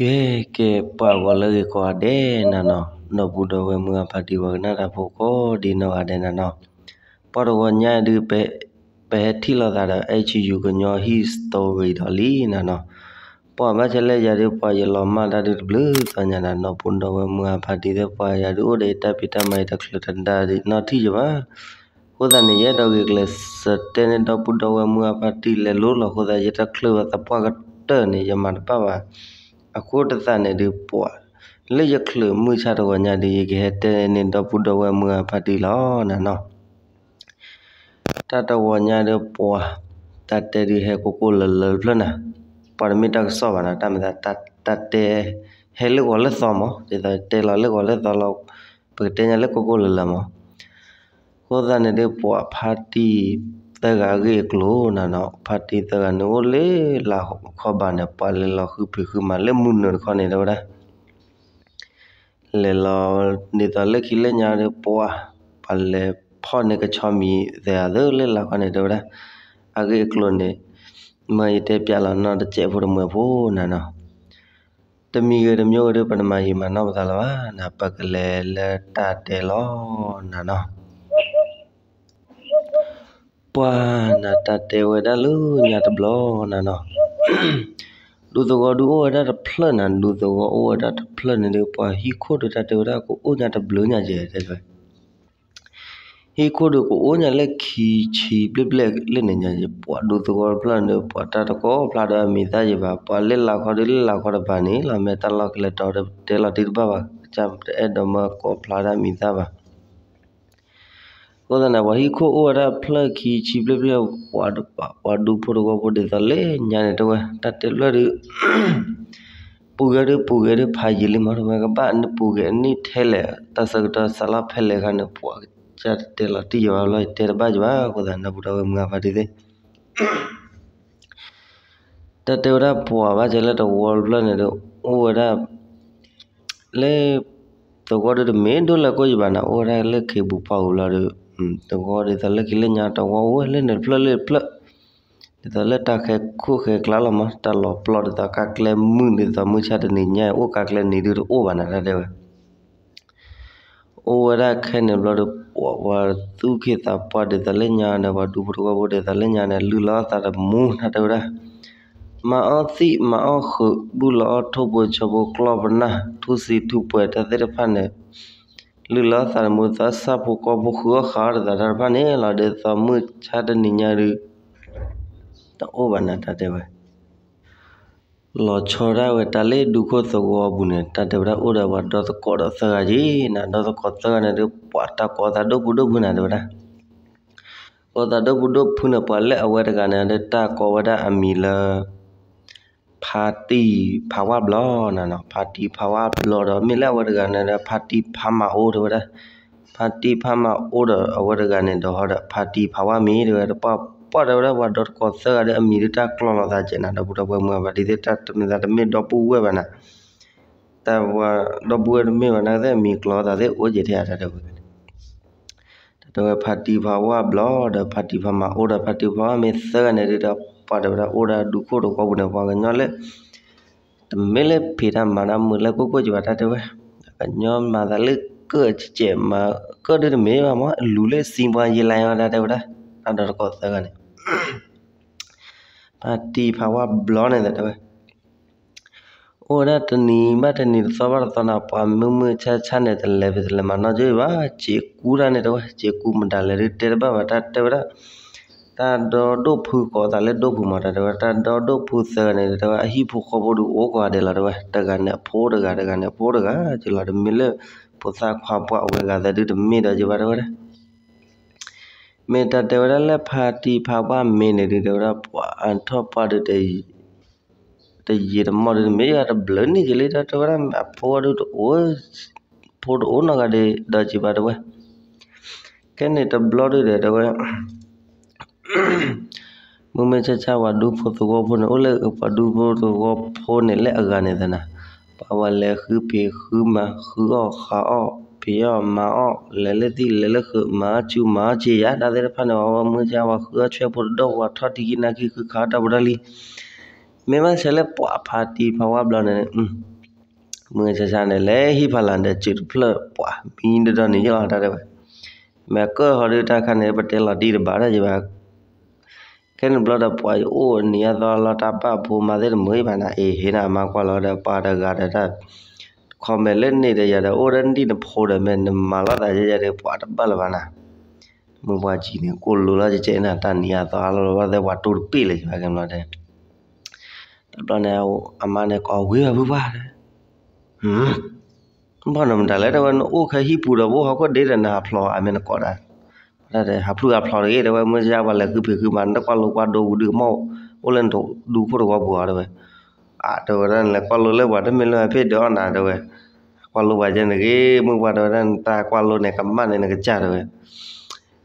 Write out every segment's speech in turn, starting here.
ကဲ ကဲ ပှၤဂီၤလၢအဂ့ၤကိးဂၤဒဲးနၤနီၤ, ဒီပုၢ်ဒီဝဲၢ်မုၢ်အဖါတံၢ် ပှၤကနၣ်တၢ်ဖိကိးဒ်နီၢ်ဂၤဒဲးနၤနီၤ, ပှၤတဂီၤညါဒုး ပဟဲထံၣ်လိာ်သးဒီး H U ကညီ history ဒီးလံနၤနီၤ, ပှၤဘၣ်ဆၣ်လၢယၤဒုး ပှၤယလီၤမၢ်တၢ်ဒုးတဘျုးသီညါနၤ, ဒီပုၢ်ဒီဝဲၢ်မုၢ်အဖါတံၢ်သ့ၣ် ပှၤယၤဒုး အိၣ်ဒီးယတၢ်ဖံးတၢ်မၤ ယတချုးတဒါဒံးနီတထံၣ်ယဘၣ်. အဃိသတးန့ၣ် ယအဲၣ်ဒိးဂုာ်ကျဲးစၢးတဲန့ၢ် ဒီပုၢ်ဒီဝဲၢ်မုၢ်အဖါတံၢ် လဲၤလိလီၤအဃိသတး ယတချုးဘၣ်သပှၢ်ကတၢၢ်န့ၣ် ယမၤတဘၣ်ဘၣ်. အဃိတသးန့ၣ်ဒုး ပှၤလၢယချုးမုၢ်ဆါတဂီၤညါဒုး ယကဟဲတဲန့ၢ် ဒီပုၢ်ဒီဝဲၢ်မုၢ်အဖါတံၢ်လီၤနၤနီၤ. တၢ်တဂီၤညါဒုး ပှၤတၢ်တဲဒုး ဟဲကိၢ်ကိၢ်လၢလၢတဖျၢၣ်နၤ, ပှၤတမ့ၢ်တၢ်ကစီၣ်ဘၣ်နၤ, တၢ်မ့ၢ်သး တၢ်တဲ ဟဲလၢဂီၤလၢသီမး, ဒ်သိးတဲလီၤလၢဂီၤလၢသီလီၤ, ပကတဲညါလၢကိၢ်ကိၢ်လၢလၢမး. အဃိသတးန့ၣ်ဒုး ပှၤဖါတံၢ်သၢဂၤအဂ့ၢ်အကျိၤနၤနီၤ, ဖါတံၢ်သၢဂၤန့ၣ် အိၣ်လၢလၤခီဘၣ်န့ၣ် ပှၤလဲၤလီၤဃုဖံးဃုမၤလၢမုၢ်နုာ်တခီန့ၣ် တဲဝဲဒၣ် လဲၤလီၤ ဒ်သိးလၢခံလၢညါဒုး ပှၤ ပှၤလဲၤဖီၣ်န့ၢ်ကဆီမံၤသဲးအသးလၢလၤခီန့ၣ် တဲဝဲဒၣ်, အဂ့ၢ်အကျိၤန့ၣ် မ့ၢ်ယတဲပျးလီၤနီတစဲးဖိတမှဲၤဖိနၤနီၤ. တမံၤဂ့ၤတမံၤဂ့ၤဒုး ပတမၤယံာ်မၤနီၢ်ပသးလၢၤဘၣ်နၤ, ပကလဲၤလၢတၢ်တဲလီၤနၤနီၤ. ပှၤနၤ တၢ်တဲဝဲဒၣ်လၢညါတဘျီနၤနီၤ, ဒူသဝီဒုးအိၣ်ဝဲဒၣ်တဖျၢၣ်နၤ, ဒူသဝီအိၣ်ဝဲဒၣ်တဖျၢၣ်န့ၣ်ဒုး ပှၤဟံၣ်ခိၣ်ဒုး တၢ်တဲဝဲဒၣ် ကအိၣ်ညါတဘျုးညါကဲး တဲဝဲ ဟံၣ်ခိၣ်ဒုးကအိၣ်ညါလၢခံဆံဘျဲၣ်ဘျဲၣ်လၢန့ၣ်ညါ, ပှၤဒူသဝီတဖျၢၣ်န့ၣ် ပှၤတၢ်တကိးဖျါဒီးအမံၤသၣ်ယံၤဘၣ်, ပှၤလၢလၤခီဒုးလၢလၤခီတပၤန့ၣ်လီၤ, မ့ၢ်တၢ်လီၢ်ကျဲတီၤတဲလီၤတံၢ်တဘၣ်ဘၣ်, ကစၢ်တအဲၣ်ဒိးမၢကိးဖျါတၢ်မံၤသၣ်ဘၣ်. အဃိသတးန့ၣ် ပှၤဟံၣ်ခိၣ်အိၣ်ဝဲဒၣ်ဖျၢၣ်ခံဆံဘျဲၣ်ဘျဲၣ်, ပှၤဒူဖိတဝီဖိဒ်သိးလၢညါန့ၣ် တဲဝဲ တၢ်တဲဖျၢၣ်ဒုး ပူၤဂဲၤဒုး ပူၤဂဲၤဒုး ဖးယံာ်လံမး တဲဝဲ, ကဘၣ်ပူၤဂဲၤအနံၣ်ထဲလဲၣ် တၢ်ဆၢကတီၢ်စးလီၤဖဲလဲၣ်အခါန့ၣ် ပှၤကစၢ်တတဲလီၤတံၢ်ယံၤဘၣ်လီၤ, ယတဲတဘၣ်ယံၤဘၣ်. အဃိသတး ဒီပုၢ်ဒီဝဲၢ်မုၢ်အဖါတံၢ်သ့ၣ် တၢ်တဲဝဲဒၣ် ပှၤဘၣ်ဆၣ်လၢတဝီတဖျၢၣ်န့ၣ်ဒီး အိၣ်ဝဲဒၣ် လၢ သဝီဒုးတမ့ၢ်ဒိၣ်လၢကိၣ်ယံၤဘၣ်နၤ, အိၣ်ဝဲဒၣ်လၢခ့ပူၤဖီပူၤလီၤဒီး သဝီဒ်သိးလၢခံလၢညါ တဝီအိၣ်ဝဲလၢန့ၣ်တဖျၢၣ်လၢတဖျၢၣ်, ဒ်သိးလၢတၢ်ဃဲၤခိၣ်ဃဲၤကျါလီၤမး, တၢ်လီၤပျီဒ်သိးကါကျဲမုၢ် ဒ်သိးမုၢ်ဆါတနံၤညါ အိၣ်ကါကျဲနံၤဒုးတအိၣ်ဘၣ်နၤ တၢ်တဲဝဲ အိၣ်ဝဲဒၣ်ခဲန့ၣ်ဘျီဒီး ပှၤသူၣ်က့သးပှၢ်ဒ်သိးလၢညါန့ၣ် ပှၤဒူဖိတဝီဖိဒ်သိးလၢညါန့ၣ် လုၢ်လီၤအီၣ်သးတမူ တၢ်တဲဝဲဒၣ်, မၤအီၣ်သံၣ်မၤအီၣ်ဃုာ် ဘူၣ်လီၤအီၣ်ထိၣ်ဖိဆီဖိ ကျီၢ်ပနၢ် ထူစံထူပှဲၤ တၢ်သ့ၣ်တဖၣ်န့ၣ် လုၢ်လီၤအီၣ်သးတမူ သးစၢ်ဖိကီၢ်ဖိ ဃုအီၣ်ဃုအီတၢ်သ့ၣ်တဖၣ်န့ၣ်လီၤ. ဒ်သိးမုၢ်ဆါတနံၤညါဒုး တအိၣ်ဘၣ်နၤ တၢ်တဲဝဲ လီၤဆီဒၣ်ဝဲတၢ်လၢဒူခိၣ်သဝီအပူၤန့ၣ် တၢ်တဲဝဲဒၣ် အိၣ်ဒီးပှၤဒီသကိးဒီးသၢဂၤက့ၤနၤ, ဒီသကိးသၢဂၤန့ၣ်ဒီး ပှၤတၢ်ကိးသးဒိၣ်ပူၤဒိၣ်ပူၤနၤ တဲဝဲဒၣ်, ကိးသးဒိၣ်ပူၤဒိၣ်ပူၤန့ၣ် ပှၤလၢအဝဲတဂၤန့ၣ်ဒီး တၢ်ကိးဝဲဒၣ်အမံၤလၢ ဖါတံၢ်ဖးဝၣ်ဘျီနၤနီၤ, ဖါတံၢ်ဖးဝၣ်ဘျီဒီး မ့ၢ်လၢအဝဲတဂၤန့ၣ်ဒီး ဖါတံၢ်ဖးမၤအိၣ် တဲဝဲဒၣ်, ဖါတံၢ်ဖးမၤအိၣ်ဒီး အဝဲတဂၤန့ၣ်ဒီး ဟီဒီး ဖါတံၢ်ဖးဝၣ်မ့ၢ် တဲဝဲ, ပှၤတဲဝဲဒၣ် ပှၤဒီသကိးသၢဂၤဒီး အမံၤဒုးတၢ်ကျီလီၤသးကဲးနၤ, ဒီပုၢ်ဒီဝဲၢ်မုၢ်အဖါတံၢ်သ့ၣ် တၢ်တမ့ၢ်သးတမ့ၢ် ဒီပုၢ်ဝဲၢ်ဘၣ်နၤ, တၢ်ပှၤဒီပုၢ်ဝဲၢ်တမ့ၢ်ဘၣ်နၤ သ့ၣ်အမံၤကျီသးသ့ၣ်အိၣ်ကဲးထဲဧါ တၢ်တဲဝဲ တၢ်တဲဝဲ ဖါတံၢ်ဖးဝၣ်ဘျီဒီး ဖါတံၢ်ဖးမၤအိၣ်ဒီး ဖါတံၢ်ဖးဝၣ်မ့ၢ်သၢဂၤန့ၣ်ဒီး ပှၤတဲဝဲဒၣ် အိၣ်ဒၣ်ဒူခိၣ်တဝီပူၤန့ၣ် ပှၤကညီလၢ တမ့ၢ်လၢဖံးတၢ်မၤတၢ်မုာ်လၢကိၣ်ကိၣ်က့ၤဘၣ် တၢ်တဲဝဲ, ကညီမၤသးလၢကၢၣ်စဲး မၤကၢၣ်ဒုးတမ့ၢ်ဘၣ်မး အလူၤလၢစံပှၤယံာ်လါယံာ် တၢ်တဲဝဲဒၣ်, တၢ်ဒီသကိးသၢဂၤန့ၣ် ဖါတံၢ်ဖးဝၣ်ဘျီန့ၣ် တၢ်တဲဝဲ အိၣ်ဝဲဒၣ်တနံၤဘၣ်တနံၤ တသီဘၣ်တသီနၤ ပှၤမုၢ်မုၢ်ဆါဆါန့ၣ် တလဲၤဖံးတလဲၤမၤနီတစဲးဘၣ်, စံးကူတၢ်န့ၣ် တဲဝဲ, စံးကူမတၤလဲၣ်ဒုးတဲတဘၣ်ဘၣ် တၢ်တဲဝဲဒၣ်, တၢ်ဒီဒိၣ်ဖုကိးသးလၢဒိၣ်ဖုမး တၢ်တဲဝဲ, တၢ်ဒီဒိၣ်ဖုသၢဂၤန့ၣ် တဲဝဲ အဟံၣ်ဖိဃီဖိဒုးအိၣ်ကိးဂၤဒဲးလီၤ တဲဝဲ, တဂၤန့ၣ်အဖိတဂၤ တဂၤန့ၣ်အဖိတဂၤက့ၤလီၤ, တမ့ၢ်လၢဖိသၣ်ခွါပှၢ်အိၣ်ဝဲဂၤသၢ ဒုးတမ့ၢ်ဒီးက့ၤဘၣ် တဲဝဲဒၣ် မ့ၢ်တၢ်တဲဝဲဒၣ်လၢဖါတံၢ်ဖးဝၣ်မ့ၢ်န့ၣ်ဒုး တဲဝဲဒၣ် ပှၤအါထီၣ်ပှၢ်ဒုး တယံာ်တမီၢ်ဒုး တမ့ၢ်ယၤတဘျုးနံၣ်က့ၤလံ တၢ်တဲဝဲဒၣ် အဖိဒုးတအိၣ်, ဖိတအိၣ်နီတဂၤဒီး ဒီးက့ၤဘၣ် တဲဝဲ, ခဲန့ၣ်တဘျီဒုးဒီး တဲဝဲ မုၢ်မ့ၢ်ဆါဆါ ပှၤဒူဖိသဝီဖိန့ၣ် အိၣ်လၢပှၤဒူဖိသဝီဖိန့ၣ်လၢအဂၤန့ၣ်သနာ်, ပှၤဝဲလဲၤဃုဖံးဃုမၤ ဃုအီၣ်ဃုအီ ဖံးအီၣ်မၤအီၣ် လဲၤလၢသံၣ်လဲၤလၢဃုာ် မၤအီၣ်ဆူၣ်မၤအီၣ်ဆံးယၤ တၢ်သ့ၣ်တဖၣ်န့ၣ် ပှၤဝဲမုၢ်ဆါ ပှၤဃုအီၣ်ဆွဲဖိတဒိၣ် ပှၤထီၣ်ထံကံၢ်နါကံၢ် ဃုခးအီၣ်တၢ်ဖိတၢ်လံၤ မ့ၢ်ဘၣ်ဆၣ်လၢပှၤဖါတံၢ်ဖးဝါဘျီန့ၣ် မုၢ်ဆါဆါန့ၣ် လဲၤဟံၣ်ဖးလၢ်ဒီးစုးတဖျၢၣ် ပှၤမံဒီဒီန့ၣ်ယလီၤတၢ်တဲဝဲ, မ့ၢ်အကၢၢ်ဟီဒုးတၢ်ခါန့ၣ် ပတဲလီၤတံၢ်တဘၣ်တၢ်ယဘၣ် ခဲန့ၣ်ဘျီဒီးပှၤအိၣ်နံၤအသီလီၤ တၢ်ဘၣ်ဖိမၤသ့ၣ်တမုာ်ဘၣ်နၤ အ့ၣ် ဟ့ၣ်နၤမါကွၢ်လီၤဒီး ပှၤတဂၤဒီးတၢ် ခီမဲာ်လၢန့ၣ်ဒီးယၤဒီး အိၣ်ဒီးနံၣ်နဖိဒီး မ့ၢ်နမၤလိာ်သးယဲယဲဒီး ပှၤတဘၣ်လၢၤဘၣ်နၤ, မုၢ်ပှၢ်စံးန့ၣ် ကိၣ်လိၤလီၤကဲကဲနၤ တၢ်နံၤအသီအါလီၤလီၤ ဘၣ်သဲပှၤတိၢ်တပ့ၢ်လၢၤယဘၣ်ကဲဘျီဒီး တဘျီန့ၣ် အမါန့ၣ်ကိးဝံၤဘၣ်ဖုပှၢ်ဒီး ဘၣ်နီၢ်မတၤလဲၣ် တဲဝဲ နအိၣ်ခဲဟံၣ်ပူၤဒီး ပအိၣ်ဟီၣ်ခိၣ်ဒ့ဒီး နဟးဖျိးအမ့ၢ်နကိးတၢ်, တၢ်တဲ ဟးဖျိးဟးဖျိးတဂ့ၤ တဲဝဲ မုၢ်ယါပှၤလဲၤဃုဖံးဃုမၤ နတကွၢ်လိကွၢ်ဒိဝံၤဒုးကမီၢ် အိၣ်လၢနဒူခိၣ်တဝီပူၤအီၤ တဲဝဲ, အတဲဝဲဒၣ် နလဲၤကွၢ်လိလၢပှၤတမ့ၢ်လၢအဖ့ၣ်ဒုးအီၣ်နၤ တဲဝဲ, ကွၢ်လိပှၤယဲနဂ့ၤ မုၢ်ပှၢ်တဲဝဲဒၣ် နတၢ်ကွၢ်လိန့ၣ် ကမၣ်န့ၣ်နကစၢ် တဲဝဲ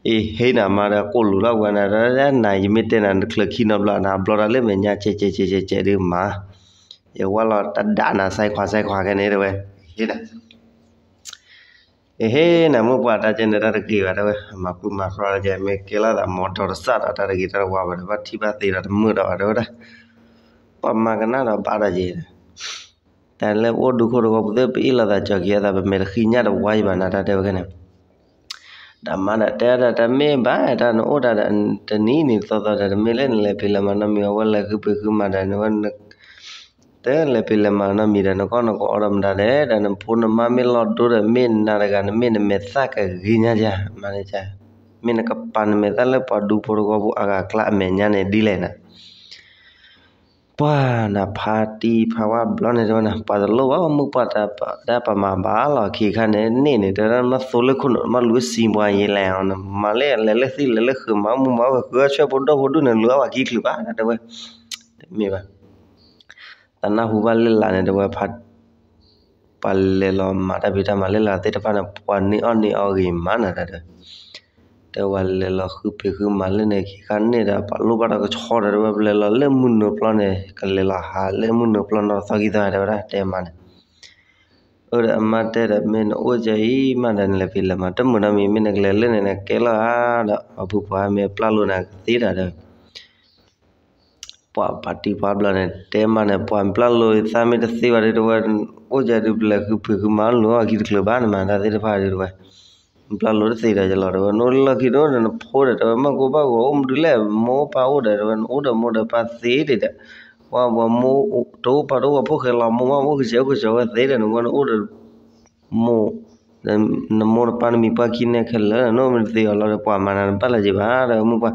အ့ၣ် ဟ့ၣ်နၤမါဒီး ကိၣ်လိၤလီၤဝဲနၤဒီး နၤယမ့ၢ်တဲနၤ နချုးခံနီတဘျီ နဘျီတၢ်လၢမဲာ်ညါ ကဲးကဲးကဲးကဲးကဲးဒုးမၤ, ယဝဲလီၤတဒၣ်နၤ စဲးခွါစဲးခွါခဲန့ၣ် တဲဝဲ, ဟ့ၣ်နၤ အ့ၣ် ဟ့ၣ်နၤ မုၢ်ပှၢ်တၢ်ကဲန့ၣ်တၢ်တဂ့ၤဘၣ် တဲဝဲ, မၤဖုးမၤဖျိးလီၤကဲ မ့ၢ်ကဲလီၤသး မ်ဒီးတစၢ်ဒီး တၢ်တဂ့ၤတၢ်တဝါဘၣ်ဒီး ဘၣ်ထံၣ်ဘၣ်သ့ဒီးတမုာ်ဒီးဘၣ် တဲဝဲဒၣ်, ပှၤမၤကနၣ်ဒီးဘၣ်ဒီးယဲဒီး တၢ်လၢပအိၣ်ဒူခိၣ်တဝီပူၤသ့ၣ် ပအ့ၣ်လိာ်သးကၠီၤက့ၤအသး ပမဲာ်တဃံညၣ်တဝါယဘၣ်နၤ တၢ်တဲဝဲခဲန့ၣ် ဒီးမါဒီးတဲဒီး တမ့ၢ်ဘၣ် တၢ်နအိၣ်တၢ်ဒီး တနံၤနံၤသီသီဒီး တမ့ၢ်လၢနလဲၤဖံးလဲၤမၤနီတမံၤ အဝဲလဲၤဃုဖံးဃုမၤဒီး နဝဲ တလဲၤဖံးလဲၤမၤနီတမံၤဒီး နကီၢ်နကအီဒီးမတၤလဲၣ် ဒီးနဖိနမါမ့ၢ်လီၤဒိဒီး မ့ၢ်နၤတဂၤ နမ့ၢ်နမဲာ်သၣ်ကဂ့ၤညါယၤ မၤန့ၣ် မ့ၢ်နကပာ်နမဲာ်သၣ်လၢပှၤဒူဖိတဝီပူၤအဂၤအကျါအမဲာ်ညါန့ၣ်ဒ်လဲၣ်နၤ ပှၤနဖါတံၢ်ဖးဝါဘျီန့ၣ်တဲဝဲနၤ ပှၤတလိၣ်ဘၣ် မုၢ်ပှၢ်တၢ်ပမၤဘၣ်လီၤခံခါန့ၣ် န့ၣ်န့ၣ် တဲဝဲဒၣ် မ့ၢ်သိလၢခိၣ်နူာ် မ့ၢ်လူၤစံးပှၤယဲလဲၣ် နမၤလၢလဲၤလၢသံလဲၤလၢဃုာ် မၤမူမၤဝဲဃုအီၣ်ဆွဲၣ်ဖိဒိၣ်ဖိဒူၣ်န့ၣ် လူၤအီၣ်ဝဲခံချုးဘၣ် တဲဝဲ, တမ့ၢ်ဘၣ် သးနၢ်ဟူဘၣ်လၢလာ်န့ၣ် တဲဝဲ ဖါ ပှၤလဲၤလီၤမၤတၢ်ဖံးတၢ်မၤလၢလာ်သ့ၣ်တဖၣ်န့ၣ် ပှၤန့ၢ်အီၣ်န့ၢ်အီဂ့ၤမးနၤတၢ်တဲ တဲဝဲလဲၤလီၤဃုဖံးဃုမၤလၢန့ၣ် ခံခါန့ၣ်ဒီး ပှၤလိၣ်ဘၣ်ဒီးကဆီဒီး တဲဝဲ ပလဲၤလီၤလၢမုၢ်နုာ်ပျီန့ၣ် ကလဲၤလီၤဟးလၢမုၢ်နုာ်ပျီနီၢ်သီခံသီ တဲဝဲဒၣ် တဲမါန့ၣ် အၢဒီးအမါတဲဒီး မ့ၢ်နအိၣ်ကဲအံၤမးဒီး နလဲၤဖံးလဲၤမၤတမုာ်နီတမံၤ မ့ၢ်နကလဲၤလၢန့ၣ် နကဲလီၤဧါဒီး အပူၤပှၤမ့ၢ်ပျၢ်လိာ်နၤကသ့ဒီး တဲဝဲ ပှၤဖါတံၢ်ဖးဝါဘျီန့ၣ် တဲမါန့ၣ် ပှၤပျၢ်လိာ်သးမ့ၢ်တသ့ဘၣ်ဒီး တဲဝဲ အိၣ်ကဲဒုး ပလဲၤဃုဖံးဃုမၤ လူၤအီၣ်ခံတချုးဘၣ် နမၤတၢ်သ့ၣ်တဖၣ်ဒီး တဲဝဲ ပျၢ်လိာ်တသ့ဒီးယလီၤ တဲဝဲ နအိၣ်လၢလီၢ်ခံဒီး နဖိဒီး တဲဝဲ မ့ၢ်ကိၢ်ဘၣ်ဂီၤ အိၣ်မနုၤလဲၣ် မိၢ်ပၢ်အိၣ်ဒီး တဲဝဲ နအိၣ်ဒီးမိၢ်ဒီးပၢ်သ့ဒီး ပှၤမိၢ်တအိၣ်ပၢ်တအိၣ် ပှၤဖိၣ်ဃဲလီၤ မိၢ်မး အိၣ်ကစၢ်အိၣ်ကစၢ်ဝဲသ့ဒီး နဝဲနအိၣ်ဒီး မိၢ် နမိၢ်နပၢ်နမံၤပှၢ်ခံန့ၣ်ခဲလၢာ် နအိၣ်မ့ၢ်တသ့အီၤလီၤဒီး ပှၤမၤနၤတဘၣ်လၢၤဘၣ် တဲဝဲ မုၢ်ပှၢ်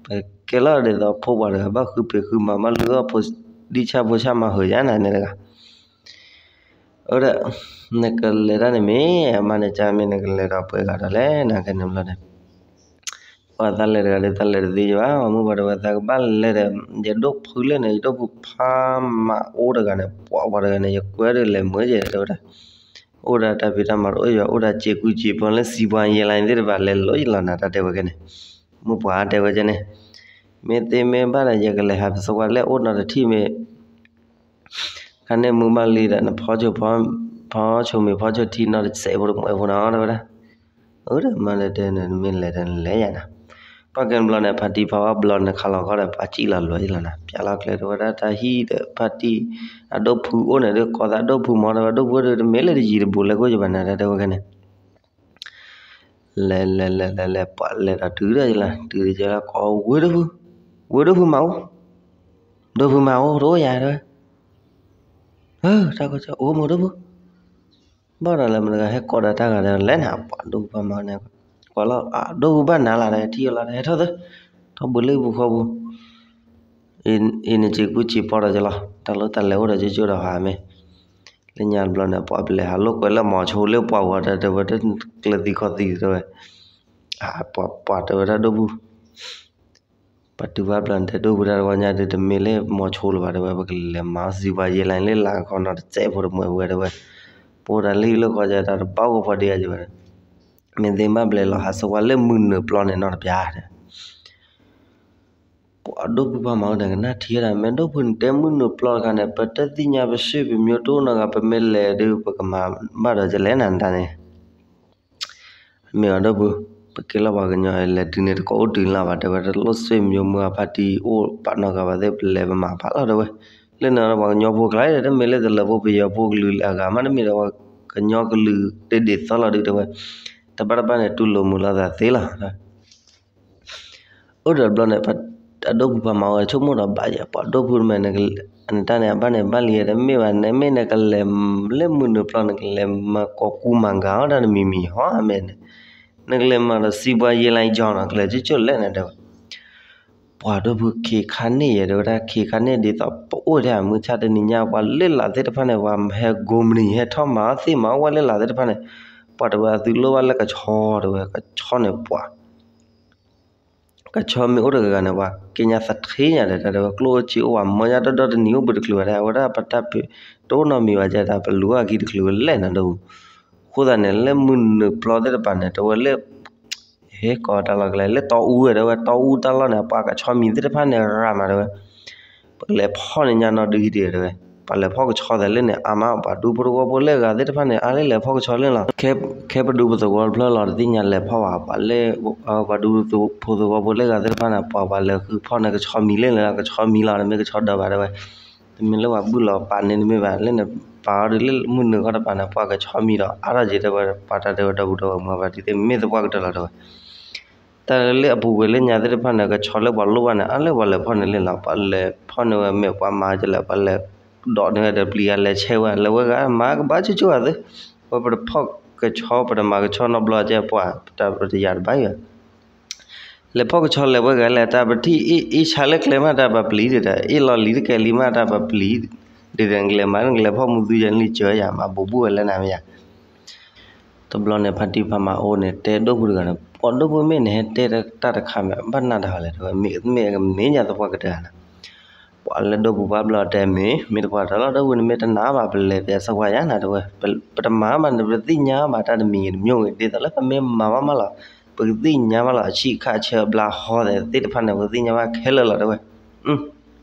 ပကဲလီၤဒ်သိးဖိပှၤတဂၤ ဘၣ်ဃုဖံးဃုမၤ ဘၣ်လုၢ်အီၣ်ဖိ ဒံၣ်ဆၣ်ဖိဆၣ်မၤဟုးယါနၤန့ၣ်တဂၤ အၢဒီး နကလဲၤတၢ်န့ၣ်မ့ၢ် အမါန့ၣ် ကမ့ၢ်နကလဲၤဒီးပှဲၤဂၤဒီးလဲၣ် နကဲန့ၣ်ဘျီန့ၣ် ပှၤသးလဲၤတဂၤဒီး သးလဲၤတသ့ဘၣ် မုၢ်ပှၢ်တဲဝဲ သးကဘၣ်လဲၤဒီး ယဒိၣ်ဖုလၢန့ၣ် ယဒိၣ်ဖုဖးမၤအိၣ်တဂၤန့ၣ် ပှၤပှၤတဂၤန့ၣ် ယကွဲဒီးလဲၤမုာ်ကဲ တဲဝဲဒၣ် အိၣ်ဒၣ်တၢ်ဖံးတၢ်မၤတအိၣ်ယွၤ အိၣ်ဒၣ်စ့ကူစ့ပီလၢစံးပှၤယဲလၢန့ၣ်သ့ၣ်တဖၣ် လဲၤလိၤယလီၤနၤ တၢ်တဲဝဲကဲန့ၣ် မုၢ်ပှၢ်တဲဝဲကဲန့ၣ် မ့ၢ်သ့မ့ၢ်ဘၣ်ဒီး ယကလဲၤဟးသဝီလၢအိၣ်နီတထံၣ်မ့ၢ် ခါန့ၣ်မုၢ်ဘၣ်လံဒီး နဖီ ဖီဆိမ့ၤဖီဆိထံနီတစဲးဖိတမှဲးဖိနီၤ တဲဝဲဒၣ် အၢဒီးမါဒီးတဲန့ၣ် နမ့ၢ်လဲၤဒီးနလဲၤယၤနၤ ပှၤကဲဘျီန့ၣ် ဖါတံၢ်ဖးဝါဘျီန့ၣ် ခးလီၤခီဒီး ပှၤစံၣ်လီၤလွဲၢ်ယလီၤနၤ ပျၢ်လီၤကျဲ တဲဝဲဒၣ် တၢ်ဟံၣ်ဒီးဖါတံၢ် အဒိၣ်ဖုအိၣ်န့ၣ်ဒီး ကိးသးဒိၣ်ဖုမီၤ တဲဝဲ ဒိၣ်ဖုဒီး တမ့ၢ်လၢတယံၤတဘူးလဲၤကိၣ်ယဘၣ်နၤ တၢ်တဲဝဲကဲန့ၣ် လဲၤလဲၤလဲၤလဲၤလဲၤ ပှၤလဲၤဒီးတုၤဒီးယလီၤ တုၤဒီးယလီၤ ကိးဝဲဒိၣ်ဖု ဝဲဒိၣ်ဖုမၤအိၣ် ဒိၣ်ဖုမၤအိၣ် တအိၣ်ယၤတဲဝဲ တၢ်ကီအိၣ်မးဒိၣ်ဖု ဘၣ်ဒီးလၢမတၤဂၤဟဲကိးဒီးတၢ်ဂၤဒီး လဲၤနၤ ပှၤဒိၣ်ဖုဘၣ်မၤန့ၣ် ကွၢ်လီၤ ဒိၣ်ဖုဘၣ်နၤလၢဒီး ထံၣ်အီၤလီၤဒီး ဟဲထီၣ်သၢ ထီၣ်ဘှံးလၢပူၤဃီပူၤ အံၤန့ၣ်စ့ကူစ့ပီဒီးယလီၤ တၢ်လၢတၢ်လဲၤအိၣ်ဒီးကၠိကၠိဒီးဟးမ့ၢ် လၢညါတဘျီန့ၣ် ပှၤပလဲၤဟးလိာ်ကွဲလၢမီၤဆိလၢပှၤဂီၤတၢ်တဲဝဲ တကျဲၤသံခီသံတဲဝဲ ပှၤတဲဝဲဒၣ်ဒိၣ်ဖု ပှၤတုၤဘၣ်ဘျီန့ၣ် တဲဒိၣ်ဖုတၢ်တဝီညါဒီး တမ့ၢ်လၢမီၤဆိလၢၤဘၣ်တဲဝဲ ပကလဲၤမၤစံးပှၤယဲလၢလၢလာ်ခီနီၤတစဲးဖိတမှဲးဖိတဲဝဲ ပအိၣ်တၢ်လၢဟံၣ်လၢဃီကတၢ်တဘၣ်အိၣ်ကဖီဒံးအါယဘၣ် မ့ၢ်သ့မ့ၢ်ဘၣ်ဘျဲးလီၤဟးသဝီလၢမုၢ်နုာ်ပျီန့ၣ်နီတပျၢ်တဲ ပှၤဒိၣ်ဖုပှၢ်မၤအိၣ်န့ၣ် ကနၣ်ထံၣ်ဝဲဒၣ် မ့ၢ်ဒိၣ်ဖုန့ၣ်တဲမုၢ်နုာ်ပျီတခါန့ၣ် ပတသ့ၣ်ညါပစ့ၢ်ပမျိုးတအိၣ်နီတဂၤ ပမ့ၢ်လဲၤဒီး ပကမၤဘၣ်ဒီးကလဲၣ်နၤတၢ်န့ၣ် မ့ၢ်အီၤဒိၣ်ဖု ပကဲလၢပှၤကညီလဲၤတုၤန့ၣ် တကိးအိၣ်တုၤလၢၤဘၣ် တဲဝဲ, တလိၣ်ဆွေမျိုးမုၣ်အဖါတံၢ်အိၣ်ပာ်နီၢ်ဂၤဘၣ်သ့ၣ် ပလဲၤပမၤဖးလီၤ တဲဝဲ. လၢန့ၣ်ပှၤကညီဖိကျါ တမ့ၢ်လၢတလၢဖိပယီၤဖိကလုာ်လၢအဂၤမး တမ့ၢ်ဒီးပှၤကညီကလုာ်တဒ်သိးလီၤဒုး တဲဝဲ. တဘၣ်တဘၣ်န့ၣ် တူၢ်လိာ်မုာ်လိာ်သးသ့လီၤ. အိၣ်ဒီးတဘျီန့ၣ် အဒိၣ်ဖုဖးမၤအိၣ်ဆိကမိၣ်ဒီးဘၣ်ယဲ ပှၤဒိၣ်ဖုတမံၤန့ၣ် အတၢ်န့ၣ် အဘၣ်န့ၣ်ဘၣ်လံ တမ့ၢ်ဘၣ် နမ့ၢ်နကလဲၤလၢမုၢ်နုာ်ပျီ နကလဲၤမၤကိးကူမၤဂၤအီၣ်တၢ်တမံၤမံၤဟီမဲန့ၣ်, နကလဲၤမၤဒီးစံးပှၤယဲလၢယီၤနီၤ ကလဲၤကၠိကၠိလဲၣ်န့ၣ် တဲဝဲ. ပှၤဒိၣ်ဖုခံခါန့ၣ်ယဲ တဲဝဲဒၣ် ခံခါန့ၣ်ဒ်သိးပအိၣ်ထဲအမုၢ်ဆၣ်တနံၤညါ ပှၤလၢလာ်သ့ၣ်တဖၣ်န့ၣ် ပှၤဟဲကိးမုၢ်နံၤ ဟဲထီၣ်မၤအီၣ်သ့ၣ်မၤအီၣ်ဝဲလၢလာ်သ့ၣ်တဖၣ်န့ၣ်, ပှၤတဲဝဲအသုလိၣ်ဘၣ်လၢကဆီ တဲဝဲ ကဆီန့ၣ်ပှၤ ကဆီမ့ၢ်အိၣ်တဂၤဂၤန့ၣ် ပှၤက့ညါသထ့ညါဒီး တၢ်တဲဝဲ ကျိၣ်အိၣ်စ့အိၣ် ပှၤမၢညါဒီဒီတနံၤအိၣ်ဘှံးတချုးဘၣ် တဲဝဲဒၣ် ပတၢ်ဖံးတအိၣ်နီတမံၤဘၣ် ကဲတၢ်ပလူၤအကံတချုးဝဲလဲၣ်နၤဒီး, အဃိသတးန့ၣ် လၢမုၢ်နုာ်ပျီသ့ၣ်တဖၣ်န့ၣ် တဲဝဲလၢ ဟဲကိးတၢ်လီၢ်ကလဲၤ လၢတီအူဝဲ တဲဝဲ တီအူတၢ်လီၢ်န့ၣ် ပှၤကဆီမံၤသ့ၣ်တဖၣ်န့ၣ်ရၤမး တဲဝဲ ပကလဲၤဖီၣ်န့ၢ်ညါနီၢ်ဒုဟံၣ်ဒံး တဲဝဲ, ပှၤလဲၤဖီၣ်ကဆီသးလၢန့ၣ် အါမး ပှၤဒူဖိသဝီဖိလၢအဂၤသ့ၣ်တဖၣ်န့ၣ် အါလၢလဲၤဖီၣ်ကဆီလၢန့ၣ်လီၤ. ခဲပဒူပသဝီတဖျၢၣ်လီၤ တသ့ၣ်ညါလဲၤဖီၣ်ဘၣ် ပှၤလၢ ပှၤဒူဖိသဝီဖိလၢအဂၤသ့ၣ်တဖၣ်န့ၣ် ပှၤပှၤလဲၤဃုဖီၣ်န့ၢ်ကဆီမံၤလၢန့ၣ်လီၤ ကဆီမံၤလီၤ တမ့ၢ်ကဆီဒၢးဘၣ် တဲဝဲ, တမ့ၢ်လၢပှၤဘုၣ်လီၤပာ်န့ၢ်တမ့ၢ်ဘၣ် လၢန့ၣ် ပာ်အီၤဒုးလၢမုၢ်နုာ်ခီတပၤန့ၣ် ပှၤကဆီမံၤဒီးအါထီၣ်က့ၤ တဲဝဲ ပှၤတၢ်တဲဝဲဒီပုၢ်ဒီဝဲၢ်မုၣ်ဘၣ် ဒ်သိးမ့ၢ်သပှၢ်ကတၢၢ်လီၤ တဲဝဲ တၢ်လၢအပူၤကွံာ်လၢညါသ့ၣ်တဖၣ်န့ၣ် ကဆီလၢပှၤလိၣ်ဘၣ်န့ၣ် အါလၢပှၤလဲၤဖီၣ်န့ၢ်လၢန့ၣ်လီၤ ပှၤလဲၤဖီၣ်န့ၢ်ဝဲမ့ၢ်ပှၤမၤကလဲၣ် ပှၤလဲၤဒိးန့ၢ်ဝဲဒီးပျံၤဂၤလဲၤဆဲးဝဲ လဲၤဝဲဂၤမၤကဘၣ်ကၠိကၠိဂၤသ့, ဝဲပတဖီၣ်ကဆီ ပတမၤကဆီနီတဘျီကဲပှၤ တၢ်ပတယၤတဘၣ်ယၤ လဲၤဖီၣ်ကဆီလဲၤဝဲဂၤလဲၣ် တၢ်ပထံၣ်အ့ၣ်အ့ၣ်ဆါလၢကျဲမး တၢ်ပပျံၤဒံးဒီး အ့ၣ်လီၤလံၤတကဲလံမး တၢ်ပပျံၤဒံးဒီး နကလဲၤမၤ နကလဲၤဖီၣ်မူသူယၤနလံၤစၢၤယၤ မၤဘူးဘူးဝဲလၢနၤမ့ၢ်ယၤ တဘျီန့ၣ် ဖါတံၢ်ဖါမၤအိၣ်န့ၣ် တဲဒိၣ်ဖုတဂၤန့ၣ် ပှၤဒိၣ်ဖုမ့ၢ်နဟဲတဲတၢ်တခါမး ဘၣ်နၤတၢ်လဲၣ် တဲဝဲ မ့ၢ်မ့ၢ်ကမ့ၢ်ညါသပှၢ်ကတၢၢ်န့ၣ် ပှၤလၢဒိၣ်ဖုဘၣ်ဘျီတဲမ့ၢ် မ့ၢ်တပှၢ်တၢၢ်လီၤ ဒိၣ်ဖုန့ၣ်မ့ၢ်တနာ်ဘၣ် ပလဲၤတဲသပှၢ်ယၤနၤ တဲဝဲ ပတမၤဘၣ်န့ၣ် ပတသ့ၣ်ညါဘၣ်တၢ်တမံၤတမံၤဂ့ၤ ဒ်သိးလၢပမ့ၢ်မၤဘၣ်မးလီၤ ပကသ့ၣ်ညါဘၣ်လီၤ အဆံးခါဆၢအဘျါဟီသ့ၣ်တဖၣ်န့ၣ် ပကသ့ၣ်ညါဘၣ်ခဲလၢာ်လီၤ တဲဝဲ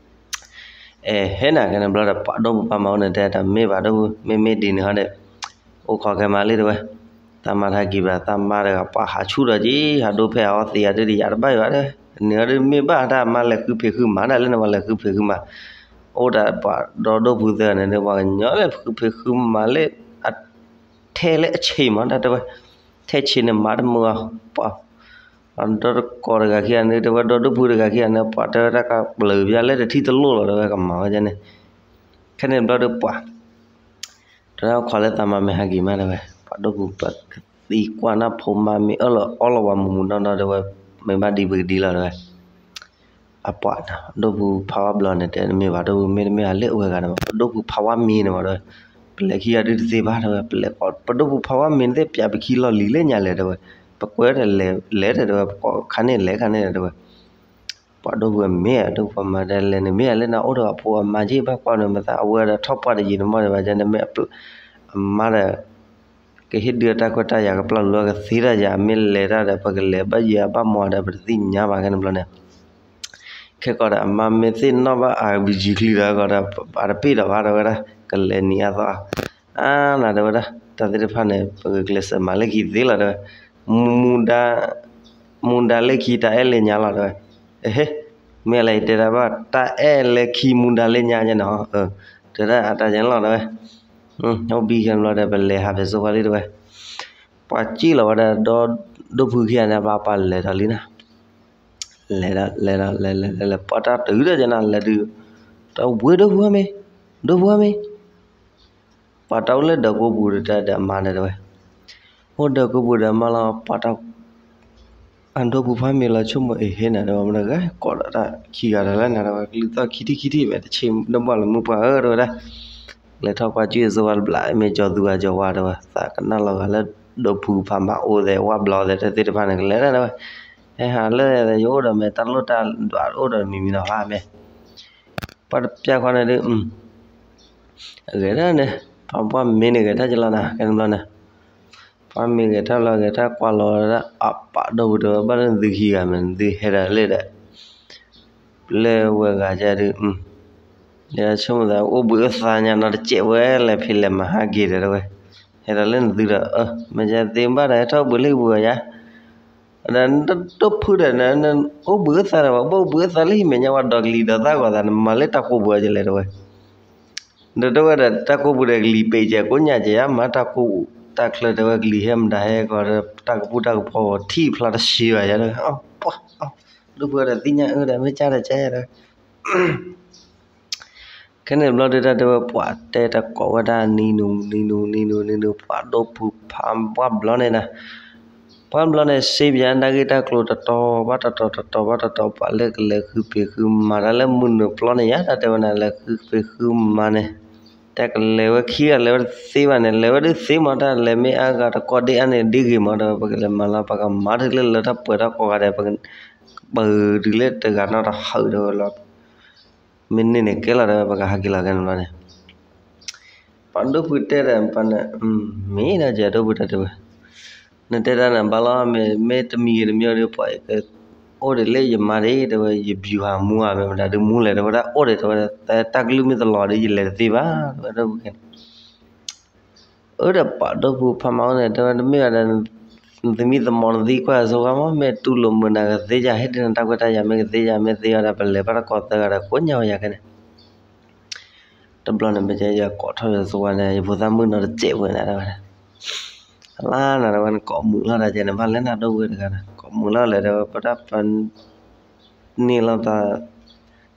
အဲ ဟဲနၤကဲန့ၣ်ဘျီဒီး ပှၤဒိၣ်ဖုဖါမၤအိၣ်န့ၣ် တဲတၢ်မ့ၢ်ဘၣ်ဒိၣ်ဖု မ့မ့ၢ်ဒ်န့ၣ်ဟီဒီး အိၣ်ခိးခဲမးလံ တဲဝဲ, သးမါတၢ်ကံၢ်ဘၣ် သးမါတဂၤ ပှၤဟးဆူၣ်ဒီးက့ၤ ဟးဒိဖဲအီသံးယၤဒုး တယၤတဘၣ်ယၤဘၣ်ဒီး နၤဒုးမ့ၢ်ဘၣ်တၢ်မါလဲၤဃုဖံးဃုမၤဒၣ်လၢန့ၣ် ပှၤလဲၤဃုဖံးဃုမၤ အိၣ်ဒၣ်ပှၤဒီဒိၣ်ဖုသၢဂၤန့ၣ်ဒီး ပှၤကညီလၢဃုဖံးဃုမၤလၢ အထဲလၢအဆံးမး တၢ်တဲဝဲ, ထဲဆံးန့ၣ်မၤတမုာ်အီၤ ပှၤ ဒီတကိးတဂၤခံဂၤန့ၣ် တဲဝဲဒီဒိၣ်ဖုတဂၤခံဂၤန့ၣ် ပှၤတဲဝဲတၢ်ကပျုၤပျါလၢတထံၣ်တလိၣ်လီၤ တဲဝဲ ကမၤဝဲဒ်န့ၣ်, ခဲန့ၣ်ဘျီဒီးပှၤ တဲဝဲခိးလၢသးမါမ့ၢ်ဟးက့ၤမး တဲဝဲ ပှၤဒိၣ်ဖုပကသံကွၢ်နၢ်ဖိမါမ့ၢ်အၢၣ်လီၤ အီလီၤပှၤမူးမူးနီၢ်နီၢ် တဲဝဲ မ့ၢ်ဘၣ်ဒ်ပကဒ်လီၤ တဲဝဲ အပှၤဒိၣ်ဖုဖးဝါဘျီန့ၣ် တဲတမ့ၢ်ဘၣ်ဒိၣ်ဖု မ့တမ့ၢ်အလၢအဝဲဂၤန့ၣ် ပဒိၣ်ဖုဖးဝါမ့ၢ်န့ၣ်မး တဲဝဲ ပလဲၤခံဂၤဒုးတသ့ဘၣ် တဲဝဲ ပလဲၤကိး ပဒိၣ်ဖုဖးဝါမ့ၢ်န့ၣ်သ့ၣ် ပၠးပခံလီၢ်လံၤလၢညါလဲၣ် တဲဝဲ ပကွဲးတလဲၤလဲၣ် တဲဝဲ ပကိးခါန့ၣ်လဲၤခါန့ၣ် တဲဝဲ ပှၤဒိၣ်ဖုအမ့ၢ် ဒိၣ်ဖုဖးမါတဲလဲၣ်န့ၣ် မ့ၢ်အလၢနအိၣ်ဒီးအဖိအမါက့ၢ် ဘၣ်ကွၢ်န့ၣ် မသးအဝဲဒီးထီၣ်ပှၢ်တယံာ်န့ၣ်မး တဲဝဲ ကဲန့ၣ်မ့ၢ် အမါဒီး ကဟ့ၣ်ဒုးအတၢ်ခွဲးတၢ်ယာ် ကပျၢ်လူၤကသ့တၢ်ယၤ မ့ၢ်လဲၤတၢ်ဒီး ပကလဲၤဘၣ်ယံၤဘၣ်မီၤဒီး ပတသ့ၣ်ညါဘၣ် ခဲန့ၣ်ဘျီန့ၣ် ခဲကိးဒီး အမါမ့ၢ်သ့ၣ်နီၣ်ဘၣ် အၢဘံၣ်ကံချံဒီး ကိးဒီး အတပ့ၢ်ဒီးဘၣ် တဲဝဲဒၣ် ကလဲၤနံၤအသီ အါနၤ တဲဝဲဒၣ် တၢ်သ့ၣ်တဖၣ်န့ၣ် ပကကျဲးစၢးမၤလၢခံသ့လီၤ တဲဝဲ မူဒါ မူဒါလၢခံတၢ်အဲၣ်လၢညါလီၤ တဲဝဲ ဟ့ မ့ၢ်လၢယတဲတၢ်ဘၣ် တၢ်အဲၣ်လၢခံမူဒါလၢညါန့ၣ် တဲဒၣ်အတၢ်ယဲလီၤ တဲဝဲ အိၣ်ဘံၣ်ခဲန့ၣ်ဘျီဒီး ပလဲၤဟးဖဲစိပှၤလံ တဲဝဲ ပှၤစံၣ်လီၤဝဲဒၣ်ဒီး ဒိၣ်ဖုခံဂၤန့ၣ် ဘၣ်ပှၤလဲၤဒီးလံနၤ လဲၤဒီး လဲၤဒီး လဲၤလဲၤလဲၤလဲၤ ပှၤတၢ်တုၤဒီးကနၤ လဲၤဒုး တၢ်ဝဲဒိၣ်ဖုမ့ၢ် ဒိၣ်ဖုမ့ၢ် ပှၤတၢ်အိၣ်လၢဒၢးကိးပူၤဒီးတၢ်ဒီးအမါဒီး တဲဝဲ အိၣ်ဒၢးကိးပူၤဒီးအမါလီၤ ပှၤတၢ် အဒိၣ်ဖုဖးမ့ၢ်လီၤ ဆိကမိၣ်အ့ၣ်ဟဲနၤ တဲဝဲ မတဂၤကိးဒီးတၢ်ခံဂၤဒီးလၢနၤ တဲဝဲ ကလုၢ်သီၣ်ခံထံၣ်ခံထံၣ် မ့ၢ်တဆံးဒီးဘၣ်လၢမုၢ်ပှၢ်ဧၢ တဲဝဲဒၣ် လဲၤထီၣ်ကွၢ်ကၠုၢ်စိဝဲတဘျီ မ့ၢ်ကၠီၤသူဂၤကၠီၤဝါ တဲဝဲ သးကနၣ်လီၤဂာ်လၢ ဒိၣ်ဖုဖးမၤအိၣ်သဲး ဝၣ်ဘျီသဲး တၢ်သ့ၣ်တဖၣ်န့ၣ် ကလဲၤဒၣ် တဲဝဲ ဟဲဟးလၢယအိၣ်ဒီးမ့ၢ်တၢ်လိၣ်တၢ်ဒွးအိၣ်ဒီးမံၤမံၤနီၤ ဖးမ့ၢ် ပှၤတပျၢ်ဃီန့ၣ်ဒုး ဂဲၤဒၣ်န့ၣ် ပှၤပှၢ်မ့ၢ်န့ၣ်ဂဲၤထၢၣ်ကလီနၤ ကဲန့ၣ်ဘျီန့ၣ် ပှၢ်မ့ၢ်ဂဲၤထၢၣ်လီၤ ဂဲၤထၢၣ်ကွၢ်လီၤဝဲဒၣ် အပာ်ဒိၣ်ဖုတဲဝဲ ဘၣ်လၢနသုခံဂၤမ့ၢ် နသုဟဲဒၣ်လၢဒီး လၢဝဲဂၤကဲဒုး ယဆိကမိၣ်သး အိၣ်ဘှံးအိၣ်သါညါနီတစဲးဝဲ လဲၤဖံးလဲၤမၤဟးက့ၤဒီးတဲဝဲ ဟဲဒၣ်လၢနသုဒီး မ့ၢ်ယသ့ဘၣ်ဒီး ဟဲထီၣ်ဘှံးလၢဟံၣ်ပူၤယၤ ဒီးနတဒိၣ်ဖုဒီး နအိၣ်ဘှံးအိၣ်သါဒီး ပှၤဘၣ်အိၣ်ဘှံးအိၣ်သါလၢဟံၣ်မဲာ်ညါ ပှၤဒိးကလံၤဒိးသၣ်ဂီၤသး နမၤလၢတၢ်ကိးပူၤအီၤကလဲၣ်တဲဝဲ. နတဲဝဲဒီး တၢ်ကိးပူၤဒီးကလံၤပဲာ်ကဲကိးညါကဲဧါ မၤတၢ်ကိးပူၤ တၢ်ချၢတဲဝဲ ကလံၤဟဲမတၤဟဲကီးဒီး တၢ်ကပူၤတၢ်ကဖီထံၣ်ဖျါတဆှံဘၣ်ယၤဒီး ပှၤ ဒိၣ်ဖုဒီးသ့ၣ်ညါအၢဒီး မ့ၢ်ကၢ်ဒီးကၢ်ယၤဒီး ခဲန့ၣ်ဘျီဒုးတၢ်တဲဝဲ ပှၤတဲတကိးဝဲဒၣ်နံၤနုၤနံၤနုၤနံၤနုၤနံၤနုၤ ပှၤဒိၣ်ဖုဖးပှၢ်ဘျီန့ၣ်ဒီး ပှၢ်ဘျီန့ၣ် စ့ပယၤတၢ်ဂ့ၢ်တၢ်ကျိၤတတီၤဘၣ်တတီၤတတီၤဘၣ်တတီၤ ပှၤလၢကလဲၤဃုဖံးဃုမၤတၢ်လၢမုၢ်နုာ်ပျီန့ၣ်ယါ တၢ်တဲဝဲန့ၣ် လဲၤဃုဖံးဃုမၤန့ၣ် တၢ်ကလဲၤဝဲခံဂၤလဲၤဝဲတသ့ဘၣ်န့ၣ် လဲၤဝဲဒုးသ့မး တၢ်လဲၤမ့ၢ်အါဂၤတကီၢ်ဒ့အါန့ၣ် ဒ်ဂ့ၤမး တဲဝဲ ပကလဲၤမၤလီၤ ပကမၤထုးလၢလၢတၢ်ပှဲၤထီၣ်ကိးဂၤဒဲး ပကပၢၤတုၤလၢတဂၤနီတဟးတဲဝဲလီၤ မ့ၢ်န့ၢ်န့ၣ်ကဲလီၤတဲဝဲ ပကဟးက့ၤလီၤကဲန့ၣ်ဘျီန့ၣ် ပှၤဒိၣ်ဖုတဲဒီးပှၤန့ၣ် မ့ၢ်ဒၣ်ကဲဒိၣ်ဖုတၢ်တဲဝဲ နတဲတၢ်န့ၣ်ဘၣ်လီၤ မ့ၢ်တမံၤဂ့ၤတမံၤဒီး ပှၤကအိၣ်ဒံးလၢယမါဒံး တဲဝဲ ယဗျူဟာမှူးဧါ မ့ၢ်မတၤဒုးမူလဲၣ် တဲဝဲဒၣ်အိၣ်ဒံး တဲဝဲ တၢ်ကလုၢ်မ့ၢ်တလီၤဒီး ယလဲၤတသ့ဘၣ် တဲဝဲဒၣ်ဖုခဲန့ၣ် အၢ ဒီးပှၤဒိၣ်ဖုဖးမၤအိၣ်န့ၣ် တဲဝဲတမ့ၢ်ဘၣ်ဒီး နသမံသမိးနသံကွၢ်အစိကမီၤ မ့ၢ်တူၢ်လိာ်မုာ်နၤကသ့ယၤ ဟ့ၣ်ဒ်နတၢ်ခွဲးတၢ်ယာ်မ့ၢ်ကသ့ယၤ မ့ၢ်သ့အီၤဒီးပလဲၤဘၣ်တကိးသၢဂၤဒီးကိးညါဝဲယၤခဲန့ၣ် တဘျီန့ၣ် မ့ၢ်ကဲယကိးထီၣ်ယစိဝါန့ၣ် ယဖိသၣ်မုၣ်နီတစဲးဝဲန့ၣ် တဲဝဲဒၣ် အလါနၤ တဲဝဲ နကိးမုာ်လီၤတၢ်ကဲန့ၣ် ဘၣ်လဲၣ်နၤဒိၣ်ဝဲတဂၤဒီး ကိးမုာ်လီၤလဲၣ် တဲဝဲ ပတၢ်ပ န့ၢ်လီၤသး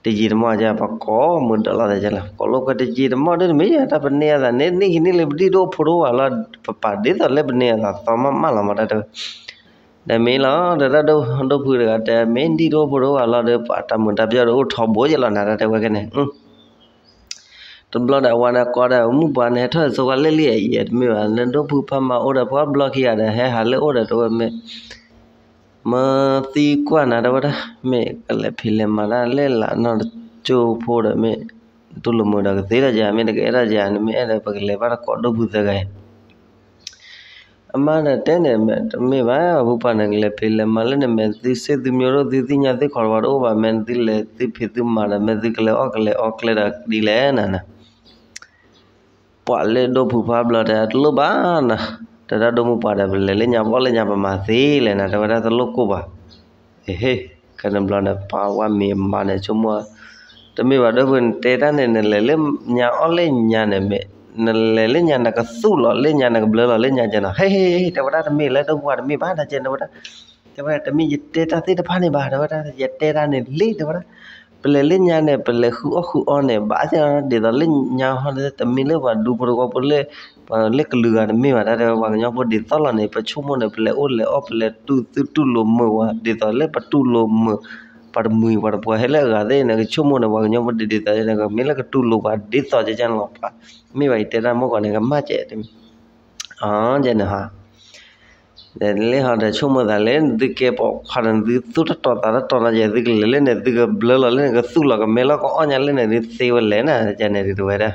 တယံာ်တမီၢ်ကဲ ပကိးမုာ်ဒၢးလီၤသးကဲလီၤ ကိးလိာ်ကွဲတယံာ်တမီၢ်ဒ်တမ့ၢ်ယဲ တၢ်ပန့ၢ်အသးန့ၣ် န့ၢ်ကနံၣ်လၢပဒံၣ်တအိၣ်ဖိတအိၣ်ဘၣ်လီၤ ပပာ်ဒ်သိးလၢပန့ၢ်အသးသီမးမးလီၤမး တၢ်တဲဝဲ ဒီးမ့ၢ်လီၤ ဒီးတၢ်ဒိၣ်ဖုတဂၤတဲ မ့ၢ်ဒံၣ်တအိၣ်ဖိတအိၣ်ဘၣ်လီၤဒီး ပှၤတၢ်မုာ်တၢ်ပျီၢ်ဒီးအိၣ်ထီဘိကဲလီၤနၤ တၢ်တဲဝဲကဲန့ၣ် တဘျီဒီးအဝဲန့ၣ်ကိးဒီး မုၣ်ပှၢ်န့ၣ် ဟဲထီၣ်စိကွၢ်လၢလံအံၤ တမ့ၢ်ဘၣ် နဒိၣ်ဖုဖးမၤအိၣ်ဒီး ပှၤဘျီခံဂၤဒီး ဟဲဟးလၢအိၣ်ဒီးတဲဝဲမ့ၢ် မ့ၢ်သံကွၢ်နၤ တဲဝဲဒၣ် မ့ၢ်ကလဲၤဖံးလဲၤမၤတၢ်လၢလၢနီတကၠိဖိဒီး မ့ၢ်တူၢ်လိာ်မုာ်ဒီးကသ့ဒီးယၤ မ့ၢ်တကအဲၣ်ဒိးယၤ နမ့ၢ်အဲၣ်ဒီး ပကလဲၤဘၣ်တကိးဒိၣ်ဖုသၢဂၤအံၤ အမါဒီးတဲန့ၣ် မ့ၢ်တမ့ၢ်ဘၣ် မုၣ်ပှၢ်န့ၣ် ကလဲၤဖံးလဲၤမၤလၢန့ၣ် မ့ၢ်သုစ့ၢ်သုမံၤဒိၣ် သုသ့ၣ်ညါသုခီၣ်တဝီတအိၣ်ဘၣ် မ့ၢ်သုလဲၤသုဖံးသုမၤဒီး မ့ၢ်သုကလဲၤအီၣ်ကလဲၤအီကျဲဒီးဒ်လဲၣ်နၤ ပှၤလၢဒိၣ်ဖုဖးဘျီတဲ တလိၣ်ဘၣ်နၤ, တဲဒၣ်ဒိၣ်မုၣ်ပှၢ်ဒီး ပလဲၤလၢညါ ပအီၣ်လၢညါ ပမၤသ့လဲၣ်နၤ, တဲဝဲဒၣ်တလိၣ်ကိၢ်ဘၣ်. အဟ့, ခဲန့ၣ်ဘျီန့ၣ် ပှၤဝဲမ့ၢ်အမါန့ၣ် ဆိကမိၣ်, တမ့ၢ်ဘၣ်ဒိၣ်ဖု နတဲတၢ်န့ၣ် နလဲၤလၢညါအီၣ်လၢညါန့ၣ် မ့ၢ်နလဲၤလၢညါ နကသူၣ်လီၤလၢညါ နကဘျၢလီၤလၢညါကဲနီၤ, ဟ့ၣ်ဟ့ၣ် တဲဝဲဒၣ်တမ့ၢ်လၢဒိၣ်မုၣ်ပှၢ်တမ့ၢ်ဘၣ် တဲဝဲဒၣ် တဲဝဲဒၣ် တမ့ၢ်ယတဲတၢ်သ့ၣ်တဖၣ်န့ၣ်ဘၣ် တဲဝဲဒၣ် ယတဲတၢ်န့ၣ်လံ တဲဝဲဒၣ် ပလဲၤလၢညါန့ၣ် ပလဲၤဃုအီၣ်ဃုအီန့ၣ် ဘၣ်သ့ၣ်ဒ်သိးလၢညါဟီ တမ့ၢ်လၢပှၤဒူဖိတဝီဖိလၢ ပှၤလၢကလုာ်ဂၤတမ့ၢ်ဘၣ် တဲဝဲ ပှၤကညီဖိဒ်သိးလီၤန့ၣ် ပဆိကမိၣ်န့ၣ် ပလဲၤအိၣ်လဲၤအီၣ် ပလဲၤတူၢ်သုတူၢ်လိာ်မုာ်ဝဲ ဒ်သိးလၢပတူၢ်လိာ်မုာ် ပှၤတမှံၤပှၤတပှၢ်ဟဲလၢအဂၤသ့ၣ်န့ၣ် ကဆိကမိၣ်န့ၣ် ပှၤကညီဖိဒ်သိးန့ၣ် မ့ၢ်လၢကတူၢ်လိာ်ပှၤဒ်သိးကဲကဲန့ၣ်လီၤ. မ့ၢ်ဘၣ်ယတဲတၢ်မ့ၢ်ကီးန့ၣ် ကမၣ်ကဲးတမံၤ အကဲန့ၣ်ဟီ ဒီးလၢဟီဒီးဆိကမိၣ်သးလၢ နသုကဲပိာ်ခွါဒီး နသုသူၣ်တတီၤသးတတီၤနီၤ ယသုကလဲၤလၢန့ၣ် သုကဘျၢလီၤလၢန့ၣ် ကသူၣ်လီၤကမဲလီၤ ကအီၣ်ညါလၢန့ၣ် ဒုးသ့ဝဲလဲၣ်နၤ ကန့ၣ်ဒုးတဝဲဒၣ်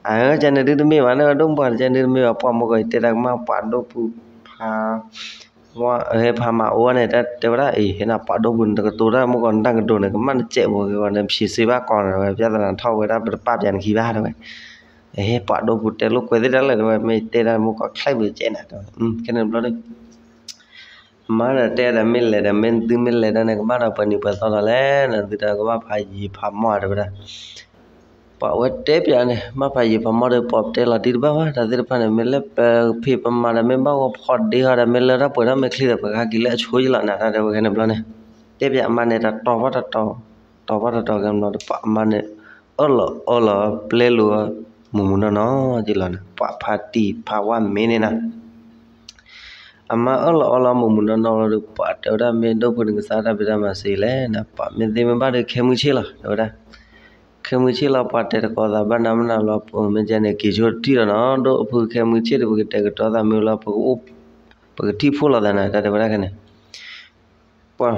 အကန့ၣ်ဒုးတမ့ၢ်ဘၣ်န့ၣ် ဒိၣ်မုၣ်ပှၢ် ကန့ၣ်ဒုးတမ့ၢ်ဘၣ် ပှၢ်မ့ၢ်ကီး ယတဲတၢ်ကမၣ် ပှၤဒိၣ်ဖုဖး ဟဲဖးမၤအိၣ်န့ၣ် တဲဝဲဒၣ် အံၤ ဟဲနၤ ပှၤဒိၣ်ဖု နတကတိၤတၢ်မ့ၢ်ကီး နတၢ်ကတိၤန့ၣ် ကမၣ်နစဲးဖိက့ၤဝဲ နဖံးစ့ဘၣ်ကီးန့ၣ် ဝဲ ပြဿနာထီၣ်ဝဲဒၣ် ပတပာ်ပျးနခံဘၣ် တဲဝဲ အဟ့ ပှၤဒိၣ်ဖုတဲလိာ်ကွဲသ့ၣ်တၢ်လၢ တဲဝဲ မ့ၢ်တဲတၢ်မ့ၢ်ကီး ချဲၣ်ဘုးကဲနၤ တဲဝဲ ခဲန့ၣ်ဘျီ မါဒီးတဲဒီး မ့ၢ်လဲၤဒီး မ့ၢ်သုမ့ၢ်လဲၤဒီးန့ၣ် ကဘၣ်ဒီးပှဲၤနံၤပှဲၤသီဒီးလဲၣ် နသုတၢ်ကဘၣ်ဖးယံၤဖးမီၢ် တဲဝဲဒၣ် ပှၤဝဲတဲပျးန့ၣ် ဘၣ်ဖးယံၤဖးမီၢ်ဒီး ပှၤတဲလီၤတံၢ်တဘၣ်ဘၣ် တၢ်သ့ၣ်တဖၣ်န့ၣ် မ့ၢ်လၢပဖံးပမၤဒီး မ့ၢ်ဘၣ်ဂီၤဖီဒ့ဟီဒီး မ့ၢ်လၢတၢ်ပှဲၤထီၣ်မဲာ်ချံဒီး ပကဟဲက့ၤလၢအဆိက့ၤလီၤနၤ တၢ်တဲဝဲခဲန့ၣ်ဘျီန့ၣ် တဲပျးအမါန့ၣ် တတီၤဘၣ်တတီၤ တီၤဘၣ်တတီၤခဲန့ၣ်ဘျီဒီး ပှၤအမါန့ၣ် အၢၣ်လီၤအီလီၤ ပျဲလိာ် မုာ်မုာ်နီၢ်နီၢ်က့ၤလီၤန့ၣ် ပှၤဖးတံၢ်ဖးဝါမ့ၢ်န့ၣ်နၤ အမါအၢၣ်လီၤအီလီၤမုာ်မုာ်နီၢ်နီၢ်လီၤဒီး ပှၤတဲဝဲဒၣ် မ့ၢ်ဒိၣ်ဖုန့ၣ် ကစၢ်တၢ်ဖံးတၢ်မၤစ့လဲၣ်နၤ ပှၤမ့ၢ်သ့မ့ၢ်ဘၣ်ဒီး ခဲမုၢ်ဆ့ၣ်လီၤ တဲဝဲဒၣ် ခဲမုၢ်ဆ့ၣ်လီၤ ပှၤတဲတကိးသးဘၣ်နၤမနၤလီၤ ပမ့ၢ်ကဲန့ၣ် က့ၤဆိတထံၣ်လီၤနီၤ ဒိၣ်ဖုခဲမုၢ်ဆ့ၣ်ဒီး ပကတဲာ်ကတီၤသးမ့ၢ်လီၤ ပကအိၣ် ပကထံၣ်ဖှိၣ်လီၤသးနၤ တၢ်တဲဝဲဒၣ်ခဲန့ၣ် ပှၤ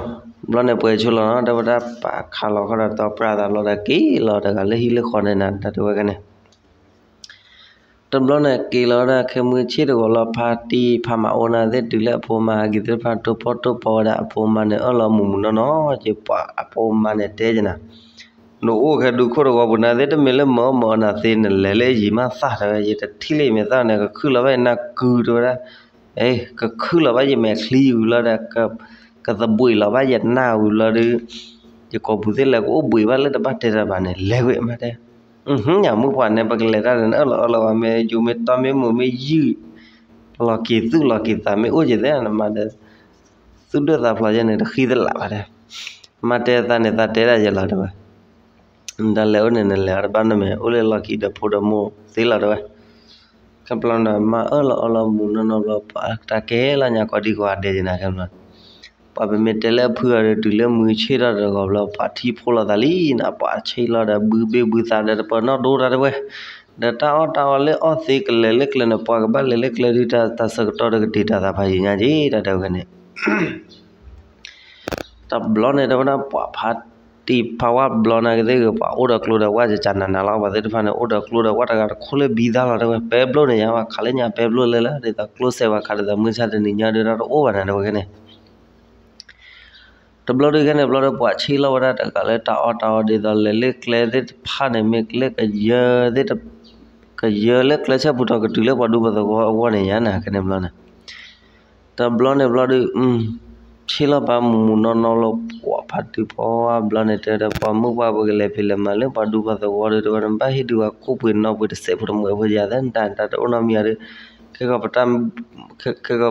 ဘျီန့ၣ်ပှဲၤဆိလီၤနီၤ တဲဝဲဒၣ် ပာ်ခးလီၤခီဒီး တီပှၢ်သးလီၤဒီး က့ၤလီၤတဂၤလၢဟံၣ်လၢဃီန့ၣ်နၤ တၢ်တဲဝဲခဲန့ၣ် တဘျီန့ၣ် က့ၤလီၤဝဲဒၣ် ခဲမုၢ်ဆ့ၣ်တဂီၤလီၤ ဖါတံၢ်ဖါမၤအိၣ်နၤသ့ၣ် တုၤလၢအဖိမါဟဲက့ၤသ့ၣ်တဖၣ် တိၢ်ဖီၣ်တိၢ်ဖီဝဲဒၣ် အဖိမါန့ၣ် အၢၣ်လီၤမုာ်မုာ်နီၢ်နီၢ် က့ၤပှၤအဖိမါန့ၣ်တဲက့ၤနၤ နအိၣ်ခဲဒူခိၣ်တဝီပူၤနၤသ့ၣ် တမ့ၢ်လၢမၤအီၣ်မၤအီနၤသ့ နလဲၤလၢယံၤမးသၣ်တဲဝဲ ယတထံၣ်လၢယမဲာ်သၣ်န့ၣ် ကခုၣ်လီၤဘၣ်နၤကုတဲဝဲဒၣ် အဲ ကခုၣ်လီၤဘၣ်ယမဲာ်ချံဝံၤလီၤဒီး ကသဘှံးလီၤဘၣ်ယနၢ်ဝံၤလီၤဒီး ယကိာ်ပူၤသ့ၣ်လဲၤကအိၣ်ဘှံးဘၣ်လၢတဘၣ်တဲတၢ်ဘၣ်န့ၣ် လဲၤကွံာ်မးတဲ ညၣ်မုၢ်ပှၢ်န့ၣ် ပကလဲၤတၢ်န့ၣ် နအၢၣ်လီၤအၢၣ်လီၤဘၣ် မ့ၢ်ယိၤမ့ၢ်တီမ့ၢ်မိၢ်မ့ၢ်ယုၢ် လီၤက့ၤသူၣ်လီၤက့ၤသးမ့ၢ်အိၣ်က့ၤသ့ၣ်နမၤဒီး သူၣ်ဒိၣ်သးဖျိးယဲန့ၣ် တဃံတလးဘၣ်တဲ မၤတဲသးန့ၣ် သးတဲဒၣ်ယဲလီၤတဲဝဲ နတၢ်လဲၤအိၣ်န့ၣ် နလဲၤအီၤတဘၣ်နီတမံၤ အိၣ်လၢလီၢ်ခံဒီးဖိဒီးမိၢ်သ့လီၤတဲဝဲ ခီဖျိန့ၣ် မၤအၢၣ်လီၤအီလီၤမူးနီၢ်နီၢ်ဘျီ ပှၤတၢ်ကဲလီၤညါကိးဒံကီးဒဲးက့ၤနၤခဲန့ၣ် ပှၤပမ့ၢ်တဲလၢအဖုအီၤဒီး တုၤလၢမုၢ်ဆ့ၣ်ထီၣ်တဂီၤဘျီ ပှၤထံၣ်ဖိလီၤသးလံနၤ ပှၤဆ့ၣ်လီၤဒီး ဘုဘ့ၣ်ဘုသးဒီးတပၢၤနီၣ်ဒိတၢ်တဲဝဲ ဒီးတၢ်အီၣ်တၢ်အီလၢအီၣ်သ့ကလဲၤလၢကျဲန့ၣ် ပှၤကဘၣ်လဲၤလၢကျဲဒုး တၢ်ဆၢကတီၢ်ဒီးကတ့ၤတၢ်သးဖးယံာ်ညါက့ၤ တၢ်တဲဝဲန့ၣ် တဘျီန့ၣ် တဲဝဲဒၣ် ပှၤဖးတံၢ်ဖးဝၣ်ဘျီနာ်က့သ့ၣ်ဂ့ၤ ပှၤအိၣ်ဒီးကျိဒီးဝၣ်ကကနၤနၤလီၤ ပှၤသ့ၣ်တဖၣ်န့ၣ် အိၣ်ဒီးကျိဒီးဝၣ်တဂၤတခိၣ်လၢဘံသၣ်လီၤတဲဝဲ ပဲဘျိၣ်န့ၣ်ယါဘၣ် ခးလၢညါပဲဘျိၣ်လၢလၢ ဒ်သိးကျိစဲးဝဲခး ဒ်သိးမုၢ်ဆါတနံၤညါဒုးတၢ်တအိၣ်ဘၣ်နၤတဲဝဲခဲန့ၣ် တဘျီဒုးခဲန့ၣ်ဘျီဒီး ပှၤဆ့ၣ်လီၤဝဲဒၣ်တဂၤလၢတၢ်အီၣ်တၢ်အီဒ်သိးလဲၤလၢကျဲသ့ၣ်တဖၣ်န့ၣ် မ့ၢ်ကျဲကယၢသ့ၣ် ကယၢလၢကျဲဆၢပူၤထီၣ်ကတုၤလၢပှၤဒူပှၤသဝီအဂီၢ်န့ၣ်ယါနၤ ခဲန့ၣ်ဘျီန့ၣ် တဘျီန့ၣ်ဘျီဒီး ဆ့ၣ်လီၤပာ်မူးမူးနီၢ်နီၢ်လီၤ ပှၤဖးတံၢ်ဖးဝၣ်ဘျီန့ၣ် တဲဒီးပှၤမုၢ်ပှၢ်ပကလဲၤဖံးလဲၤမၤလၢပှၤဒူပှၤသဝီဒီး တဲဝဲနဘၣ်ဟ့ၣ်ဒုးပှၤခိၣ်ပှ့ၤနီၢ်ပှ့ၤတစဲးဖိတမှဲးဖိယၤသ့ၣ် နတၢ်တအိၣ်နီတမံၤဒီး ခဲကီးပ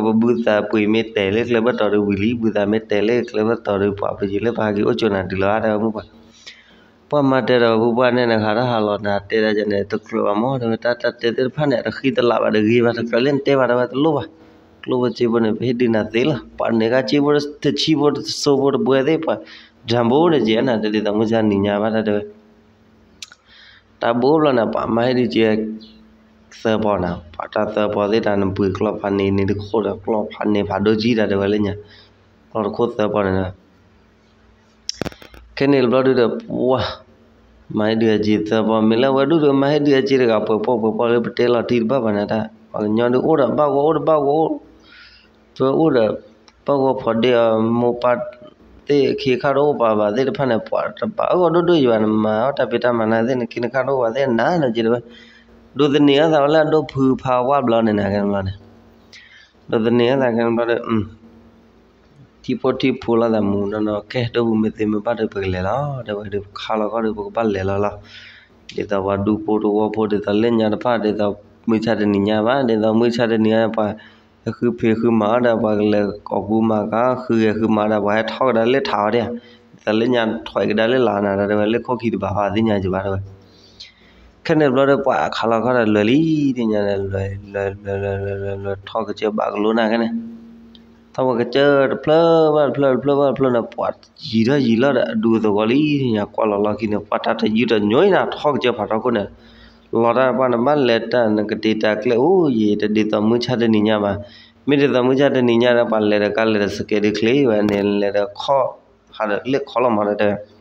ဘုသးပှ့ၤမ့ၢ်တဲာ်လၢကျဲဘၢၣ်တီၤဒီးဝံၤလံ ဘုသးမ့ၢ်တဲာ်လၢကျဲဘၢၣ်တီၤဒီး ပှၤပယံၤလၢပဟးက့ၤအိၣ်ကၠိနၤတုၤလီၤ တဲဝဲမုၢ်ပှၢ် ပှၤမၤတဲဒီးပှၤန့ၣ် နဟးထီၣ်ဟးလီၤနၤတဲဒၣ်ယဲန့ၣ် တကြၢးဘၣ်မ့ၢ် တဲဝဲတၢ်တၢ်တဲသ့ၣ်တဖၣ်န့ၣ် အတဃံတလးဘၣ်တဂ့ၤဘၣ် တကြၢးလၢနတဲဘၣ်တဲဝဲတလိၣ်ဘၣ် ကျိဖိစ့ဖိန့ၣ် ပဟ့ၣ်ဒုးနၤသ့လီၤ ပှၤန့ၣ်ကစ့ဖိတဆံဖိတစိၤဖိတဘှဲသ့ၣ် ပှၤ တၢ်ဘိန့ၣ်ကဲနၤ တဒ်သိးမုၢ်ဆါနံၤညါဘၣ်တၢ်တဲဝဲ တၢ်ဘိဘျီန့ၣ် ပှၤမၤဟ့ၣ်ဒုးကဲ သၢပီၤနၤ ပှၤတၢ်သၢပီၤသ့ၣ်တၢ်နဘှံးကျီၢ်ဖးန့ၣ် န့ၣ်တခိၣ်ဒီးကျီၢ်ဖးန့ၣ်ဖးဒိကံတၢ်တဲဝဲလၢညါ ကျီၢ်တခိၣ်သၢပီၤန့ၣ် ခဲန့ၣ်တဘျီဒုးဒီး ပှၤ မၤဟ့ၣ်ဒုးအက့ၤသၢပီၤ မ့ၢ်လၢအဝဲဒုးဒီး မၤဟ့ၣ်ဒုးအက့ၤတဂၤပှဲၤပီၢ်ပှဲၤပီၢ်လၢပတဲလီၤတံၢ်တဘၣ်ဘၣ်န့ၣ်တၢ် ပှၤကညီဒုးအိၣ်ဒီးဘၣ်ဂီၢ်အိၣ်ဒီးဘၣ်ဂီၢ်အိၣ် တဲဝဲအိၣ်ဒီး ဘၣ်ဂီၢ်ဖီဒ့အီၤ မိၢ်ပၢ်သ့ၣ်အခ့ခါတအိၣ်ပာ်ဘၣ်သ့ၣ်တဖၣ်န့ၣ် ပှၤတဘၣ်အၢၣ်ဂီၢ်ဒိၣ်ဒိၣ်ယံၤဘၣ် နမၤအီၣ်တၢ်ဖံးတၢ်မၤနၤသ့ၣ် နခ့နခါတအိၣ်ဘၣ်သ့ၣ်နၤနက့ၤတဲဝဲ ဒိးသန့ၤအသးဝဲလၢအဒိၣ်ဖုဖးဝၣ်ဘျီန့ၣ်နၤ ခဲန့ၣ်ဘျီန့ၣ် ဒိးသန့ၤအသးခဲန့ၣ်ဘျီဒီး ထံဖိထံဖိလိာ်သးမူးနီၢ်နီၢ် ကဲ ဒိၣ်ပူၤမ့ၢ်သ့မ့ၢ်ဘၣ်ဒီး ပကလဲၤလီၤ တဲဝဲဒုး ပခါလီၤခီဒီး ပကဘၣ်လဲၤလီၤလီၤ ဒ်သိးပှၤဒူဖိတဝီဖိ ဒ်သိးလၢညါတဖၣ် ဒ်သိးမုၢ်ဆါတနံၤညါဘၣ် ဒ်သိးမုၢ်ဆါတနံၤညါ ပှၤဟဲဃုဖံးဃုမၤအီၣ်ဒီး ပှၤကလဲၤကိးကူမၤကၤ ဃုဂဲၤဃုမၤဒီး ပှၤဟဲထီၣ်ကဒါလၢထးဝဲဒၣ် ဒ်သိးလၢညါထွဲကဒါလၢလာ်နၤ တဲဝဲ လၢခိၣ်ခံတဘၣ်ဘၣ်သ့ၣ်ညါယဘၣ်တဲဝဲ ခဲန့ၣ်ဘျီဒီး ပှၤခးလီၤခီဒီးလဲၤလံ သ့ၣ်ညါဒီး လဲၤလဲၤလဲၤလဲၤလဲၤလဲၤ ထီၣ်ကစၢၢ်ဘၣ်ကလိနၤခဲန့ၣ် ထီၣ်ဝဲကစၢၢ်တဖျၢၣ်ဘၣ်တဖျၢၣ် တဖျၢၣ်ဘၣ်တဖျၢၣ်န့ၣ် ပှၤယံၤထီၣ်ယံၤလီၤဒီး အဒူသဝီလံ သ့ၣ်ညါကွၢ်လီၤလီၢ်ခံန့ၣ် ပှၤတၢ်တယုၢ်တညိနၤ ထီၣ်ကစၢၢ်ဖးထီခိၣ်န့ၣ် လီၤတၢ်ပှၤနဘၣ်လဲၤတၢ် နကတ့တၢ်ကျဲအိၣ်ယံၤ တဒ်သိးမုၢ်ဆါတနံၤညါဘၣ် မ့ၢ်ဒ်သိးမုၢ်ဆါတနံၤညါဒီး ပှၤလဲၤဒီးကါလဲၤဒီးစကဲဒုးချ့ဝဲန့ၣ် လဲၤဒီးခီၣ် ဟးဒီးလၢခီၣ်လီၤမးဒီးတဲ ဟး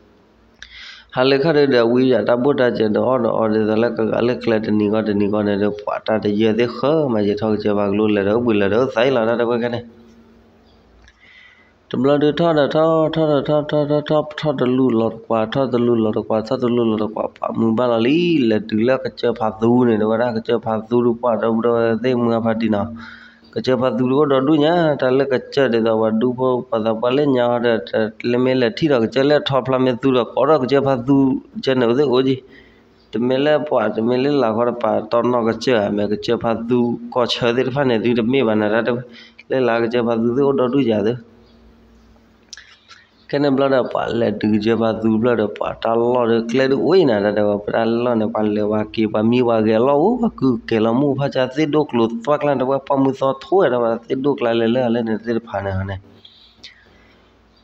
လၢခါဒီး ဒီးဝံယၤတၢ်ဘိၣ်တၢ်စၢၤဒီးအီၣ်ဒီးအီဒ်သိးလၢကဂၤလၢကျဲတနံၤဂီၢ်တနံၤဂီၢ်န့ၣ်ဒီး ပှၤတၢ်တယၢၢ်သ့ၣ်ဃၢမး ယထီၣ်ကစၢၢ်ဘၣ်ကလိ လဲၤဒီးအိၣ်ဘှံးလၢၤဒီးအိၣ်သးအံၤလီၤတၢ်တဲဝဲခဲန့ၣ် တဘျီဒုးထီၣ်ဒီးထီၣ် ထီၣ်ဒီးထီၣ် ထီၣ်ထီၣ် ထီၣ်တလူၢ်လီၤတကွၢ် ထီၣ်တလူၢ်လီၤတကွၢ် ထီၣ်တလူၢ်လီၤတကွၢ် ပှၤမုၢ်ဘၣ်လီၤလံ လဲၤတုၤလၢကစၢၢ်ဖးသူန့ၣ် တဲဝဲဒၣ် ကစၢၢ်ဖးသူဒီးပှၤဒီပုၢ်ဒီဝဲၢ်သ့ၣ်မုၢ်အဖါတံၢ်နီၤ ကစၢၢ်ဖးသူဒီးအိၣ်ဒီဒူၣ်ညါ တၢ်လၢကစၢၢ်ဒ်သိးပှၤဒူဖိပှၤသးပှၢ်လၢညါဒီး လၢမ့ၢ်လဲၤထံၣ်ဒီးကစၢၢ်လၢထီဖျါမ့ၢ်သူဒီး ကိးထီၣ်ကစၢၢ်ဖးသူကစၢၢ်န့ၣ်အိၣ်သ့ၣ်အိၣ်က့ၤ တမ့ၢ်လၢပှၤ တမ့ၢ်လၢလၢ်ခီတပၤ တီနီၢ်ကစၢၢ်ဧါ မ့ၢ်ကစၢၢ်ဖးသူကီၢ်ဆၢသ့ၣ်တဖၣ်န့ၣ် သုတမ့ၢ်ဘၣ်နၤတၢ်တဲဝဲ လၢလၢ်ကစၢၢ်ဖးသူသ့ၣ်အိၣ်ဒီဒူၣ်ယၤသ့ ခဲန့ၣ်ဘျီဒီး ပှၤလဲၤတုၤကစၢၢ်ဖးသူဘျီဒီး ပှၤတၢ်လီၢ်ဒီးကျဲဒုးအိၣ်အံၤနၤ တၢ်တဲဝဲ ပတၢ်လီၢ်န့ၣ် ပှၤလဲၤဝဲက့ၤ ပှၤမံပှၤဂဲၤလီၢ်အိၣ် ပှၤကုၢ်ကဲၤလီၤမူၣ်ဖးဆါသ့ၣ်ဒိၣ်ကျိၤသွါကျါ တဝဲပှၢ်မုၢ်သီထိဝဲဒီး ပှၤသ့ၣ်ဒိၣ်ကျါလဲၤလၢအလၢန့ၣ်သ့ၣ်တဖၣ်န့ၣ်န့ၣ်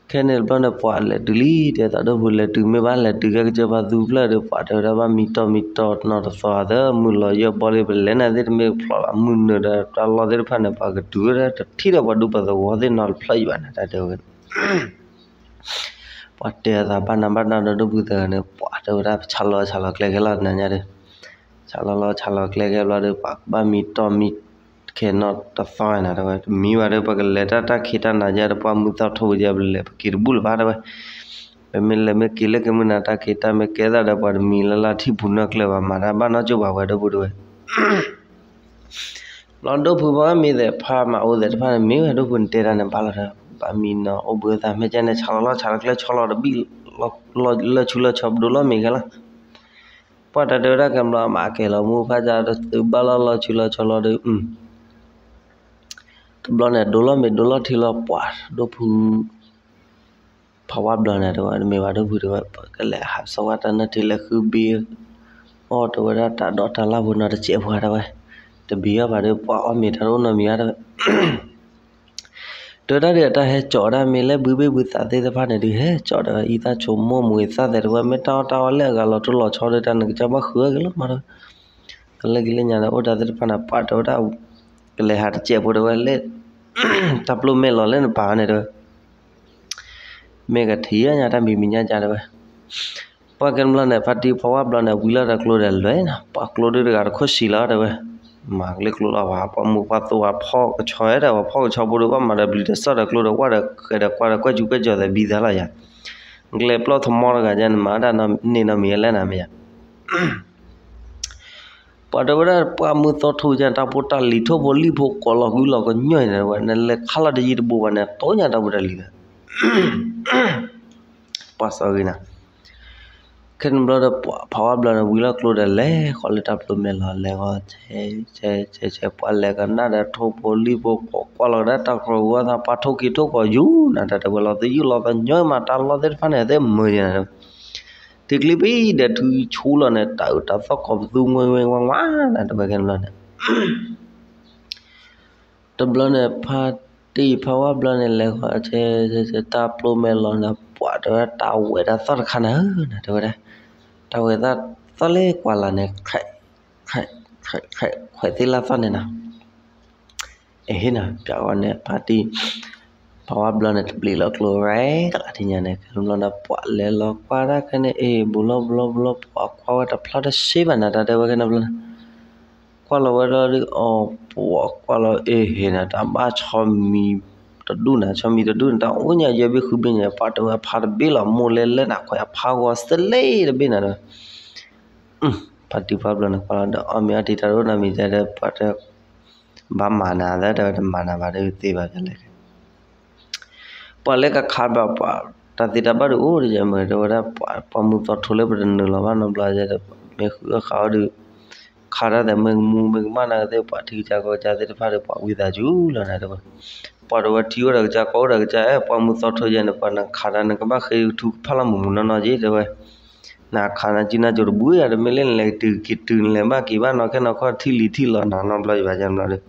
ခဲန့ၣ်တဘျီန့ၣ် ပှၤလဲၤတုၤလံ တဲသးဒိၣ်ပူၤ လဲၤတုၤမ့ၢ်ဘၣ်လဲၤတုၤကဲကစၢၢ်ဖးသူဖျၢၣ်ဒီး ပှၤတဲဝဲဒၣ်ဘၣ်မံတီၢ်မံတီၢ်နီၢ်တသီသၢ မုၢ်လီၤယဲၢ်ဘီလံ ပလဲၤနၤသ့ၣ်တမ့ၢ်ဖျိးလီၤ မုၢ်နုာ်ဒီးတၢ်လီၢ်သ့ၣ်တဖၣ်န့ၣ် ပှၤကတုၤဝဲဒၣ်တထံၣ်ဒီးပှၤဒူပှၤသဝီသ့ၣ်နီတဖျၢၣ်ယံၤဘၣ်န့ၣ် တၢ်တဲဝဲ ပှၤတဲအသးဘၣ်နၤဘၣ်နၤဒီးဒိၣ်ပူၤသၢဂၤန့ၣ် ပှၤတဲဝဲဒၣ်ပဆးလီၤဆးလီၤကျဲခဲလီၤနၤညါဒီး ဆးလီၤလီၤဆးလီၤကျဲခဲဘျီဒီး ပှၤကဘၣ်မံတီၢ်မံခဲနီၢ်တသီနၤ တဲဝဲ တမံဘၣ်ဒီး ပကလဲၤတၢ်တၢ်ခံးတၢ်နၤယါဒီး ပှၢ်မုၢ်သီထိဝဲယါ ပလဲၤပက့ၤတဘူၣ်လၢၤဘၣ် တဲဝဲ ပမ့ၢ်လဲၤမ့ၢ်က့ၤလၢက့ၤမုၢ်နၤ တၢ်ခံးတၢ်မ့ၢ်ကဲသးဒီး ပှၤတမံၤလၢ်လၢ်ထံၣ်ပူၤနီၢ်ကျဲဘၣ် မၤတၢ်ဘၣ်နီၢ်ကၠိဘၣ်ဝဲဒိၣ်ပူၤတဲဝဲ ဘျီဒိၣ်ဖုဘၣ်မ့ၢ်သဲးဖါမၤအိၣ်သဲးတဖၣ်န့ၣ် မ့ၢ်ဝဲဒိၣ်ဖုန့ၣ်တဲတၢ်န့ၣ် ဘၣ်လီၤဒီး ဘၣ်မံနီၤအိၣ်ဘှံးသး မ့ၢ်ကဲန့ၣ် ဆါလီၤလီၤ ဆါလီၤကျဲ ဆီလီၤတဘံၣ် လၢဆူလၢဆီ ဒိလီၤမ့ၢ်ခဲလီၤ. ပှၤတၢ်တဲဝဲဒၣ်ကဲဘျီ မၤကဲလီၤမူဖးကၢ် တသုဘၣ်လီၤလၢဆူလၢဆီလီၤဒီး တဘျီန့ၣ် ဒိလီၤမ့ၢ်ဒိလီၤထံလီၤ ပှၤဒိၣ်ဖု ဖးဝါဘျီန့ၣ် တဲဝဲ တမ့ၢ်ဘၣ်ဒိၣ်ဖု တဲဝဲ ပကလဲၤဟးစီၤဝါတၢ်နၢထံလဲၤဃုဘ့ၣ်အီၣ် တဲဝဲဒၣ် တၢ်ဒီးတၢ်လၢ်ဖိနီတစဲးဖိ တဲဝဲ တဘံၣ်အီၣ်ဘၣ်ဒီး ပှၤအီၣ်မ့ၢ်တၢ်တအိၣ်နီတမံၤဘၣ် တဲဝဲ တဲဝဲဒၣ်ဒီး တၢ်ဟဲကၠီးဒၣ်မ့ၢ်လၢဘုဘ့ၣ်ဘုသးသ့ၣ်တဖၣ်န့ၣ်ဒီး ဟဲကၠီးဒီး အံသၣ်ဆိမိၢ်မူအံသၣ်သဲး တဲဝဲ မ့ၢ်တၢ်အီၣ်တၢ်အီလၢအဂၤလီၤတိၢ်လီၤဆီဒီး တၢ်နကစၢ်ဘၣ်ဃုအီၣ်က့ၤလီၤမး တဲဝဲ ကလၢကလၢညါဒီး အိၣ်တၢ်သ့ၣ်တဖၣ်န့ၣ် ပှၤတဲဝဲဒၣ် ကလဲၤဟးတစဲးဖိ တဲဝဲ လၢ တၢ်ပျိၢ်မဲာ်လီၤလၢနပၤန့ၣ် တဲဝဲ မ့ၢ်ကထံၣ်ညါတၢ်မံၤမံၤညါကါ တဲဝဲ ပှၤကဲတဘျီန့ၣ် ဖါတံၢ်ဖးဝါဘျီန့ၣ် ဝံၤလီၤဒီးကျိဒီးလဲၤနီၤ ပှၤကျိဒုတဂၤတခိၣ်ဆံးလီၤ တဲဝဲ မၤကလၢကျိလီၤဘၣ် ပှၤမူးပှၤသိးဝဲဖီၣ်ကဆီ တဲဝဲ ဖီၣ်ကဆီဖိဒီး ဘၣ်မၤဒီးဘျုးဒီးစီၣ်ဒီးကျိဒီး ဝၣ်ဒီးဃဲးဒီးကွၢ်ဒီးကွဲၢ်ကူကွဲၢ်ကၠီၤသဲးဘံသးလီၤယၤ ကျဲပျီၢ်သမီတဂၤန့ၣ် မၤတၢ်န့ၢ်နီတမံၤလၢနၤမ့ၢ်ယၤ ပှၤတဲဝဲဒၣ် ပှၤမူးသီထိညါ တၢ်ဖိတၢ်လံၤ ထိၣ်ဖိလံၣ်ဖိ ကိးလီၤကွံလီၤကညီၤန့ၣ် တဲဝဲ နလဲၤခါလီၤတယံၤတဘူးဘၣ်န့ၣ် တိၢ်ညါတၢ်ဖိတၢ်လံၤဒီး ပှၤစီၤဂ့ၤနၤ ခဲန့ၣ်ဘျီဒီး ပှၤဖးဝါဘျီန့ၣ် ဝံၤလီၤကျိဒီးလဲၤဃီၤလၢတၢ်ပျိၢ်မဲာ်လီၤ လဲၤဃီၤ ဆဲး ဆဲး ဆဲး ဆဲး ပှၤလဲၤကနၣ်ဒီးထိၣ်ဖိလံၣ်ဖိ ကိးကွၢ်လီၤကဒါတၢ်ကရၢဝီသး ပှၤထိၣ်က့ၤထိၣ်ကီၤယူၤနၤ တၢ်တဲဝဲ လီၤသယုၢ်လီၤသညီမး တၢ်လီၢ်သ့ၣ်တဖၣ်န့ၣ် သ့ၣ်မုာ်ယၤနၤ ထံကျိပံဒီးထုဆူလီၤန့ၣ် တၢ်အုးတၢ်သီၣ်ကိးပသူ ငွဲငွဲဝါဝါနၤ တဲဝဲခဲန့ၣ်ဘျီန့ၣ် တဘျီန့ၣ် ဖါတံၢ်ဖးဝါဘျီန့ၣ် လဲၤဃီၤဆဲး ဆဲး ဆဲး တၢ်ပျိၢ်မဲာ်လီၤန့ၣ် ပှၤတဲဝဲဒၣ် တၢ်ဝဲၢ်တၢ်သီၣ်တခါနၤဧၢ နၤ တဲဝဲဒၣ် တၢ်ဝဲၢ်တၢ်သီၣ်လၢကွၢ်လၢ်န့ၣ် ခွဲး ခွဲး ခွဲး ခွဲးသ့ၣ်လၢသီၣ်န့ၣ်နၤ အဟ့ၣ်နၤ ပျဲဂီၤန့ၣ် ဖါတံၢ်ဖးဝါဘျီန့ၣ် တဘျံးလီၤကျိရဲၣ်ကလးထံညါန့ၣ် ခဲန့ၣ်ဘျီန့ၣ် ပှၤလဲၤလီၤကွၢ်ဒၣ်ခဲန့ၣ် အ့ၣ် ဘူးလီၤဘူးလီၤဘူးလီၤ ပှၤကွၢ်ဝဲတဖျါတစ့ဘၣ်နၤ တၢ်တဲဝဲခဲန့ၣ်ဘျီန့ၣ် ကွၢ်လီၤဝဲဒၣ်ဒီး အီၤ ပှၤကွၢ်လီၤ အ့ၣ် ဟ့ၣ်နၤ တၢ်ဘၣ်ဆီမံၤတဒူၣ်နၤ ဆီမံၤတဒူၣ်န့ၣ် တၢ်အိၣ်ညါယဲဘ့ၣ်ဃုဘ့ၣ်ညါ ပှၤတဲဝဲအဖါတဘ့ၣ်လီၤ မိၢ်လဲၤလဲၤနၤ ခွဲးအဖါဂီၤသ့လ့တဘ့ၣ်နၤဒီး ဖါတံၢ်ဖးဝါဘျီန့ၣ် ကွၢ်လီၤဒီး အီၣ်မ့ၤအီၣ်ထံ တၢ်တအိၣ်နီတမံၤဒီး ပှၤတဲ ဘၣ်မၤနၤသၢ တဲဝဲ တမၤနၤဘၣ်ဒီးသ့ဘၣ်လဲၣ် ပှၤလၢကခးဘၣ်ပှၤ တၢ်သ့တၢ်ဘၣ်ဒုးအိၣ်တယဲၢ်မ့ၢ် တဲဝဲဒၣ် ပှၤ ပှၤမူးသီထိလၢပတနုာ်လီၤဘၣ်နီတဘျီယဲဒီး မ့ၢ်ဃုအီၣ်ဃးအီၣ်ဒီး ခးတၢ်သဲးမ့ၢ်မူမ့ၢ်ကမၣ်နၤကသ့ၣ် ပှၤထံကစၢ်ကီၢ်ကစၢ်သ့ၣ်တဖၣ်ဒီး ပှၤဝံသးစူၤလီၤနၤ တဲဝဲ ပှၤတဲဝဲထံအိၣ်ဒီးကစၢ် ကီၢ်အိၣ်ဒီးကစၢ် အဲ ပှၤမူးသီထိယဲန့ၣ် ပှၤနခးတၢ်နကဘၣ်ဃ့ထုကဖၣ်လီၤမုၢ်မုၢ်နီၢ်နီၢ်က့ တဲဝဲ နခးနၤစုနၤစိၤတဘူးယၤ တမ့ၢ်လၢနလဲၤကတုၤက့ၤတုၤနလဲၤဘၣ်က့ၤဘၣ်နီၢ်ခဲနီၢ်ခီၣ်ထံၣ်လံၤထံၣ်လီၤနၤနီတဘျီယဘၣ် ယဘျီ